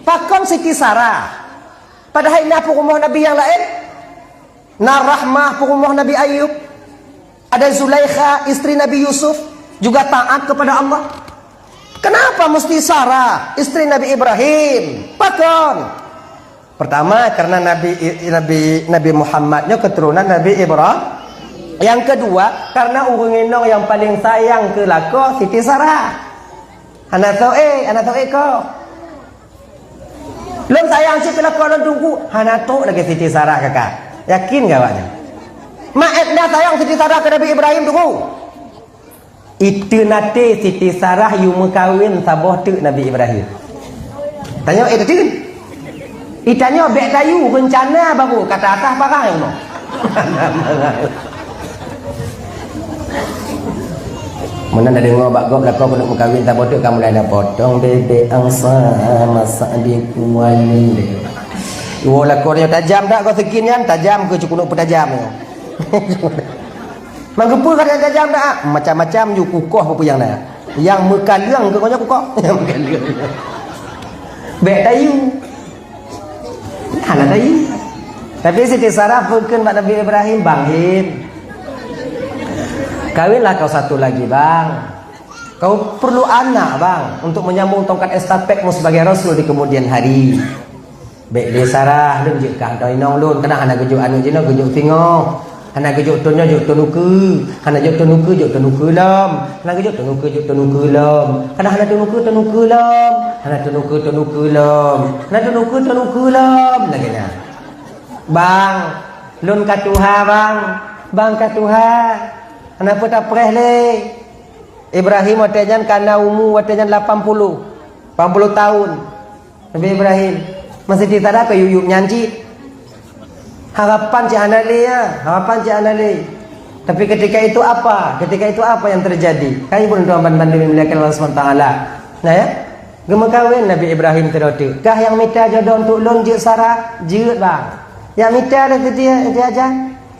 pakon Siti Sarah? Padahai na peurumoh nabi nyang laén. Na Rahmah peurumoh Nabi Ayub. Ada Zulaikha, istri Nabi Yusuf, juga taat kepada Allah. Kenapa mesti Sarah, istri Nabi Ibrahim? Pakon? Pertama, karena Nabi, Nabi, Nabi Muhammad nyoe keturunan Nabi Ibrahim. Yang kedua, karena ureueng inong nyang paling sayang keu lakoe Siti Sarah. Hana soe, hana soe ko. Lôn sayang cit keu lakoe lôn Teungku, hana trok lagèe Siti Sarah kakak. Yakin keu awaknyan? Mak Edna sayang Siti Sarah keu Nabi Ibrahim Teungku. Itu nanti Siti Sarah yue meukawen saboh teuk Nabi Ibrahim. Tanyoe, eh, teuteun. Itanyoe bèk tayue rencana baru kata atas parang nyoe. Meunan na deungoe bak gob lakoe keuneuk meukawen saboh teuk ka mulai na potong bebek angsa masak di kuali. Iwoe lakoe nyoe tajam dak kau sikin nyan, tajam keu cukup peutajam nyoe. Mang keupeue ka tajam dak? Macam-macam ju kukoh peue nyang na. Nyang meukaleueng keu nyoe kukoh. Nyang meukaleueng. Bèk tayue. Hana tayue. Tapi Siti Sarah peukheun bak Nabi Ibrahim, "Bang Him, kawinlah kau satu lagi, Bang. Kau perlu anak, Bang, untuk menyambung tongkat estafetmu sebagai rasul di kemudian hari." Bèk lé Sarah, lôn jeuet kah droe inong lôn, keunan hana geujok aneuk jinoe, geujok singoh. Hana geujok thon nyoe, jok thon ukeue. Hana jok thon ukeue, jok thon ukeue lom. Hana geujok thon ukeue, jok thon ukeue lom. Kadang hana thon ukeue, thon ukeue lom. Hana thon ukeue, thon ukeue lom. Hana thon ukeue, thon ukeue lom. Lagèe nyan. Bang, lôn ka tuha, Bang. Bang ka tuha. Hana peue tapreh lé. Ibrahim watèe nyan ka na umu watèe nyan lapan puluh. Lapan puluh tahun. Nabi Ibrahim. Masih Siti Sarah payup-yup nyan cit. Harapan cit hana lé, ya. Harapan cit hana lé. Tapi ketika itu apa? Ketika itu apa yang terjadi? Kan ibu tuan ban-, bandum dimuliakan Allah Subhanahu Wa Taala. Nah, ya. Geumeukawen Nabi Ibrahim sidroe teuk. Kah nyang mita jodoh untuk lôn jeuet Sarah? Jeuet, Bang. Nyang mita lé Siti, Siti Hajar?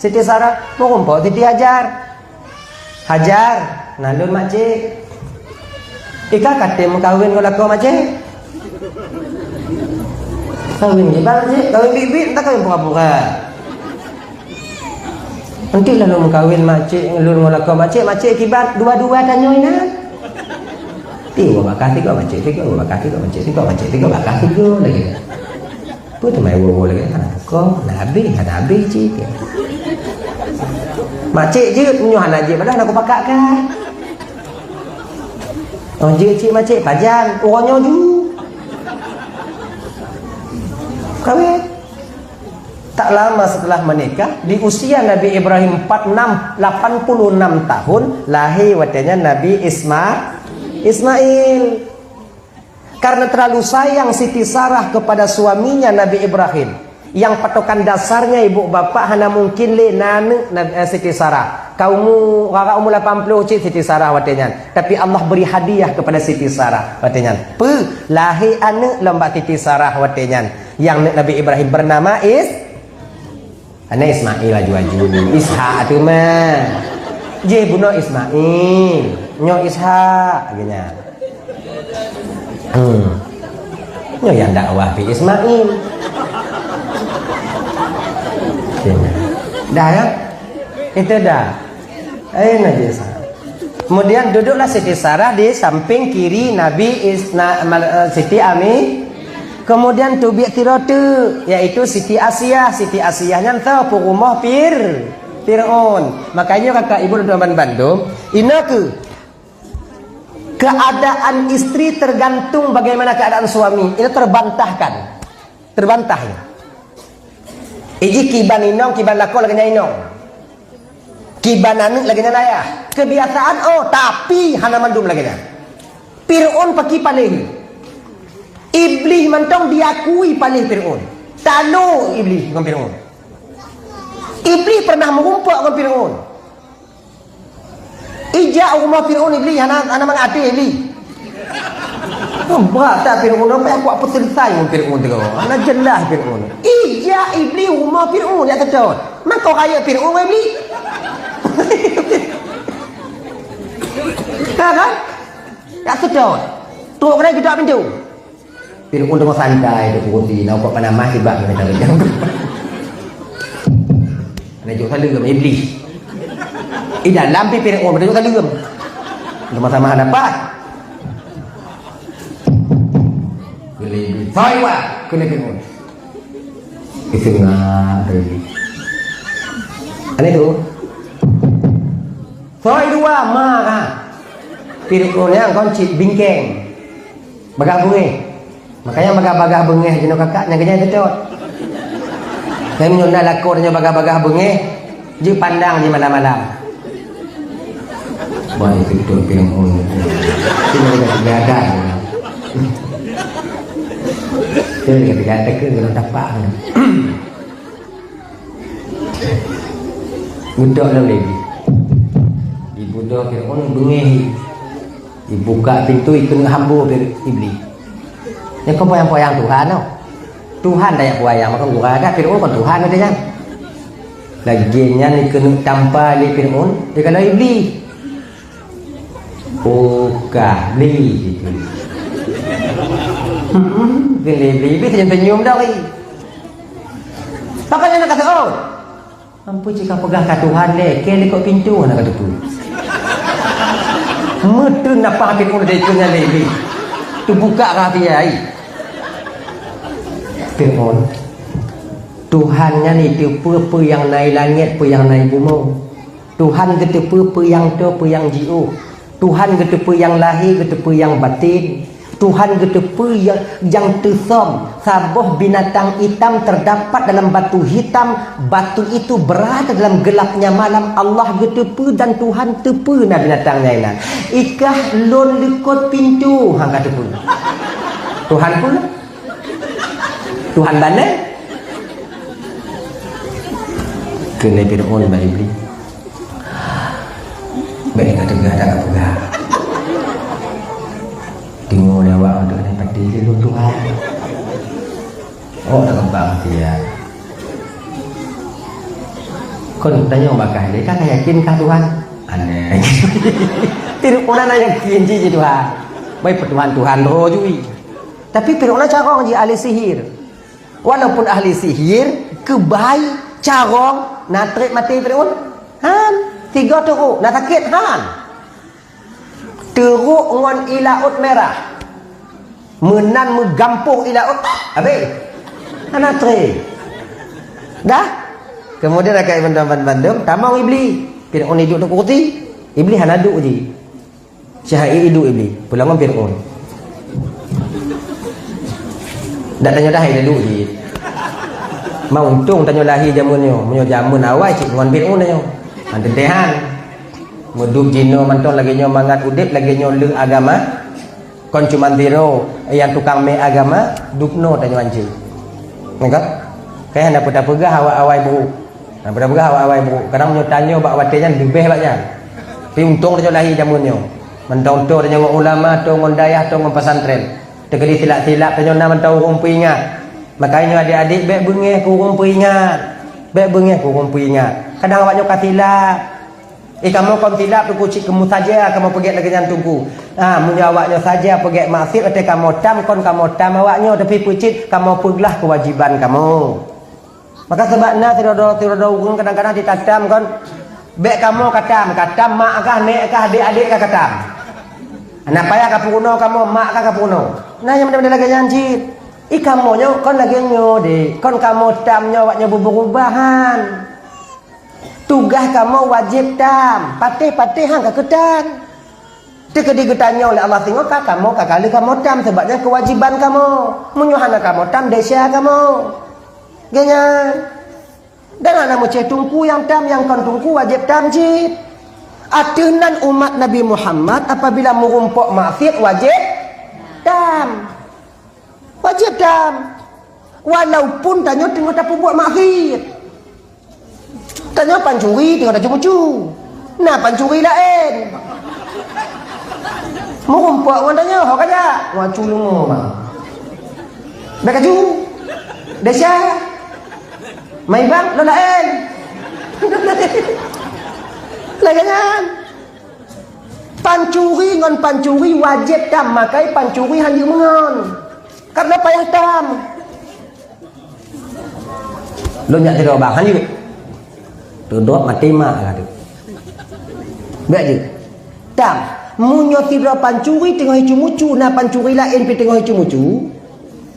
Siti Sarah? Meurumpok Siti Hajar. Hajar, na lôn makcik. Ika ka tem meukawen ngon lakoe makcik? Kawen kiban makcik, kawen biet-biet, entah kawen pura-pura. Enteuk lah lôn meukawen makcik, lôn ngon lakoe makcik, makcik kiban dua-dua tanyoe inan. Tiga bakah tiga makcik, tiga bakah tiga makcik, tiga makcik, tiga bakah tiga lagèe. Peue teuma iwoe-woe lagèe nyan? Hana teuka, hana habéh, hana habéh cit. Makcik jeuet, meunyoe hana jeuet, padahai hana kupakak kah. Oh, jeuet cit makcik, pajan, uroe nyoe ju. Kawin. Tak lama setelah menikah, di usia Nabi Ibrahim empat enam, lapan puluh enam tahun, lahé watèe nyan Nabi Isma-, Ismail. Karena terlalu sayang Siti Sarah kepada suaminya Nabi Ibrahim, yang patokan dasarnya ibu bapak hana mungkin lé na aneuk Nab-, eh, Siti Sarah. Ka umu, rara umu lapan puluh cit Siti Sarah watèe nyan. Tapi Allah beri hadiah kepada Siti Sarah watèe nyan. Peue? Lahé aneuk lom bak Siti Sarah watèe nyan. Nyang aneuk Nabi Ibrahim bernama Is-, Aneuk Ismail aju-aju. Ishak teuma. Jih bunoe Ismail. Nyoe Ishak, geuhnyan. Hmm. Nyoe nyang dakwah pih Ismail. Dah, ya? Itu dah. Eh, Nabi Isa. Kemudian duduklah Siti Sarah di samping kiri Nabi Is-, na-, mal-, eh, Siti Ami. Kemudian teubiet sidroe teuk, yaitu Siti Asiah. Siti Asiah nyan tho peurumoh Fir-, Fir'aun. Makanya kakak ibu dan teman bandum, inoe keuh, keadaan istri tergantung bagaimana keadaan suami. Ini terbantahkan. Terbantah ini. Iji kiban inong, kiban lakoe lagèe nyan inong. Kiban aneuk lagèe nyan ayah. Kebiasaan, oh, tapi hana mandum lagèe nyan. Fir'aun paki paléh. Iblih mantong diakui paléh Fir'aun. Talo Iblih ngon Fir'aun. Iblih pernah meurumpok ngon Fir'aun. Ijak u rumoh Fir'aun Iblih, hana, hana mangat até Iblih. Brat that Fir'aun, sampai aku apa selesai ngon Fir'aun tu. Hana jelas Fir'aun. Ijak Iblih u rumoh Fir'aun, jak seutôt. Mako rayeuk Fir'aun ngon Iblih. Ha, kan? Jak seutôt. Trok keunan geudak pintoe. Fir'aun teungoh santai di kursi, na upat panamah sibak ngon tanah. Na jok saleuem Iblih. Di dalam pih Fir'aun na jok saleuem. Sama-sama dapat. Geulebi. Sai wah, keuneuk Fir'aun. Isengak dari. Aneh tu. Soi dua ma ka. Fir'aun nyan kon cit bingkeng. Bagah beungéh. Makanya bagah-bagah beungéh jinoe kakak nyang keujai teutôt. Tapi meunyoe na lakoe nyoe bagah-bagah beungéh, jeuet pandang di malam-malam. Wah, itu betul Fir'aun. Itu udah kegiatan. Itu udah kegiatan ke dalam tapak. Geudok lom lé Iblih. Ibu doh Fir'aun beungéh. Ibuka pintoe, iteungeut hambo Fir-, Iblih. Nyan kon peuyang-peuyang Tuhan, oh. Tuhan dayah peuyang, maka gura dah Fir'aun kon Tuhan kata nyan. Lagèe nyan dikeuneuk tampa lé Fir'aun, dikalon Iblih. Oh, ka, Bli, gitu. Hmm, Bli, Bli, Bli senyum-senyum dah, Bli. Pakon nyan ka seuôt? Ampôn cit ka peugah ka Tuhan lé, keu likot pintoe hana ka teupeu. Meuteun napa pintoe dari keu nyan lé, Bli. Teubuka ka api ai. Fir'aun. Tuhan nyan jiteupeue peue nyang na i langét, peue nyang na i bumoe. Tuhan geuteupeue peue nyang toe, peue nyang jiôh. Tuhan geuteupeue nyang lahé, geuteupeue nyang batén. Tuhan geuteupeue nyang, nyang teusöm. Saboh binatang itam teudapat dalam batu hitam, batu itu berada dalam gelapnya malam. Allah geuteupeue dan Tuhan teupeue na binatang nyan inan. Ikah lôn likot pintoe, han ka teupeue. Tuhan peue? Tuhan bana? Keuneuk Fir'aun bak Iblih. Bèk ka teuga, dak ka peugah. Teungoh nyan awak untuk ni pati lôn Tuhan. Oh, tak kembang dia. Kon tanyong bak kah, dia kan yakin kah Tuhan? Aneh. Fir'aun na yakin ji, ji Tuhan. Baik, Tuhan, Tuhan roh jui. Tapi Fir'aun carông ji ahli sihir. Walaupun ahli sihir, keubai, carông, na trép maté Fir'aun? Han. Tiga teuruk, na sakét? Han. Teuruk ngon ie laôt mirah. Meunan meugampông ie laôt, habéh. Hana trép. Dah? Kemudian akai bandum-bandum, tamong Iblih. Fir'aun iduek di kursi, Iblih hana duek ji. Syahai iduek Iblih, pulang ngon Fir'aun. Dak tanyoe dah iduek ji. Ma untông tanyoe lahé jameun nyoe, meunyoe jameun awai cit ngon Fir'aun tanyoe. Han teuntèe han. Meuduek jinoe mantong lagèe nyoe mangat udép, lagèe nyoe le agama. Kon cuman sidroe nyang tukang mè agama, dubnoe tanyoe hanco. Nyan kan? Kayah na peue tapeugah awai-awai brôk. Na peue tapeugah awai-awai brôk. Kadang meunyoe tanyoe bak watèe nyan leubeh bak nyan. Tapi untông tanyoe lahé jameun nyoe. Mantong toe tanyoe ngon ulama, toe ngon dayah, toe ngon pesantren. Teukeudi silap-silap tanyoe na mantong ureueng peuingat. Makajih nyoe adék-adék bèk beungèh keu ureueng peuingat. Bèk beungèh keu ureueng peuingat. Kadang awak nyoe ka silap. Eh, kamoe kon silap Teungku cit, kamoe saja kamoe peugèt lagèe nyan Teungku. Ah, meunyoe awak nyoe saja peugèt maksiat, watèe kamoe tam kon kamoe tam awak nyoe, tapi peue cit kamoe peuglah keuwajéban kamoe. Maka sabab na sidroe-droe ureueng kadang-kadang jitatam kon, bèk kamoe katam, katam mak kah, nèk kah, adék-adék kah katam. Hana payah kapeurunoe kamoe, mak kah kapeurunoe. Na nyang model-model lagèe nyan cit. Ih, kamoe nyoe kon lagèe nyoe deh, kon kamoe tam nyoe awak nyoe beubeurubah han. Tugaih kamoe wajéb tam, patéh-patéh han ka keuh tan. Teukeudi geutanyong lé Allah singoh ka kamoe ka kali kamoe tam, sabab nyan keuwajéban kamoe. Meunyoe hana kamoe tam, desya kamoe. Geuh nyan. Dan hana meucéh teungku nyang tam, nyang kon teungku wajéb tam cit. Ateueh nan umat Nabi Muhammad apabila meurumpok maksiat wajéb tam. Wajéb tam. Walaupun tanyoe teungoh tapeubuet maksiat. Tanyoe pancuri teungoh tacu-mucu. Na pancuri laén. Meurumpok ngon tanyoe, ho ka jak. Wacu lungo ma. Bèk kaju. Desya. Mai bang, lo laén. Lagèe nyan. Pancuri ngon pancuri wajéb tam, makai pancuri han jeuet meungon. Karena payah tam. Lôn jak sidroe bang, han jeuet. Teudrop maté mak ka tu. Bèk jeuet. Tam, meunyoe sidroe pancuri teungoh icu-mucu, na pancuri laén pih teungoh icu-mucu,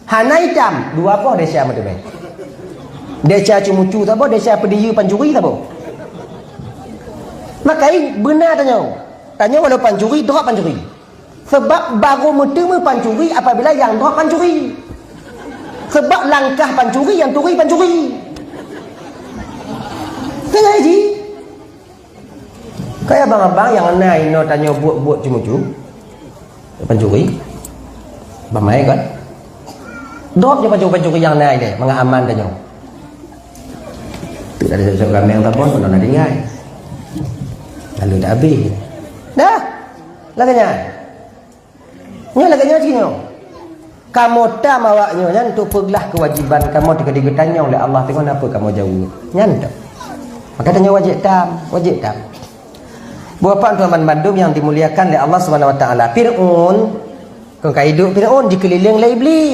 hana itam, dua boh desya meuteumé. Desya cu-mucu saboh, desya peudiyeu pancuri saboh. Makai beuna tanyoe. Tanyoe walau pancuri, drop pancuri. Sabab barô meuteumé pancuri apabila nyang drop pancuri. Sabab langkah pancuri nyang turi pancuri. Tengah ji. Kaya abang-abang nyang na inoe tanyoe buet-buet cu-mucu, pancuri, bamai kan? Drop je pancuri-pancuri nyang na ilèe, mangat aman tanyoe. Tu dari sosok rameng tabon pun na tinggai. Lalu dah habis. Dah. Lagèe nyan. Nyoe lagèe nyoe cit nyoe. Kamoe tam awak nyoe nyan untuk peuglah keuwajéban kamoe teuka digeutanyong lé Allah teungoh na peue kamoe jaweueb. Nyan tu. Maka tanyoe wajéb tam, wajéb tam. Bapak tuan bandum yang dimuliakan oleh Allah Subhanahu Wa Taala. Firaun, kon ka iduek Firaun dikeulileng lé Iblih.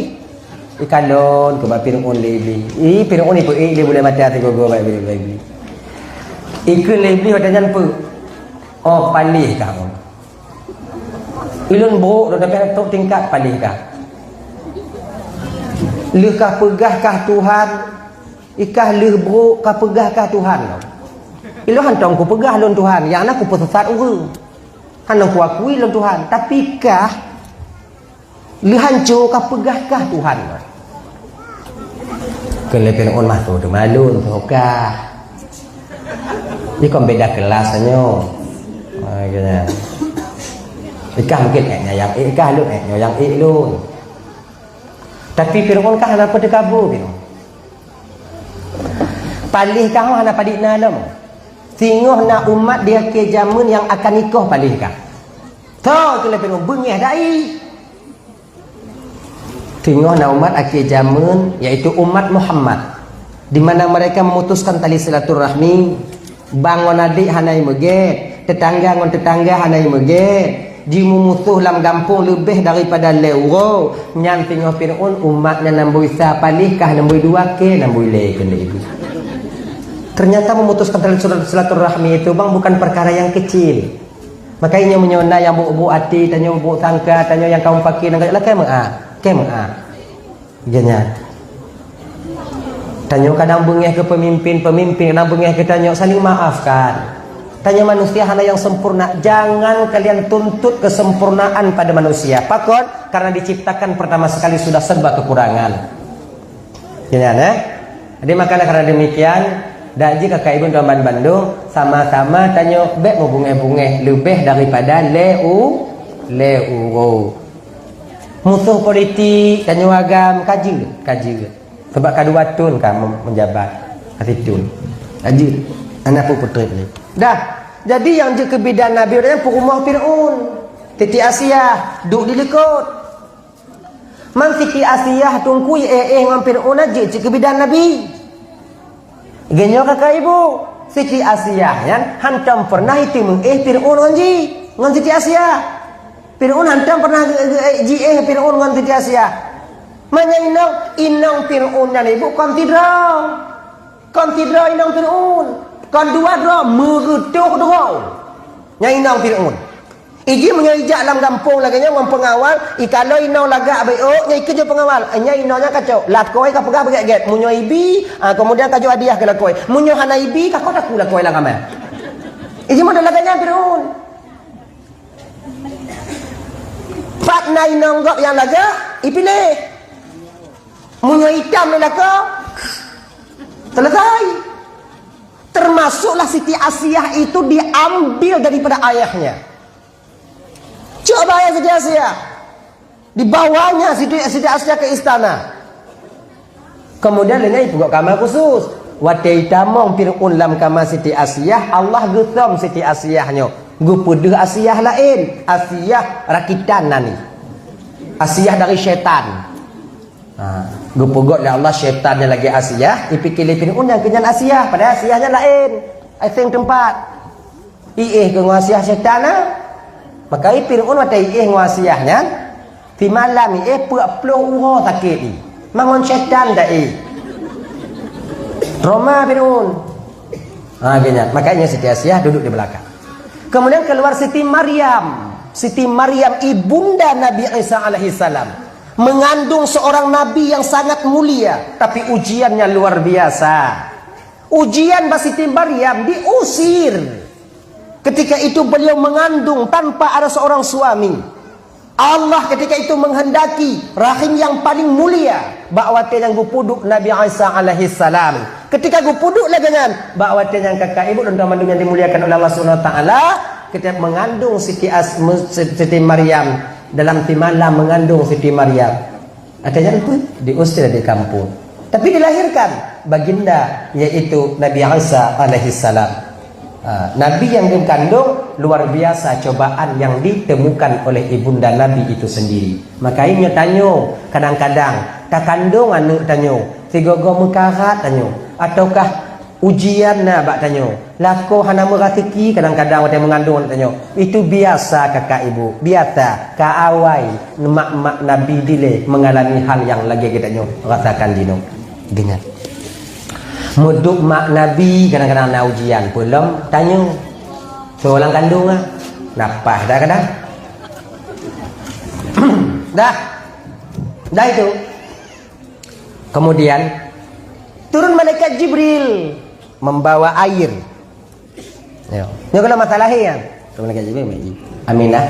Ikalon keu bak Firaun lé Iblih. Ih, Firaun ipeuék lé buleuen mata sigoe-goe bak Iblih. Ikheun lé Iblih watèe nyan peue? Oh, paléh kamoe. Ulôn brok lôn, tapi trok tingkat paléh kah. Lheueh kah peugah kah Tuhan, Ikah lheueh brok ka peugah kah Tuhan. Ilôn hántom kupeugah lôn Tuhan, nyang na kupeusesat ureuëng. Hana kuakui lôn Tuhan, tapi kah lheueh hanco ka peugah kah Tuhan. Keu lé Fir'aun mah tu teuma lôn tu kah. Ikah beda kelas nyoe. Ha, gitu. Ikah mungkin ék nyayang ék kah lôn, ék nyoyang ék lôn. Tapi Fir'aun kah hana peuteukabu Fir'aun. Paléh kah hana padit na lom. Singoh na umat di akhé jameun nyang akan ikoh paléh kah. Tho keu lé Fir'aun beungéh dai. Singoh na umat akhé jameun, yaitu umat Muhammad, di mana mereka memutuskan tali silaturahmi, bang ngon adék hana meugét, teutangga ngon teutangga hana meugét, jimumusoh lam gampông leubeh daripada lé uroe. Nyan singoh Fir'aun umat nyan namboi sa paléh kah namboi dua keu namboi lé keu ibu. Ternyata memutuskan tali silaturahmi itu bang bukan perkara yang kecil. Makanya meunyoe na nyang buk-buk até, tanyoe buk sangka, tanyoe nyang kaum pakè, nyang lakèe meu'ah, lakèe meu'ah. Geuhnyan. Tanyoe kadang beungéh keu pemimpin, pemimpin kadang beungéh keu tanyoe, saling maafkan. Tanyoe manusia hana yang sempurna, jangan kalian tuntut kesempurnaan pada manusia. Pakon? Karena diciptakan pertama sekali sudah serba kekurangan. Geuhnyan, eh? Jadi makanya karena demikian, dak jih kakak ibu tuan bandum, sama-sama tanyoe bèk meubungéh-bungéh leubeh daripada lé u-, lé uroe. Musoh politik tanyoe agam ka jeuet, ka jeuet. Sebab ka dua thon ka mem-, menjabat. Ka situ. Ka jeuet. Aneuk putri ni. Dah. Jadi nyang jeuet keu bidan Nabi nyan peurumoh Fir'aun. Siti Asiah, duek di likot. Man Siti Asiah teungku éh-éh ngon Fir'aun jeuet cit keu bidan Nabi. Geuhnyoe kakak ibu, Siti Asiah nyan hantom pernah iteumeu'éh Fir'aun ngon jih, ngon Siti Asiah. Fir'aun hantom pernah ge-, ge-, jiéh Fir'aun ngon Siti Asiah. Meunyoe inong, inong Fir'aun nyan ibu kon sidroe. Kon sidroe inong Fir'aun. Kon dua droe, meureutôh droe. Nyan inong Fir'aun. Iji meunyoe ijak lam gampông lagèe nyoe ngon peungawal, ikalon inong lagak beuôk, nyan ikeue jeuet peungawal. Nyan inong nyan kacok. Lakoe ka peugah beugèt-gèt. Meunyoe ibi, ah, kemudian kajok hadiah keu lakoe. Meunyoe hana ibi, ka kota ku lakoe lam kamar. Iji model lagèe nyan Fir'aun. Pat na inong gob nyang lagak, ipiléh. Meunyoe itam lé lakoe, selesai. Termasuklah Siti Asiah itu diambil daripada ayahnya. Coba ya Siti Asiah. Dibawanya Siti, Siti Asiah ke istana. Kemudian lé nyan ipeugöt kama khusus. Watèe itamong Fir'aun lam kama Siti Asiah, Allah geusöm Siti Asiah nyoe. Geupeudeuh Asiah laén. Asiah rakitan nan ni. Asiah dari syaitan. Ha, geupeugöt lé Allah syaitan nyang lagèe Asiah, ipike lé Fir'aun nyang keunyan Asiah, padahai Asiah nyan laén. Asèng teumpat. Iéh keu ngon Asiah syaitan na. Maka i Fir'aun watèe iéh ngon Asiah nyan, simalam iéh peuet ploh uroe sakét i. Mangon syaitan dak i. Trauma Fir'aun. Ha, geuhnyan. Makanya Siti Asiah duduk di belakang. Kemudian keluar Siti Maryam. Siti Maryam ibunda Nabi Isa alaihissalam. Mengandung seorang nabi yang sangat mulia, tapi ujiannya luar biasa. Ujian bak Siti Maryam diusir. Ketika itu beliau mengandung tanpa ada seorang suami. Allah ketika itu menghendaki rahim yang paling mulia bak watèe nyang geupeuduek Nabi Isa alaihissalam. Ketika geupeuduek lagèe nyan, bak watèe nyang kakak ibu dan teman-teman yang dimuliakan oleh Allah Subhanahu wa taala, ketika mengandung Siti As-, Siti Maryam, dalam simalam mengandung Siti Maryam. Akhirnya itu diusir dari kampung. Tapi dilahirkan baginda, yaitu Nabi Isa alaihissalam. Ha, Nabi yang dikandung luar biasa cobaan yang ditemukan oleh ibunda Nabi itu sendiri. Maka ingat tanyoe, kadang-kadang takandung aneuk tanyoe, sigoe-goe meukarat tanyoe, ataukah ujian na bak tanyoe. Lakoe hana meuraseuki kadang-kadang watèe meungandung aneuk tanyoe. Itu biasa kakak ibu, biasa. Ka awai mak-mak Nabi dilèe mengalami hal nyang lagèe geutanyoe rasakan jinoe. Geuhnyan. Meuduek mak Nabi kadang-kadang na ujian, peulom tanyoe. Soe lam kandung ah. Nafah dah kadang. Dah. Dah itu. Kemudian, Turun malaikat Jibril membawa air. Yo. Nyoe kalau masalah ya. Turun malaikat Jibril, mai. Aminah,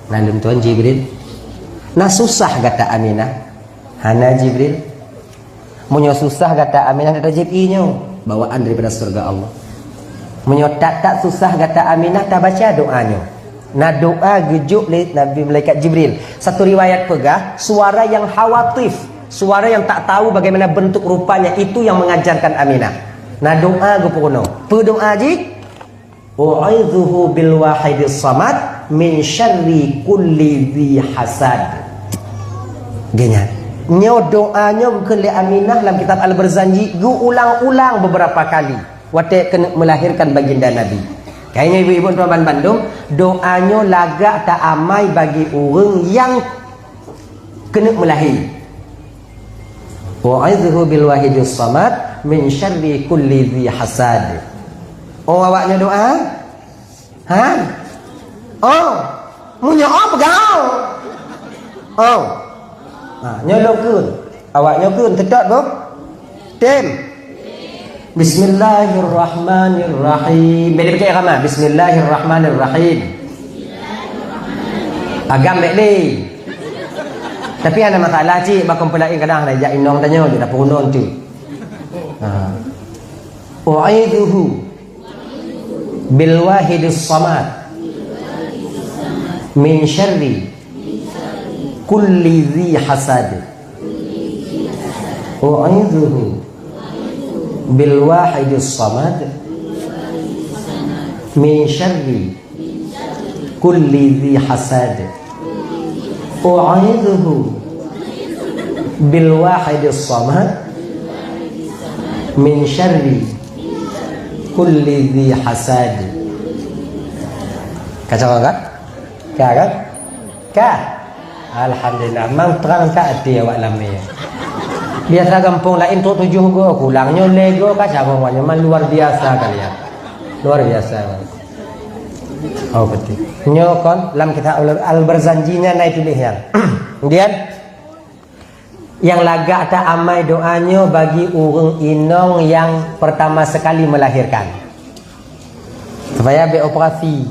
na lôn tuan Jibril. Na susah gata Aminah? Hana Jibril. Meunyoe susah gata Aminah, gata jép ie nyoe bawaan daripada syurga Allah. Meunyoe that-that susah gata Aminah, tabaca doa nyoe. Na doa geujok lé Nabi Malaikat Jibril. Satu riwayat peugah, suara yang khawatif, suara yang tak tahu bagaimana bentuk rupanya, itu yang mengajarkan Aminah. Na doa geupeurunoe. Peue doa jih? "U'idzuhu bil wahidis samad min syarri kulli dzi hasad." Geuhnyan. Nyoe doa nyoe geukheun lé Aminah lam kitab Al-Barzanji geuulang-ulang beberapa kali. Watée keuneuk melahirkan baginda Nabi. Kayée nyoe ibu-ibu tuan ban bandum, doa nyoe lagak ta amai bagi ureuëng nyang keuneuk meulahé. "U'idzuhu bil wahidis samad min syarri kulli dzi hasad." Oh, awak nyoe doa? Ha? Oh, meunyoe oh peugah oh. Oh. Ha, nyoe lôn kheun. Awak nyoe kheun, teutap boh? Tem. Bismillahirrahmanirrahim. Beda pakai irama. Bismillahirrahmanirrahim. Agam bek lé. Tapi hana masalah cik, bak kampung lain kadang hana jak inong tanyoe, jak dapur unong tu. Ha. U'idzuhu bil wahidis samad min syarri kulli dzi hasad. U'idzuhu bil wahidis samad min syarri kulli dzi hasad. U'idzuhu bil wahidis samad min syarri kulli dzi hasad. Ka cawa kan? Ka kan? Ka. Alhamdulillah, mang trang ka até awak lam ni. Biasa gampông laén trok tujoh go, kulang nyoe lhèe go ka carông awak nyoe, man luar biasa kalian. Luar biasa. Oh, betul. Nyoe kon lam kitab Al-, Al-Barzanji nyan na tuléh nyan. Kemudian, nyang lagak ta amai doa nyoe bagi ureuëng inong nyang pertama sekali melahirkan. Supaya bèk operasi.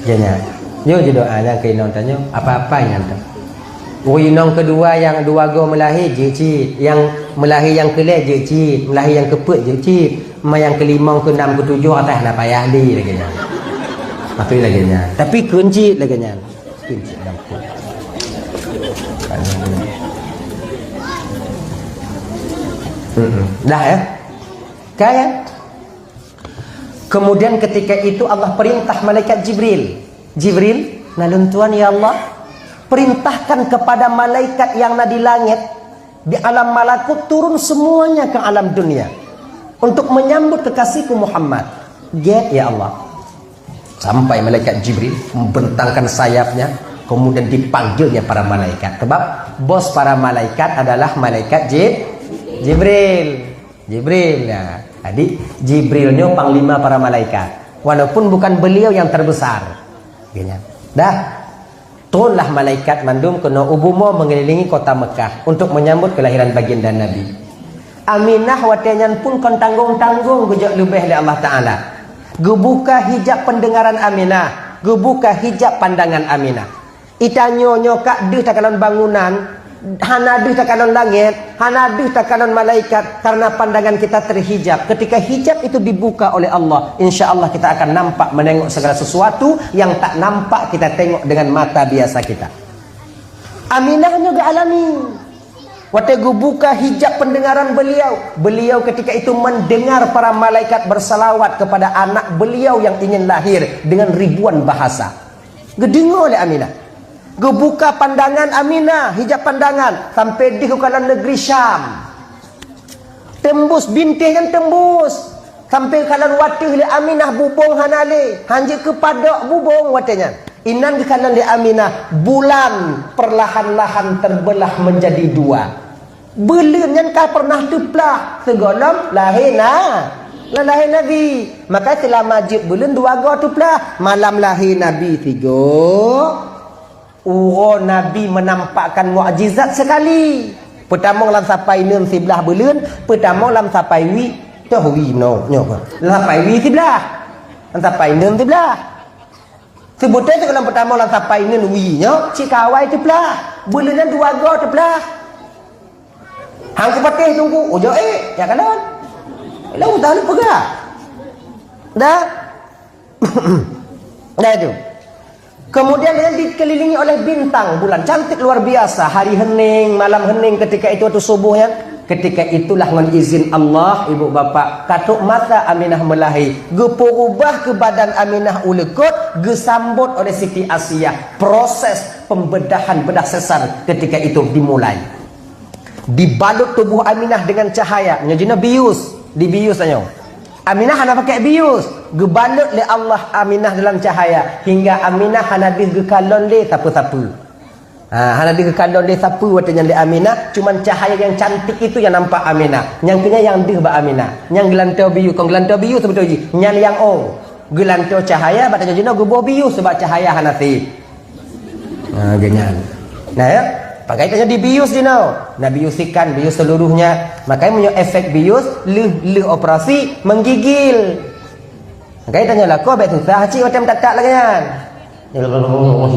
Ya, nyan. Yo, je doa nyang keu inong tanyoe, apa-apa nyan tu. Ureuëng inong keudua nyang dua go meulahé jeuet cit, nyang meulahé nyang keulhèe jeuet cit, meulahé nyang keupeuet jeuet cit, ma nyang keulimong, keunam, keutujoh atas na payah lé lagèe nyan. Tapi lagèe nyan. Tapi kheun cit lagèe nyan. Kheun cit gampông. Mm-mm. Dah ya? Ka ya? Kemudian ketika itu Allah perintah malaikat Jibril, "Jibril, na lôn tuan ya Allah, perintahkan kepada malaikat yang na di langit, di alam malakut turun semuanya ke alam dunia untuk menyambut kekasihku Muhammad." Gét ya Allah. Sampai malaikat Jibril membentangkan sayapnya, kemudian dipanggilnya para malaikat. Sebab bos para malaikat adalah malaikat Jib-, Jibril. Jibril, ya. Jadi, Jibril nyoe panglima para malaikat. Walaupun bukan beliau yang terbesar. Gitu. Dah. Turunlah malaikat mandum keunoe u bumoe mengelilingi kota Mekah untuk menyambut kelahiran baginda Nabi. Aminah watèe nyan pun kon tanggong-tanggong geujok leubeh lé Allah Taala. Geubuka hijab pendengaran Aminah, geubuka hijab pandangan Aminah. Itanyoe nyoe ka deuh takalon bangunan, hana deuh takalon langét, hana deuh takalon malaikat, karena pandangan kita terhijab. Ketika hijab itu dibuka oleh Allah, insya Allah kita akan nampak menengok segala sesuatu yang tak nampak kita tengok dengan mata biasa kita. Aminah nyoe geualami. Watèe geubuka hijab pendengaran beliau, beliau ketika itu mendengar para malaikat bersalawat kepada anak beliau yang ingin lahir dengan ribuan bahasa. Geudeungoe lé Aminah. Geubuka pandangan Aminah, hijab pandangan, sampai deuh u kalon negeri Syam. Tembus bintéh nyan tembus. Sampai kalon watèe lé Aminah bubông hana lé, hanjeuet keupadok bubông watèe nyan. Inan geukalon lé Aminah, bulan perlahan-lahan terbelah menjadi dua. Buleuen nyan ka pernah teuplah sigohlom lahé na, lahé Nabi. Maka seulama jeuet buleuen dua goe teuplah. Malam lahé Nabi sigoe, uroe Nabi menampakkan mukjizat sekali. Peutamong lam sapai neun siblah buleuen, peutamong lam sapai wie toh wie meunoe, nyoe keuh. Lam sapai wie siblah. Lam sapai neun siblah. Seubutée sigohlom peutamong lam sapai neun wie nyoe, cit ka awai teuplah. Buleuen nyan dua goe teuplah. Han kupatéh teungku, ujoe ék, jak kalon. Lalu dah lôn peugah. Dah? Dah itu. Kemudian dia dikelilingi oleh bintang, bulan cantik luar biasa. Hari hening, malam hening ketika itu waktu subuh nyan. Ketika itulah ngon izin Allah, ibu bapak, ka trok masa Aminah meulahé. Geupeurubah keu badan Aminah u leukot, geusambot oleh Siti Asiah. Proses pembedahan bedah sesar ketika itu dimulai. Dibalut tubuh Aminah dengan cahaya. Nyoe jinoe bius, dibius tanyoe. Aminah hana pakai bius. Geubalut lé Allah Aminah dalam cahaya, hingga Aminah hana deuh geukalon lé sapeue-sapeue. Ha, hana deuh geukalon lé sapeue watée nyan lé Aminah, cuman cahaya nyang cantik itu nyang nampak Aminah. Nyang keu nyan nyang deuh bak Aminah. Nyang geulantoe bius, kon geulantoe bius seubeutôi jih, nyan nyang ong. Geulantoe cahaya, bak tanyoe jinoe geuboh bius, sabab cahaya hana sép. Ha, geuh nyan. Nah, ya. Pakai tanyoe dibius jinoe. Nah, bius ikan, bius seluruhnya. Makanya meunyoe efek bius, lheueh, lheueh operasi, menggigil. Makanya tanyoe lakoe bèk susah cit watèe meutat-tat lagèe nyan. Geulénong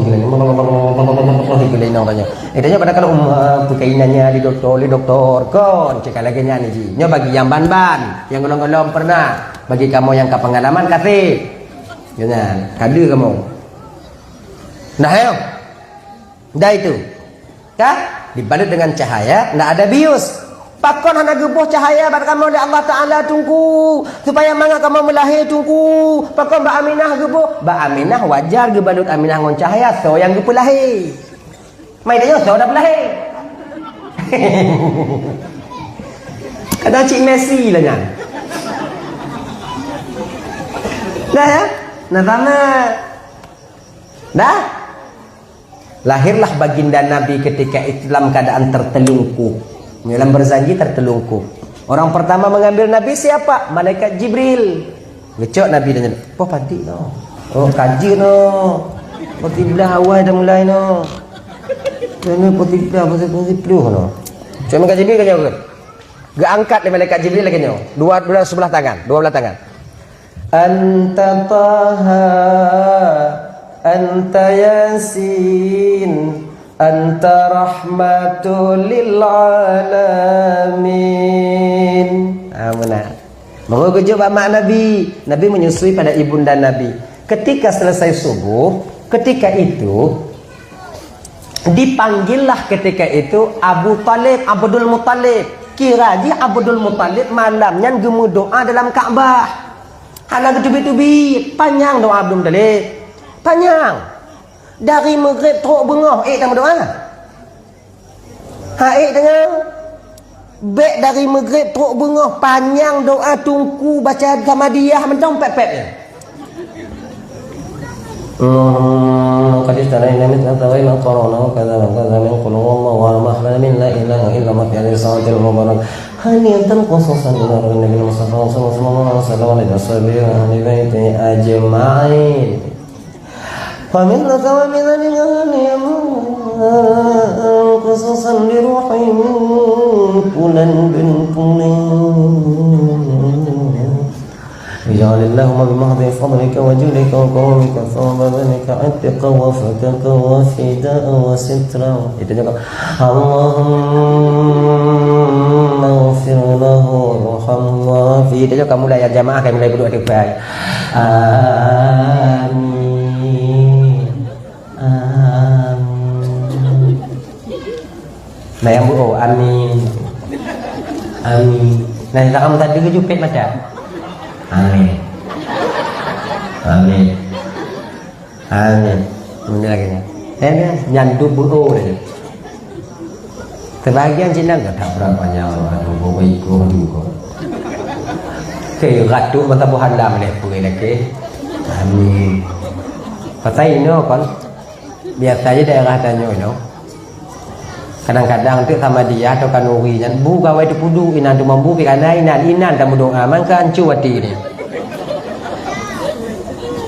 tanyoe. Eh, tanyoe kadang-kadang, um, ah, peukainannya di doktor, di doktor. Kon, cit ka lagèe nyan ji. Nyoe bagi nyang ban-ban, nyang gohlom-gohlom pernah. Bagi kamoe nyang ka pengalaman, kasih. Nyan, ka deuh kamoe. Nah, ayo. Dah itu. Kan? Dibalut dengan cahaya, ndak ada bius. Pakon hana geuboh cahaya bak kamoe lé Allah Taala, Teungku, supaya mangat kamoe meulahé, Teungku? Pakon bak Aminah geuboh? Bak Aminah wajar geubalut Aminah ngon cahaya, soe nyang geupeulahé. Mai tanyoe, soe nyang peulahé? Kadang cit Messi lah nyan. Dah ya? Nah, sama. Dah? Lahirlah baginda Nabi ketika itu dalam keadaan tertelungkup. Dalam berjanji tertelungkup. Orang pertama mengambil Nabi siapa? Malaikat Jibril. Geucok Nabi dan, "Poh padi no. Oh, kaji no. Poh siblah awai dah mulai no. Ini poh siblah, poh siblah no." Cok malaikat Jibril kan jawab. Geuangkat lé malaikat Jibril lagèe nyoe. Dua, dua sebelah tangan, dua belah tangan. Anta Taha, anta Yasin, anta rahmatul lil alamin. Ha, meunan. Baru geujok bak mak Nabi. Nabi menyusui pada ibunda Nabi. Ketika selesai subuh, ketika itu, dipanggillah ketika itu Abu Thalib, Abdul Muthalib. Kira jih Abdul Muthalib malam nyan geumeudoa dalam Ka'bah. Hana geuteubiet-teubiet, panyang doa Abdul Muthalib. Panyang. Dari Maghrib trok beungoh, ék tameudoa. Ha, ék deungoe. Bèk dari Maghrib trok beungoh, panyang doa Teungku baca Samadiyah mantong pép-pép nyan. Hmm, qad iftaraina mithla ma qara'na wa kadza wa kadza min qul huwallahu ahad, la ilaha illa huwa fi sa'atil mubarak. Hal yantan khususan ila Nabi Mustafa sallallahu alaihi wasallam wa ala alihi wa sahbihi wa ahli baiti ajma'in. Wa min, wa min, khususan li ruhin fulan bin fulan. Ij'alillahumma bi mahdhi fadlika wa judika wa karamika thawaba dhalika itqan wa fakaka wa fidaan wa sitra. Itu juga. Allahumma ighfir lahu warhamhu wa'afihi. Itu juga mulai ya jamaah, kamoe mulai berdoa depan. Amin. Amin. Nah, nyang bu-, oh, amin. Amin. Nah, dalam tadi ke jupit macam. Amin. Amin. Amin. Bener lagi ni. Eh, ni, nyan du bu-, oh, dia. Sebahagian Cina enggak tak berapa nyawa, aduh, bawa ikut juga. Ke, ratu mata buhan dah boleh pergi lagi. Amin. Kata Ino kan, biasa aja daerah tanyoe Ino. Kadang-kadang tu sama dia atau kanuri nyan, bu gawai tu pudu, inan tu mambu, pi kana inan, inan tak berdoa, mangka hancur hati dia.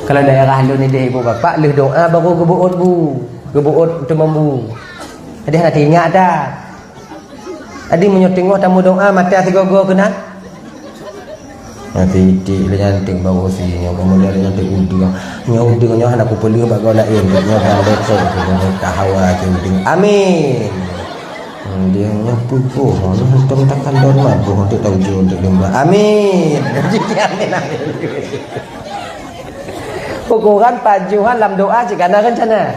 Kalau daerah lu ni deh ibu bapak, leh doa baru gebuot bu, gebuot tu mambu. Jadi hana ingat dah. Jadi meunyoe teungoh tameudoa mata sigoe-goe keunan. Nyan titik lé nyan tiek baroe si nyoe, kemudian lé nyan tiek udeueng. Nyoe udeueng nyoe hana kupeuleueh bak goe laén, nyoe bandot sok nyoe ka hawa cit udeueng. Amin. Hmm, dia nyoe peugoh, nyoe hantom takalon maböh untuk taujoe untuk domba. Amin. Amin, amin. Ukuran pajoh lam doa jika ada rencana.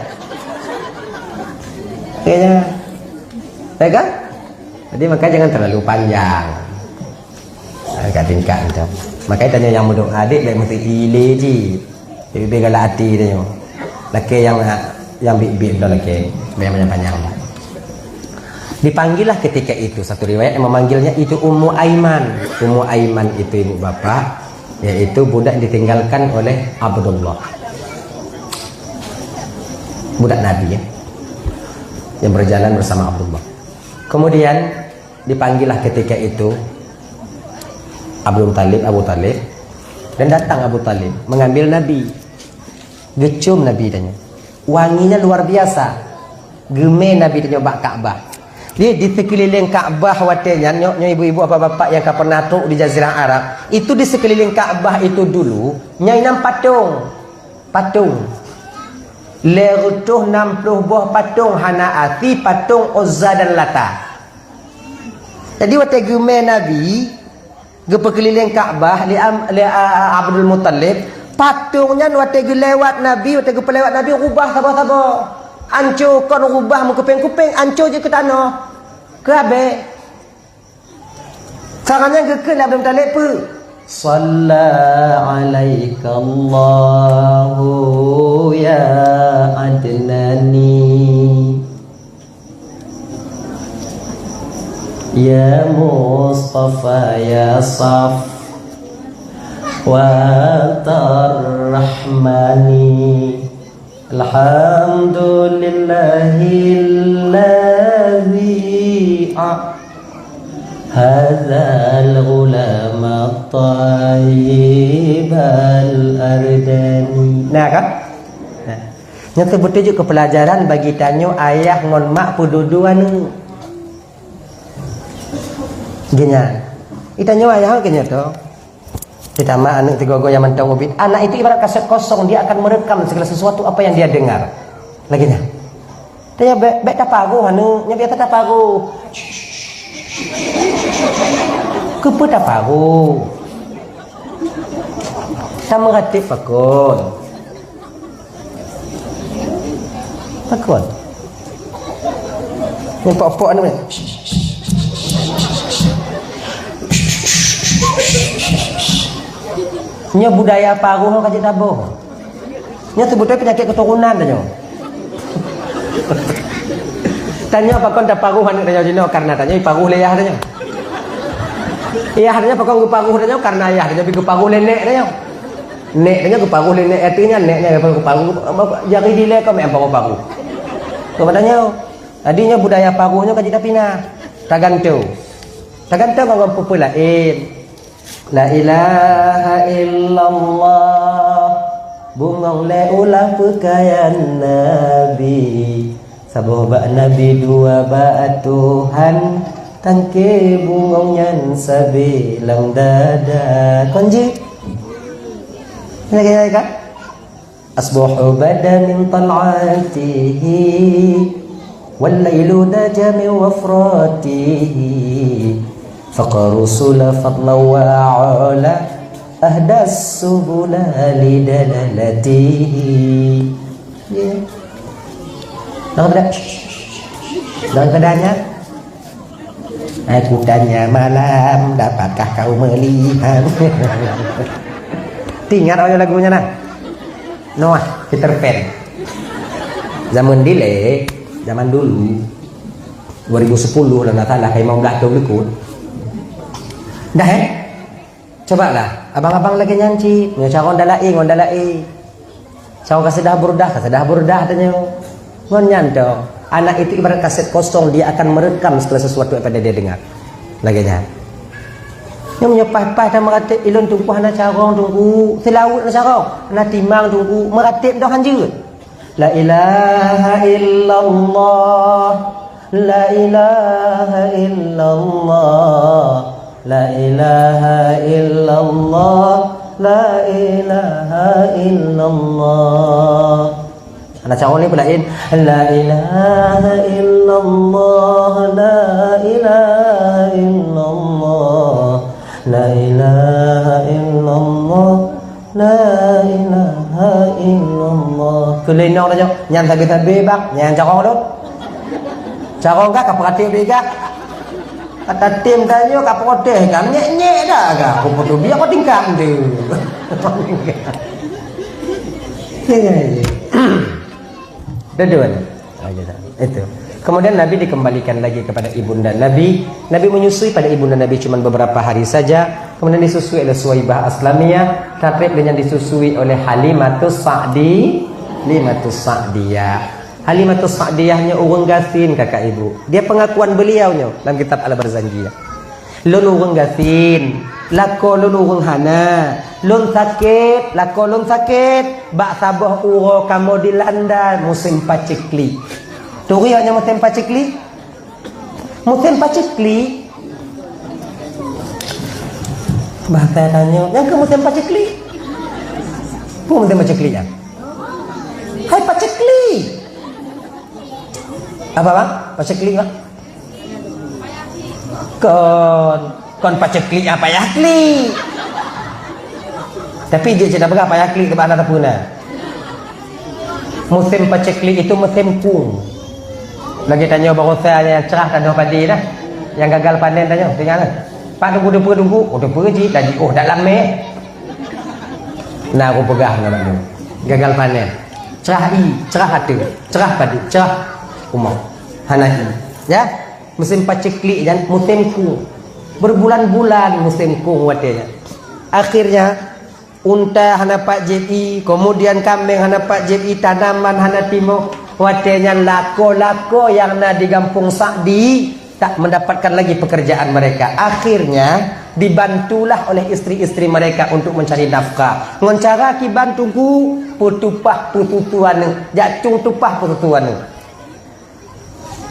Kayaknya. Ya kan? Jadi, maka jangan terlalu panjang. Ha, tingkat-tingkat macam. Maka tanyoe nyang meudoa, adik, bèk meusti ilé jih. Jadi, bèk galak até tanyoe. Lakèe nyang, nyang biet-biet dah lakèe. Bèk nyang panjang-panjang dah. Dipanggillah ketika itu, satu riwayat yang memanggilnya itu Ummu Aiman. Ummu Aiman itu ibu bapak, yaitu budak yang ditinggalkan oleh Abdullah. Budak Nabi, ya. Yang berjalan bersama Abdullah. Kemudian dipanggillah ketika itu Abdul Muthalib, Abu Thalib, dan datang Abu Thalib mengambil Nabi. Geucium Nabi tanyoe. Wanginya luar biasa. Geumè Nabi tanyoe bak Ka'bah. Jadi di sekelileng Ka'bah watèe nyan, nyoe, nyoe ibu-ibu, bapak-bapak yang ka pernah trôk di Jazirah Arab, itu di sekelileng Ka'bah itu dulu, nyan inan patong. Patong. Lhèe reutôh nam ploh boh patong hana asli, patong Uzza dan Lata. Jadi watèe geumè Nabi, geupeukeulileng Ka'bah lé Am-, lé, a, a, Abdul Muthalib, patong nyan watèe geulewat Nabi, watèe geupeulewat Nabi, rubah saboh-saboh. Anco kon rubah meukupéng-kupéng, anco jeuet keu tanoh. Keu abèe. Saran nyan geukheun lé Abdul Muthalib peue? Shalla 'alaikallahu ya Adnani. Ya Mustafa ya Safwatar Rahmani. Alhamdulillahilladzi a-, hadzal ghulama thayyibal ardani. Nah, kan? Nah. Nyoe teubeutôi jeuet keu peulajaran bagi tanyoe ayah ngon mak peududu aneuk. Geuhnyan. Di tanyoe ayah geuhnyan tu. Ditambah aneuk tigogo nyang mantong ubit. Anak itu ibarat kaset kosong, dia akan merekam segala sesuatu apa yang dia dengar. Lagèe nyan. Tanyoe bèk, bèk tapagoh aneuk, nyan biasa tapagoh. Keupeue tapagoh? Tameuratéb pakon? Pakon? Nyang pok-pok anu, eh. Nyoe budaya paruh ka jeuet taboh. Nyoe seubeutôi peunyakét keuturonan tanyoe. Tanyoe pakon taparuh aneuk tanyoe jinoe, karena tanyoe iparuh lé yah tanyoe. Yah tanyoe pakon geuparuh tanyoe, karena yah tanyoe pi geuparuh lé nèk tanyoe. Nèk tanyoe geuparuh lé nèk, artinya nèk nyan geuparuh, jari dilèe keu meu'en paruh-paruh. Keu tanyoe. Jadi nyoe budaya paruh nyoe ka jeuet tapinah. Tagantung. Tagantung ngon peue-peue laén. La ilaha illallah. Bungong lé ulah peukayan Nabi. Saboh bak Nabi, dua bak Tuhan, tangke bungong nyan sabe lam dada. Kon jeuet? Lagèe nyan kan? Asbahu bada min tal'atihi, wal lailu naja min wafratihi, faqa rusula fadlan wa ula, ahdas subula lidalalatihi. Ya. Jangan pada, jangan pada nyan. Aku tanya malam, dapatkah kau melihat? Ingat awak lagu nyan nah? Noah, Peter Pan. Zaman dilèe, zaman dulu, dua ribu sepuluh lah nggak salah, lima belas tahun likot. Dah, eh? Cobalah, abang-abang lagèe nyan cit, nyoe carông dalai ngon dalai. Carông kaseudah burdah, kaseudah burdah tanyoe. Ngon nyan toh, anak itu ibarat kaset kosong, dia akan merekam segala sesuatu yang pada dia dengar. Lagèe nyan. Nyoe meunyoe paih-paih tameuratéb, ilôn Teungku hana carông Teungku, seulaweuet hana carông, hana timang Teungku, meuratéb doh hanjeuet. La ilaha illallah. La ilaha illallah, la ilaha illallah, la ilaha illallah. Hana carông lé peulaén. La ilaha illallah, la ilaha illallah, la ilaha illallah, la ilaha illallah. Keu lheueh nyoe tanyoe, nyan sabe-sabe bak, nyan carông lôn. Carông kah ka peuratéb lé kah? Ka tatem tanyoe ka protes kan, nyek-nyek dah kah? Aku peutubiak kau tingkat tu. Dua-dua ni. Ah, gitu. Itu. Kemudian Nabi dikembalikan lagi kepada ibunda Nabi. Nabi menyusui pada ibunda Nabi cuma beberapa hari saja. Kemudian disusui oleh Suwaibah Aslamiyah. Takrib dengan disusui oleh Halimatus Sa'di. Halimatus Sa'diyah. Halimatus Sa'diyah nyoe ureuëng gasien, kakak ibu. Dia pengakuan beliau nyoe dalam kitab Al-Barzanji. Lôn ureuëng gasien, lakoe lôn ureuëng hana. Lôn sakét, lakoe lôn sakét. Bak saboh uroe kamoe dilanda musém paceklik. Turi awak nyan musém paceklik? Musém paceklik? Bahasa tanyoe, nyang keu musém paceklik? Peue musém paceklik nyan? Hai paceklik! Apa, bang? Paceklik, bang? Kon, kon paceklik apa ya klik? Tapi dia cerita peugah payah klik di mana teupeu na. Musém paceklik itu musém kung. Lagée tanyoe baroesa nyang cerah tanoh padi dah. Nyang gagal panen tanyoe, tinggai lah. Pak tunggu depe tunggu, oh depe jih tadi, oh dak lamé. Nah, aku peugah ngon mak nyoe. Gagal panen. Cerah i, cerah ate, cerah padi, cerah umoe. Hana i. Ya? Musém paceklik nyan musém kung. Berbulan-bulan musém kung watée nyan. Akhirnya, unta hana pat jieb i, kemudian kambing hana pat jieb i, tanaman hana timoh. Watée nyan lakoe-lakoe nyang na di gampông Sa'di tak mendapatkan lagi pekerjaan mereka. Akhirnya, dibantulah oleh istri-istri mereka untuk mencari nafkah. Ngon cara kiban teungku, peutupah peututu aneuk, jak cung tupah peututu aneuk.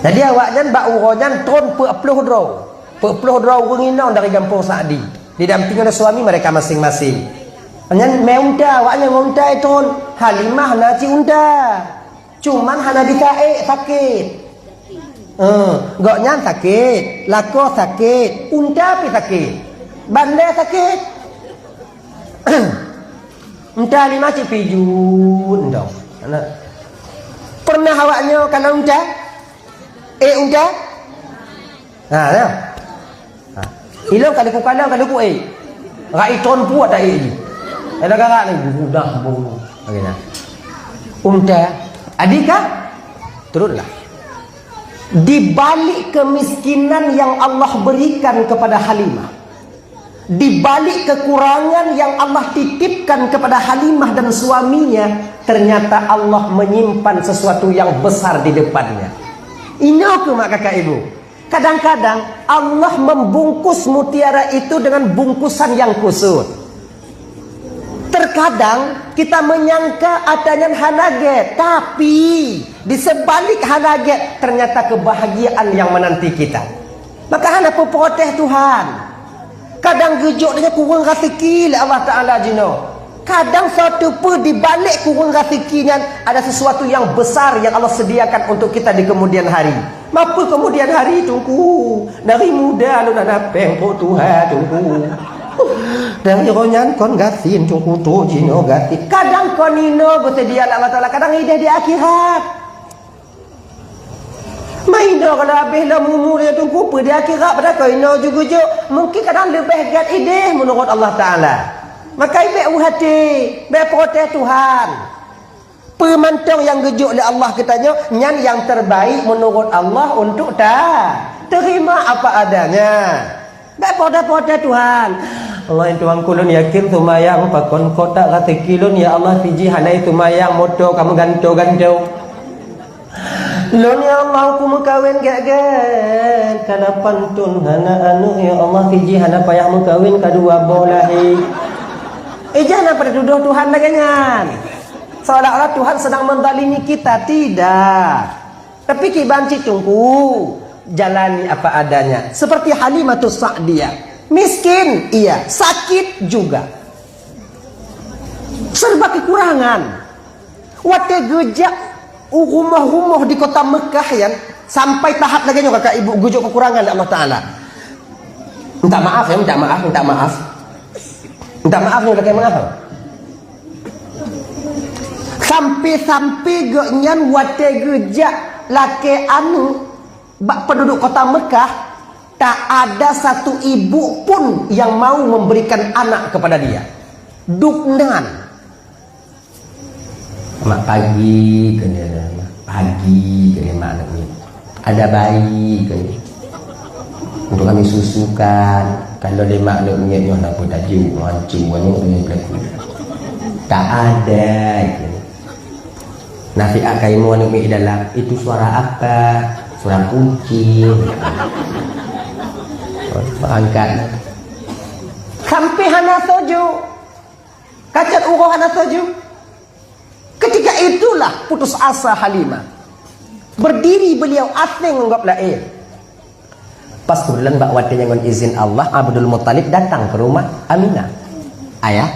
Jadi awaknyan bak uroe nyan tron peuet ploh droe. Peuet ploh droe ureuëng inong dari gampông Sa'di. Didampingi oleh suami mereka masing-masing. Nyan mé unta, awaknyan ngon unta tron. Halimah na cit unta. Cuman hana bisa ék, sakét. Eh, gobnyan sakét, lakoe sakét, unta pih sakét. Bandé sakét. Unta lima cit pijut, entong. Pernah awaknyoe kana unta? Eh, unta? Ha, ya. Ha. Ilong ka leuku kalang, ka leuku ék. Rak itron puat dak ék jih. Ada garak ni, budak bong. Oke, nah. Unta, adika? Turunlah. Di balik kemiskinan yang Allah berikan kepada Halimah, di balik kekurangan yang Allah titipkan kepada Halimah dan suaminya, ternyata Allah menyimpan sesuatu yang besar di depannya. Inoe keuh mak kakak ibu. Kadang-kadang Allah membungkus mutiara itu dengan bungkusan yang kusut. Terkadang kita menyangka ata nyan hana gét, tapi di sebalik hana gét ternyata kebahagiaan yang menanti kita. Maka hana peuprotes Tuhan. Kadang geujok nyan kureueng raseuki lé Allah Taala jinoe. Kadang suatu peue di balik kureueng raseuki nyan ada sesuatu yang besar yang Allah sediakan untuk kita di kemudian hari. Mapeue kemudian hari teungku? Dari muda lôn hana péng po tuha teungku. Dari roh nyan kon gasien teungku, trok jinoe gasien. Kadang kon inoe geuseudia lé Allah Taala, kadang ideh di akhirat. Mai inoe kalau habéh lom umu lé teungku, peue di akhirat pada kon inoe jugujok. Mungkin kadang leubeh gét ideh meunurot Allah Taala. Maka bèk u até, bèk protes Tuhan. Peue mantong nyang geujok lé Allah keu tanyoe, nyan nyang terbaik meunurot Allah untuk ta terima apa adanya. Bèk protes-protes Tuhan. Allah Tuhanku, lôn yakin seumayang pakon kotak raseuki lôn, ya Allah, siji hana seumayang, moto ka meuganto-ganto. Lôn, ya Allah, ku meukawen gét-gét, ka lapan thon hana aneuk, ya Allah, siji hana payah meukawen, ka dua boh lahé. Ijak na pada tudoh Tuhan lagèe nyan. Seolah-olah Tuhan sedang menzalimi kita. Tidak. Tapi kiban cit Teungku, jalani apa adanya. Seperti Halimatus Sa'diyah. Miskin, iya. Sakit juga. Serba kekurangan. Watée geujak u rumoh-rumoh di kota Mekah, yan, sampai tahap lagée nyoe kakak ibu geujok kekurangan lé Allah Taala. Minta maaf ya, minta maaf, minta maaf. Minta maaf nyoe lakée maaf. Sampai-sampai geuh nyan watée geujak lakée aneuk bak penduduk kota Mekah, tak ada satu ibu pun yang mau memberikan anak kepada dia. Dubnan. Mak pagi keunoe, pagi keunoe mak aneuk miet. Ada bayi keunoe. Untuk kami susukan. Kalau lé mak aneuk miet nyoe na peue tajok, mancu aneuk miet belaku. Tak ada itu. Nasihat kaimoe aneuk miet dalam, itu suara apa? Suara kucing. Angkat. Sampai hana sojo. Kacet uroe hana sojo. Ketika itulah putus asa Halimah. Berdiri beliau aseng ngon gob laén. Pas kebetulan bak watée nyan ngon izin Allah, Abdul Muttalib datang ke rumah Aminah. "Ayah,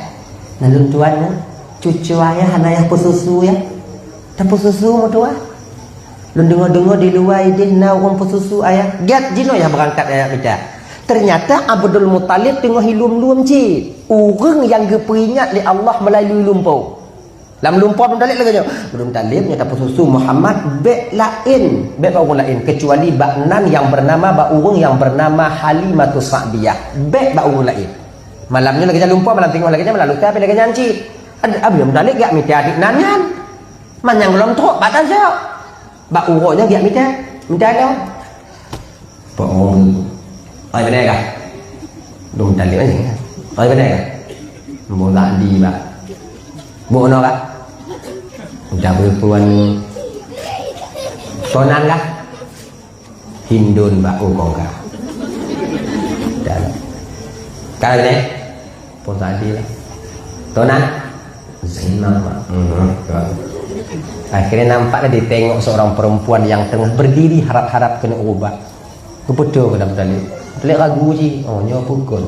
na lôn tuan nyoe, cucu ayah hana yah peususu ya. Tapeususu meutuah." Lôn deungoe-deungoe di luwa ideh na ureuëng peususu ayah. Giat jinoe yah beurangkat ayah mita. Ternyata Abdul Muttalib teungoh ilum-lum cit. Ureuëng nyang geupeuingat lé Allah meulalu lumpoe. Lam lumpoe Abdul Muttalib lagée nyoe. Abdul Muttalib nyang tapeususu Muhammad bék laén, bék bak ureuëng laén, keucuali bak nan nyang beunama, bak ureuëng nyang beunama Halimatus Sa'diyah. Bék bak ureuëng laén. Malam nyoe lagée nyan lumpoe, malam teungoh lagée nyan, malam lusa pih lagée nyan cit. Abdul Muttalib geujak mita aneuk nan nyan. Manyang gohlom trok bak tajak. Bak uroe nyan geujak mita, mita lom. Pak Om. Oi, beuna kah? Dong talib aja. Oi, beuna kah? Bola di bak. Bok no kah? Udah berpuan. Tonan kah? Hindun bak ukong kah? Dah. Kah ni? Pun tadi lah. Tonan? Zina, Mak. Hmm, tuan. Akhirnya nampak dia ditengok seorang perempuan yang tengah berdiri harap-harap kena ubah. Kebetul kena Abdul Muttalib. Muttalib ragu je. Oh, nyoe pukul.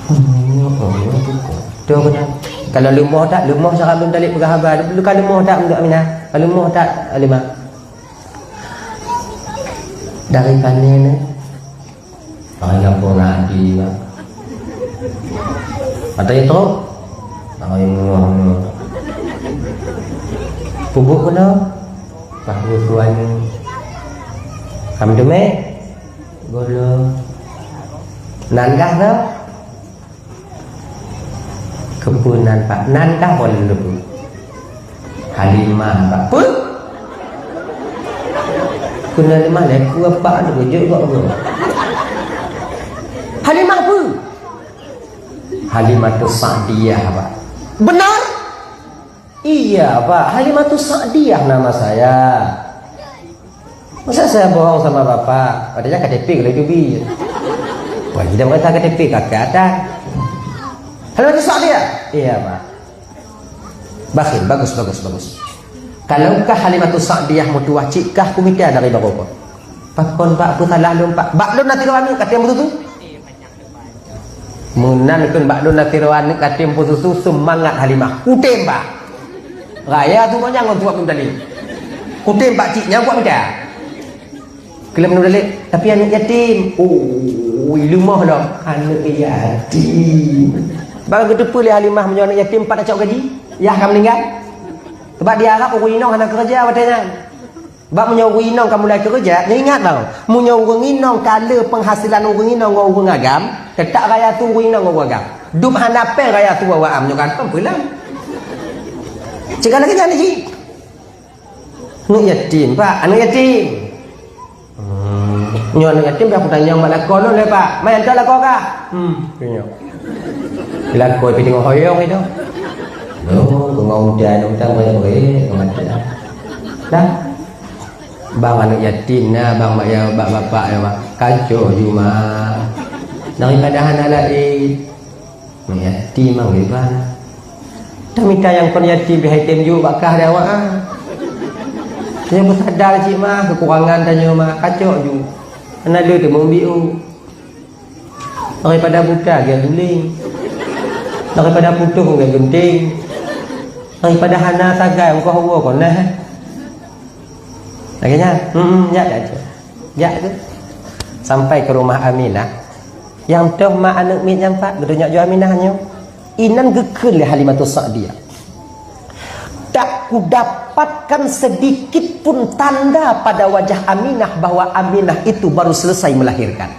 Oh, nyoe, oh, nyoe pukul. Betul kena. Kalau leumoh tak, leumoh cara Abdul Muttalib peugah haba. Lu ka leumoh tak untuk Aminah? Ka leumoh tak, Halimah? Dari kanan ni. Ai gampông na adi, Mak. Ata itu? Ai muah-muah. Pubuk kena? Pah tuan. Kam demek? Golo. Nan kah tu? Keupeue nan, Pak? Nan kah, Pak, lôn teupeue? Halimah, Pak. Peue? Keu Halimah lé, keu Pak lôn jeuet bak ulôn. Halimah peue? Halimatus Sa'diyah, Pak. Benar? Iya, Pak. Halimatus Sa'diyah nama saya. Masa saya bohong sama Bapak? Padahal K T P kalau itu bi. Wah, tidak berkata K T P, kakak ada. Halimatus Sa'diyah? Iya, Pak. Bakhil, bagus, bagus, bagus. Kalau kah Halimatus Sa'diyah meutuwah cit kah kumita dari baroe. Pakon, Pak, peue salah lôn, Pak? Bak lôn na sidroe aneuk ka tem peususu? Meunan kheun bak lôn na sidroe aneuk ka tem peususu, seumangat Halimah. Kutem, Pak. Raya tu banyak ngon tuak Abdul Muttalib. Kutem, Pak, cit nyan kuat mita. Keu lôn Abdul Muttalib, tapi aneuk yatim. Oh, leumoh lom. Aneuk yatim. Bak geuteupeue lé Halimah meunyoe aneuk yatim pat tacok gaji? Yah ka meuninggai? Sebab di Arab ureueng inong hana keureuja watée nyan. Bak meunyoe ureueng inong ka mulai keureuja, nyoe ingat bang, meunyoe ureueng inong ka le penghasilan ureueng inong ngon ureueng agam, teutap raya su ureueng inong ngon ureueng agam. Dum hana péng raya su awak am nyoe kan peulam. Cegah lagée nyan ji. Aneuk yatim, Pak, aneuk yatim. Hmm. Nyoe aneuk yatim dah kutanyong mak lakoe lôn lé, Pak. Mai hantom lakoe kah? Hmm, nyoe. Lakoe pi teungoh hoyong itu. Loh, teungoh udan, udan boleh beri, kematian. Dah. Bang aneuk yatim na, bang mak ya, bak bapak ya, bang. Kacau juma. Daripada hana lain. Yatim mang leubah. Dah mita nyang kon yatim bih item ju bak kah dah awak ah. Tanyoe peusadar cit mah keukurangan tanyoe mah, kacok ju. Hana le teumeubiu. Daripada buta gian tuléng. Daripada putôh gian geunteng. Daripada hana sagai, meukaho woe kon nah. Lagèe nyan. Hmm, jak, jak, jak. Jak ke? Sampai ke rumah Aminah. Nyang toh mak aneuk miet nyan pat, geutanyoe ju Aminah nyoe. Inan geukheun lé Halimatus Sa'diyah. Tak kudapatkan sedikit pun tanda pada wajah Aminah bahwa Aminah itu baru selesai melahirkan.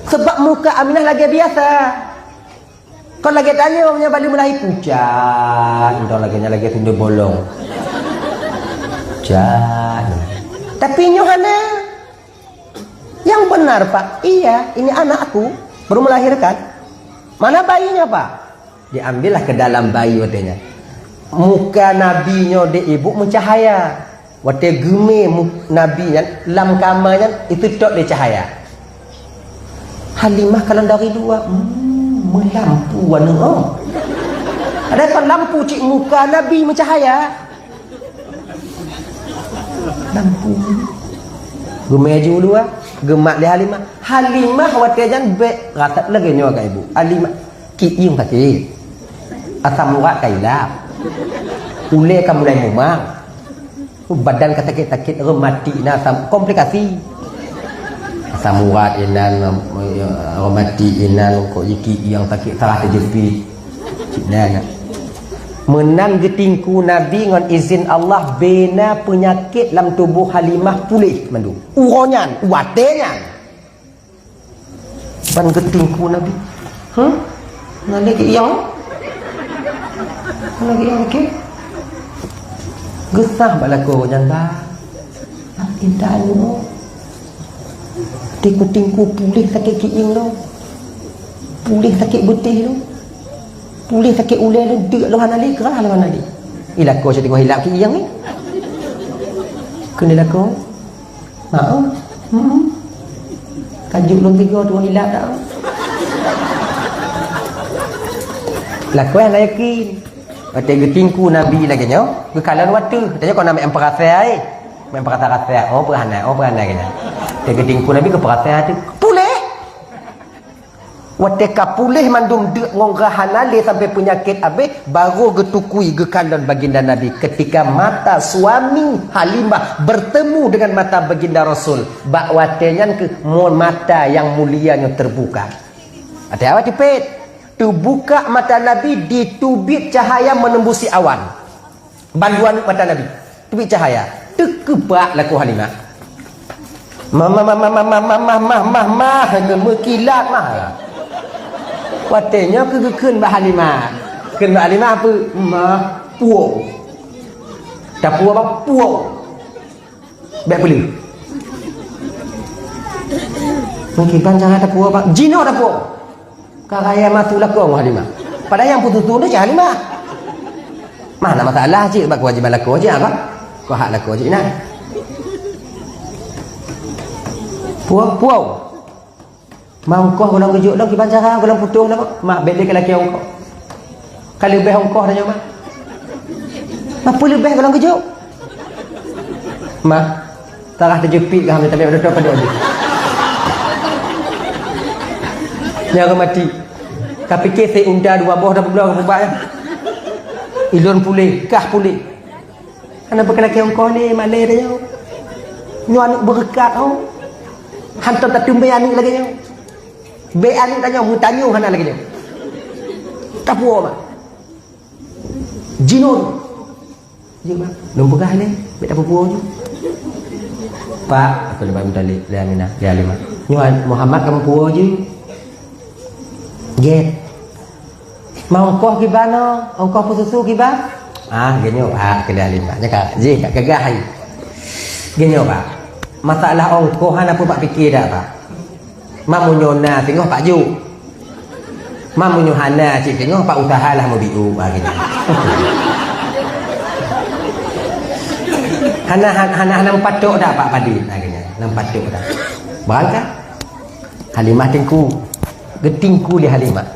Sebab muka Aminah lagèe biasa. Kon lagèe tanyoe nyang baru melahirkan pucat, entah lagèe nyan lagèe tundoi bolong. Pucat. Tapi nyoe hana. Yang benar, Pak. Iya, ini anakku. Baru melahirkan. Mana bayinya, Pak? Diambillah ke dalam bayi watèe nyan. Muka Nabi nyoe di ibu meucahaya. Watèe geumè mu-, Nabi nyan, lam kama nyan, itu tok lé cahaya. Halimah kalon dari luwa, hmm, meulampu aneuk, oh. Ada kan lampu cit muka Nabi meucahaya. Lampu. Geumè ju luwa, geumat lé Halimah. Halimah watèe nyan bèk rasa lagèe nyoe ka ibu. Halimah, kieng sakét. Asam urat ka ilap. Ulèe ka mulai mumang. Badan ka sakét-sakét, reumatik na asam, komplikasi. Asam urat inan, reumatik inan, kok jiki nyang sakét salah teujeupit. Cit na, na. Meunan geutingku Nabi ngon izin Allah, bena peunyakét lam tuboh Halimah puléh mandum. Uroe nyan, watèe nyan. Ban geutingku Nabi. Huh? Hana lé geuieng? Hana lé geuieng lagèe? Geusah bak lakoe nyan, bah. Intat nyoe. Tingku-tingku puléh sakét geuieng lom. Puléh sakét beutéh lom. Puléh sakét ulèe lom, deuk lom hana lé, keurah lom hana lé. Ih, lakoe cit teungoh ilap geuieng ni. Keuneuk lakoe. Ha, oh. Hmm. Ka jeuet lôn tiga tuan ilat dah. Lakoe hana yakin. Watèe geutingku Nabi lagèe nyoe, geukalon watèe. Katanya kau nama emperasa, eh. Main perasa-rasa. Oh, peuhana, oh, peuhana kena. Watèe geutingku Nabi keu perasa tu. Puléh. Watèe ka puléh mandum deuk ngon rhah hana lé sampai peunyakét abéh, barô geutukui geukalon baginda Nabi ketika mata suami Halimah bertemu dengan mata baginda Rasul. Bak watèe nyan keuh mon mata nyang mulia nyoe teubuka. Watèe awai tipét, teubuka mata Nabi, diteubiet cahaya menembusi awan. Bandua aneuk mata Nabi teubiet cahaya. Teukeubak lakoe Halimah. Mah, mah, mah, meukilat mah. Watèe nyoe keu geukheun bak Halimah. Kheun bak Halimah peue? Mah, puwoe. Tapuwoe bak puwoe. Bèk peuleueh. Meukiban cara tapuwoe bak jinoe tapuwoe. Ka raya matu lakoe ngon Halimah. Padahai nyang peututoe tu cit Halimah. Mah na masalah cit bak keuwajiban lakoe cit apa? Keu hak lakoe cit na. Puwoe, puwoe. Ma ongkoh golom geujok lom kiban cara golom putôh lom. Mak bèk lé keu lakèe ongkoh. Ka leubeh ongkoh tanyoe, Mak. Mak peue leubeh golom geujok? Mak, tarah teujeupit kah, tapi beutôi padum jih. Nyang mati. Ka pike sé unta dua boh dah peubloe keu pubak nyan. Ilôn puléh, kah puléh. Hana beukalakèe ongkoh lé, malèe tanyoe. Nyoe aneuk beureukat ho. Hantom tateumé aneuk lagèe nyoe. Bèk aneuk tanyoe, meutanyoe hana lagèe nyoe. Tapuwoe, Mak. Jinoe. Jeuet, Mak. Lôn peugah lé, bèk tapeupuwoe ju. Pak, aku leubeh Abu Thalib, lé Aminah, lé Halimah. Nyoe Muhammad kamoe puwoe ju. Gèt. Ma ongkoh kiban nyoe, ongkoh peususu kiban? Ah, geunyoe, ah, keu lé Halimah. Nyan ka, jih ka keugah hai. Geunyoe, Pak. Masalah ongkoh hana peue bak pike dak, Pak. Ma meunyoe na singoh Pak jok. Ma meunyoe hana cit singoh Pak usahalah meubiu, ah, geunyoe. Hana, hana, hana, hana meupatok dak Pak padit, ah, geunyoe. Hana meupatok dak. Beurangkat. Halimah tingku. Geutingku lé Halimah.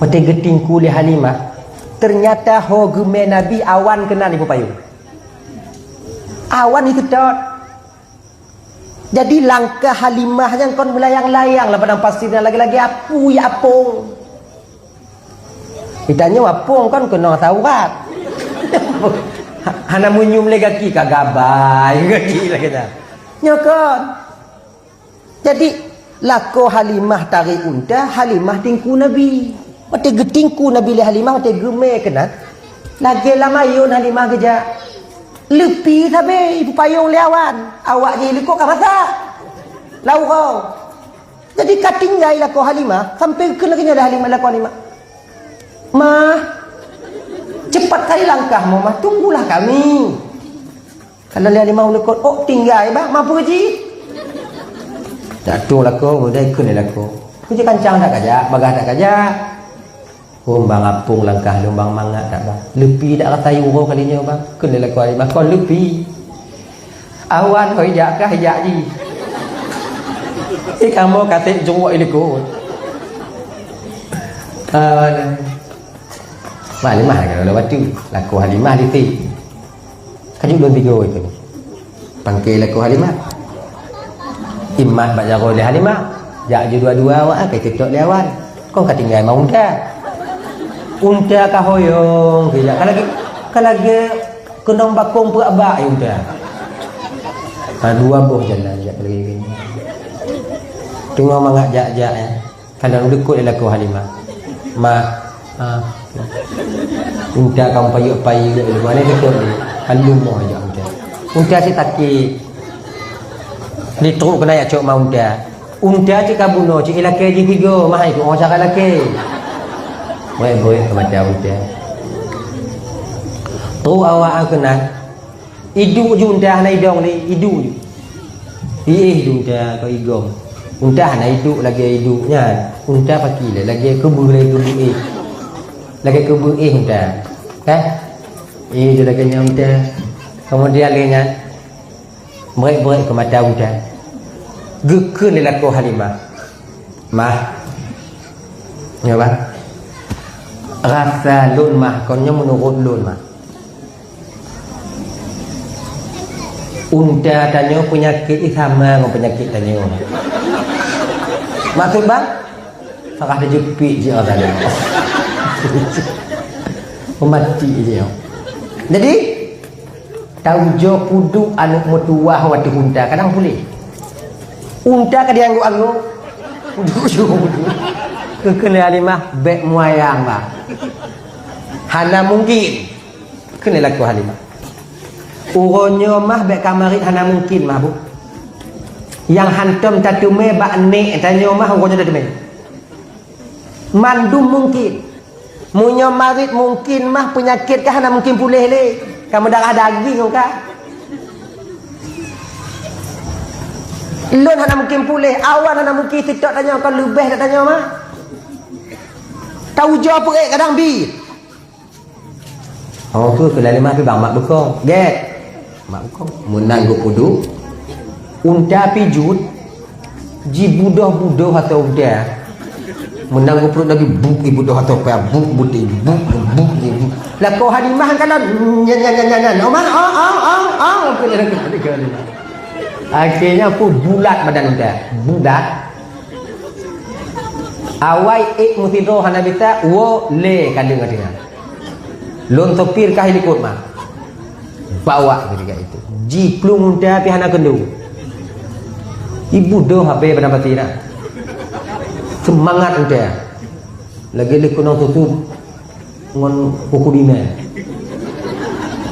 Watèe geutingku lé Halimah, teunyata ho geumè Nabi awan keunan ibu payong. Awan iseutôt. Jadi langkah Halimah nyan kon meulayang-layang lam padang pasir nyan, lagèe-lagèe apui apong. Itanyoe apong kon keunong asai urat. Hana meunyium lé gaki ka gabai gaki lagèe nyan. Nyoe kon. Jadi, lakoe Halimah tarek unta, Halimah tingku Nabi. Watèe geutingku Nabi lé Halimah, watèe geumè keunan, lagèe lam ayôn Halimah geujak. Leupi sabé, ipeupayong lé awan. Awak jih likot ka basah. Lam uroe. Jadi, ka tinggai lakoe Halimah, sampoe kheun lagèe nyoe lé Halimah, lakoe Halimah. "Mah, cepat kali langkahmu, Mah, tunggulah kami." Kalau lé Halimah u likot, "Oh, tinggai, bah, ma peue jih?" Dak tueng lakoe, meudai kheun lé lakoe. "Peue jih kancang dak kajak, bagaih dak kajak?" "Oh, bang apong langkah lôn, bang, mangat dak, bang. Leupi dak rasa uroe kali nyoe, bang." Kheun lé lakoe Halimah, "Kon leupi. Awan hôi jak kah jak jih. Eh, kamoe ka sép jeuruek i likot." Alah. Mak Halimah ka lôn batu. Lakoe Halimah di sép. Ka jeuet lôn tiga itu. Pangke lakoe Halimah. Imat bak jaroe lé Halimah. Jak ju dua-dua awak, ka iseutôt lé awan. Kon ka tinggai ma unta. Unta ka hoyong, ka lagèe, ka lagèe keunong bakong peuet bak unta. Ha, dua boh jalan jak lagèe nyan. Teungoh mangat jak-jak, ya. Ka lheueh likot lé lakoe Halimah. Mak, ha. Unta ka meupayok-payok, ilée mana beutôi ni. Ka lheueh moh jak unta. Unta cit sakét. Di trok keunan jak cok ma unta. Unta cit ka bunoe, cit ilakée jih tiga, mah itu oh cara lakée. Baik-baik keu mata unta. Trok awak keunan. Iduek ju unta hana idong lé, iduek ju. Iéh ju unta ka igong. Unta hana iduek lagée iduek nyan. Unta paki lé, lagée keubeuh lé keubeuh éh. Lagée keubeuh éh unta. Kan? Iéh ju lagée nyan unta. Keumudian lé nyan, meurék-meurék keu mata unta. Geukheun lé lakoe Halimah. Mah. Nyoe, bah. Rasa lôn, mah, kon nyoe meunurot lôn, mah. Unta tanyoe peunyakét jih sama ngon peunyakét tanyoe. Maksud, bah? Sarah teujeupit jih rasa lôn. Peumati jih. Jadi, Taujoe peuduek aneuk meutuwah watée unta kadang puléh. Unta ka dianggok-anggok. Peuduek ju peuduek. Keu kheun lé Halimah, bék muayang, bah. Hana mungkin. Kheun lé lakoe Halimah. Uroe nyoe mah bék ka marit hana mungkin mah, Bu. Nyang hantom tateumé bak nék tanyoe mah uroe nyoe tateumé. Mandum mungkin. Meunyoe marit mungkin mah peunyakét ka hana mungkin puléh lé. Ka meudarah daging ka. Lôn hana mungkin puléh, awan hana mungkin seutôt tanyoe, kon leubeh dak tanyoe mah. Taujoe peuék kadang bi. Oh, keu keu laén mah pi bang mak beukong. Gét. Mak beukong. Meunan geupuduek. Unta pi jeuet. Jibudoh-budoh ateueh unta. Meunan geupuduek lagi buk jibudoh ateueh paya buk buti buk buk buk. Lakoe Halimah kan nyan nyan nyan nyan. Oma, oh, oh, oh, oh. Akhirnya pun bulat badan unta. Bulat. Awai ék meusidroe hana bisa, woe lé kaleueng ateueh nyan. Lôn sopir kah ilikot mah. Bawa ketika itu. Jiplueng unta pih hana keundong. Ibudoh habéh bana pati na. Seumangat unta. Lagée lé keunong tutup ngon kuku bimèe.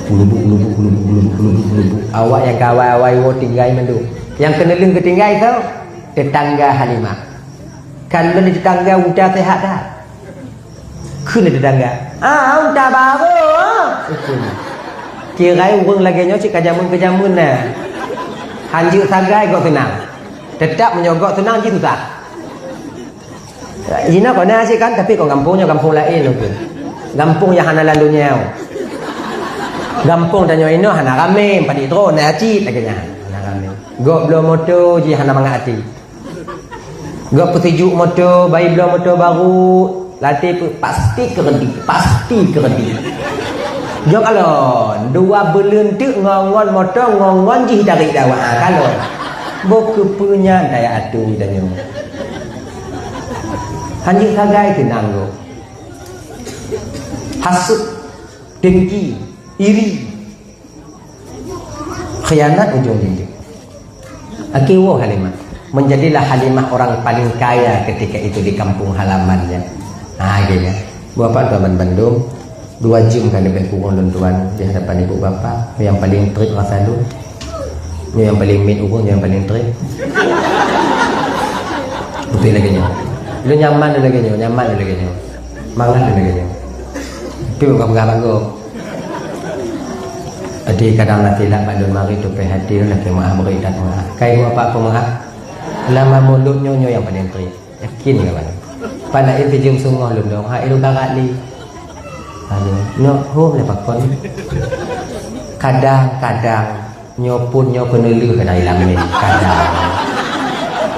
Kulubuk, kulubuk, kulubuk, kulubuk, kulubuk, kulubuk. Awak nyang ka awai-awai woe tinggai mandum. Nyang keuneulheueh geutinggai soe? Teutangga Halimah. Ka lheueh teutangga unta seuhat that. Kheun lé teutangga, "Ah, unta barô, ah." Kirai ureuëng lagée nyoe cit ka jameun keu jameun na. Hanjeuet sagai gok seunang. Teutap meunyoe gok seunang jih susah. Jinoe kon na cit kan, tapi kon gampông nyoe gampông laén lôn kheun. Gampông nyang hana lam donya. Gampông tanyoe inoe hana ramé, padit droe na cit lagée nyan. Hana ramé. Gok bloe moto jih hana mangat até. Gok peusijuek moto, bai bloe moto barô, latée peuet pasti keureudi, pasti keureudi. Nyoe kalon, dua buleuen teuk ngon-ngon moto, ngon-ngon jih tarék dakwah. Ah, kalon. Boh keupeue nyan taya ateueh tanyoe. Hanjeuet sagai teunang gob. Hasut, dengki, iri. Khianat ujong jih. Akhé woe Halimah. Menjadilah Halimah orang paling kaya ketika itu di kampung halamannya. Ha, gitu. Bapak tuan bandum, dua jam ka leubeh kurang lôn tuan di hadapan ibu bapa. Nyang paling trik rasa lôn. Nyang paling mit ureueng, nyang paling trik. Betul lagi nyoe. Lu nyaman lu lagi nyoe, nyaman lu lagi nyoe. Mangat lu lagi nyoe. Tapi bukan peugah bagoe. Jadi kadang na silap bak lôn marit tupée hati lôn lakée meu'ah beurit that meu'ah. Kai meu'ah pak peumeu'ah. Lama mulut nyoe nyoe nyang paling trik. Yakin kawan. Pada itu jeuem sungoh lôn dong. Hai lu karat li. Aduh, nyoe hom le pakon. Kadang-kadang nyoe pun nyoe keuneulheueh keunan ilam ni. Kadang.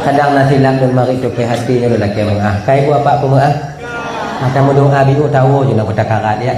Kadang na silap lôn marit tupée hati nyoe lôn lakée meu'ah. Kai meu'ah pak peumeu'ah. Mata meudoa biu tawo jeuem na kota karat ya.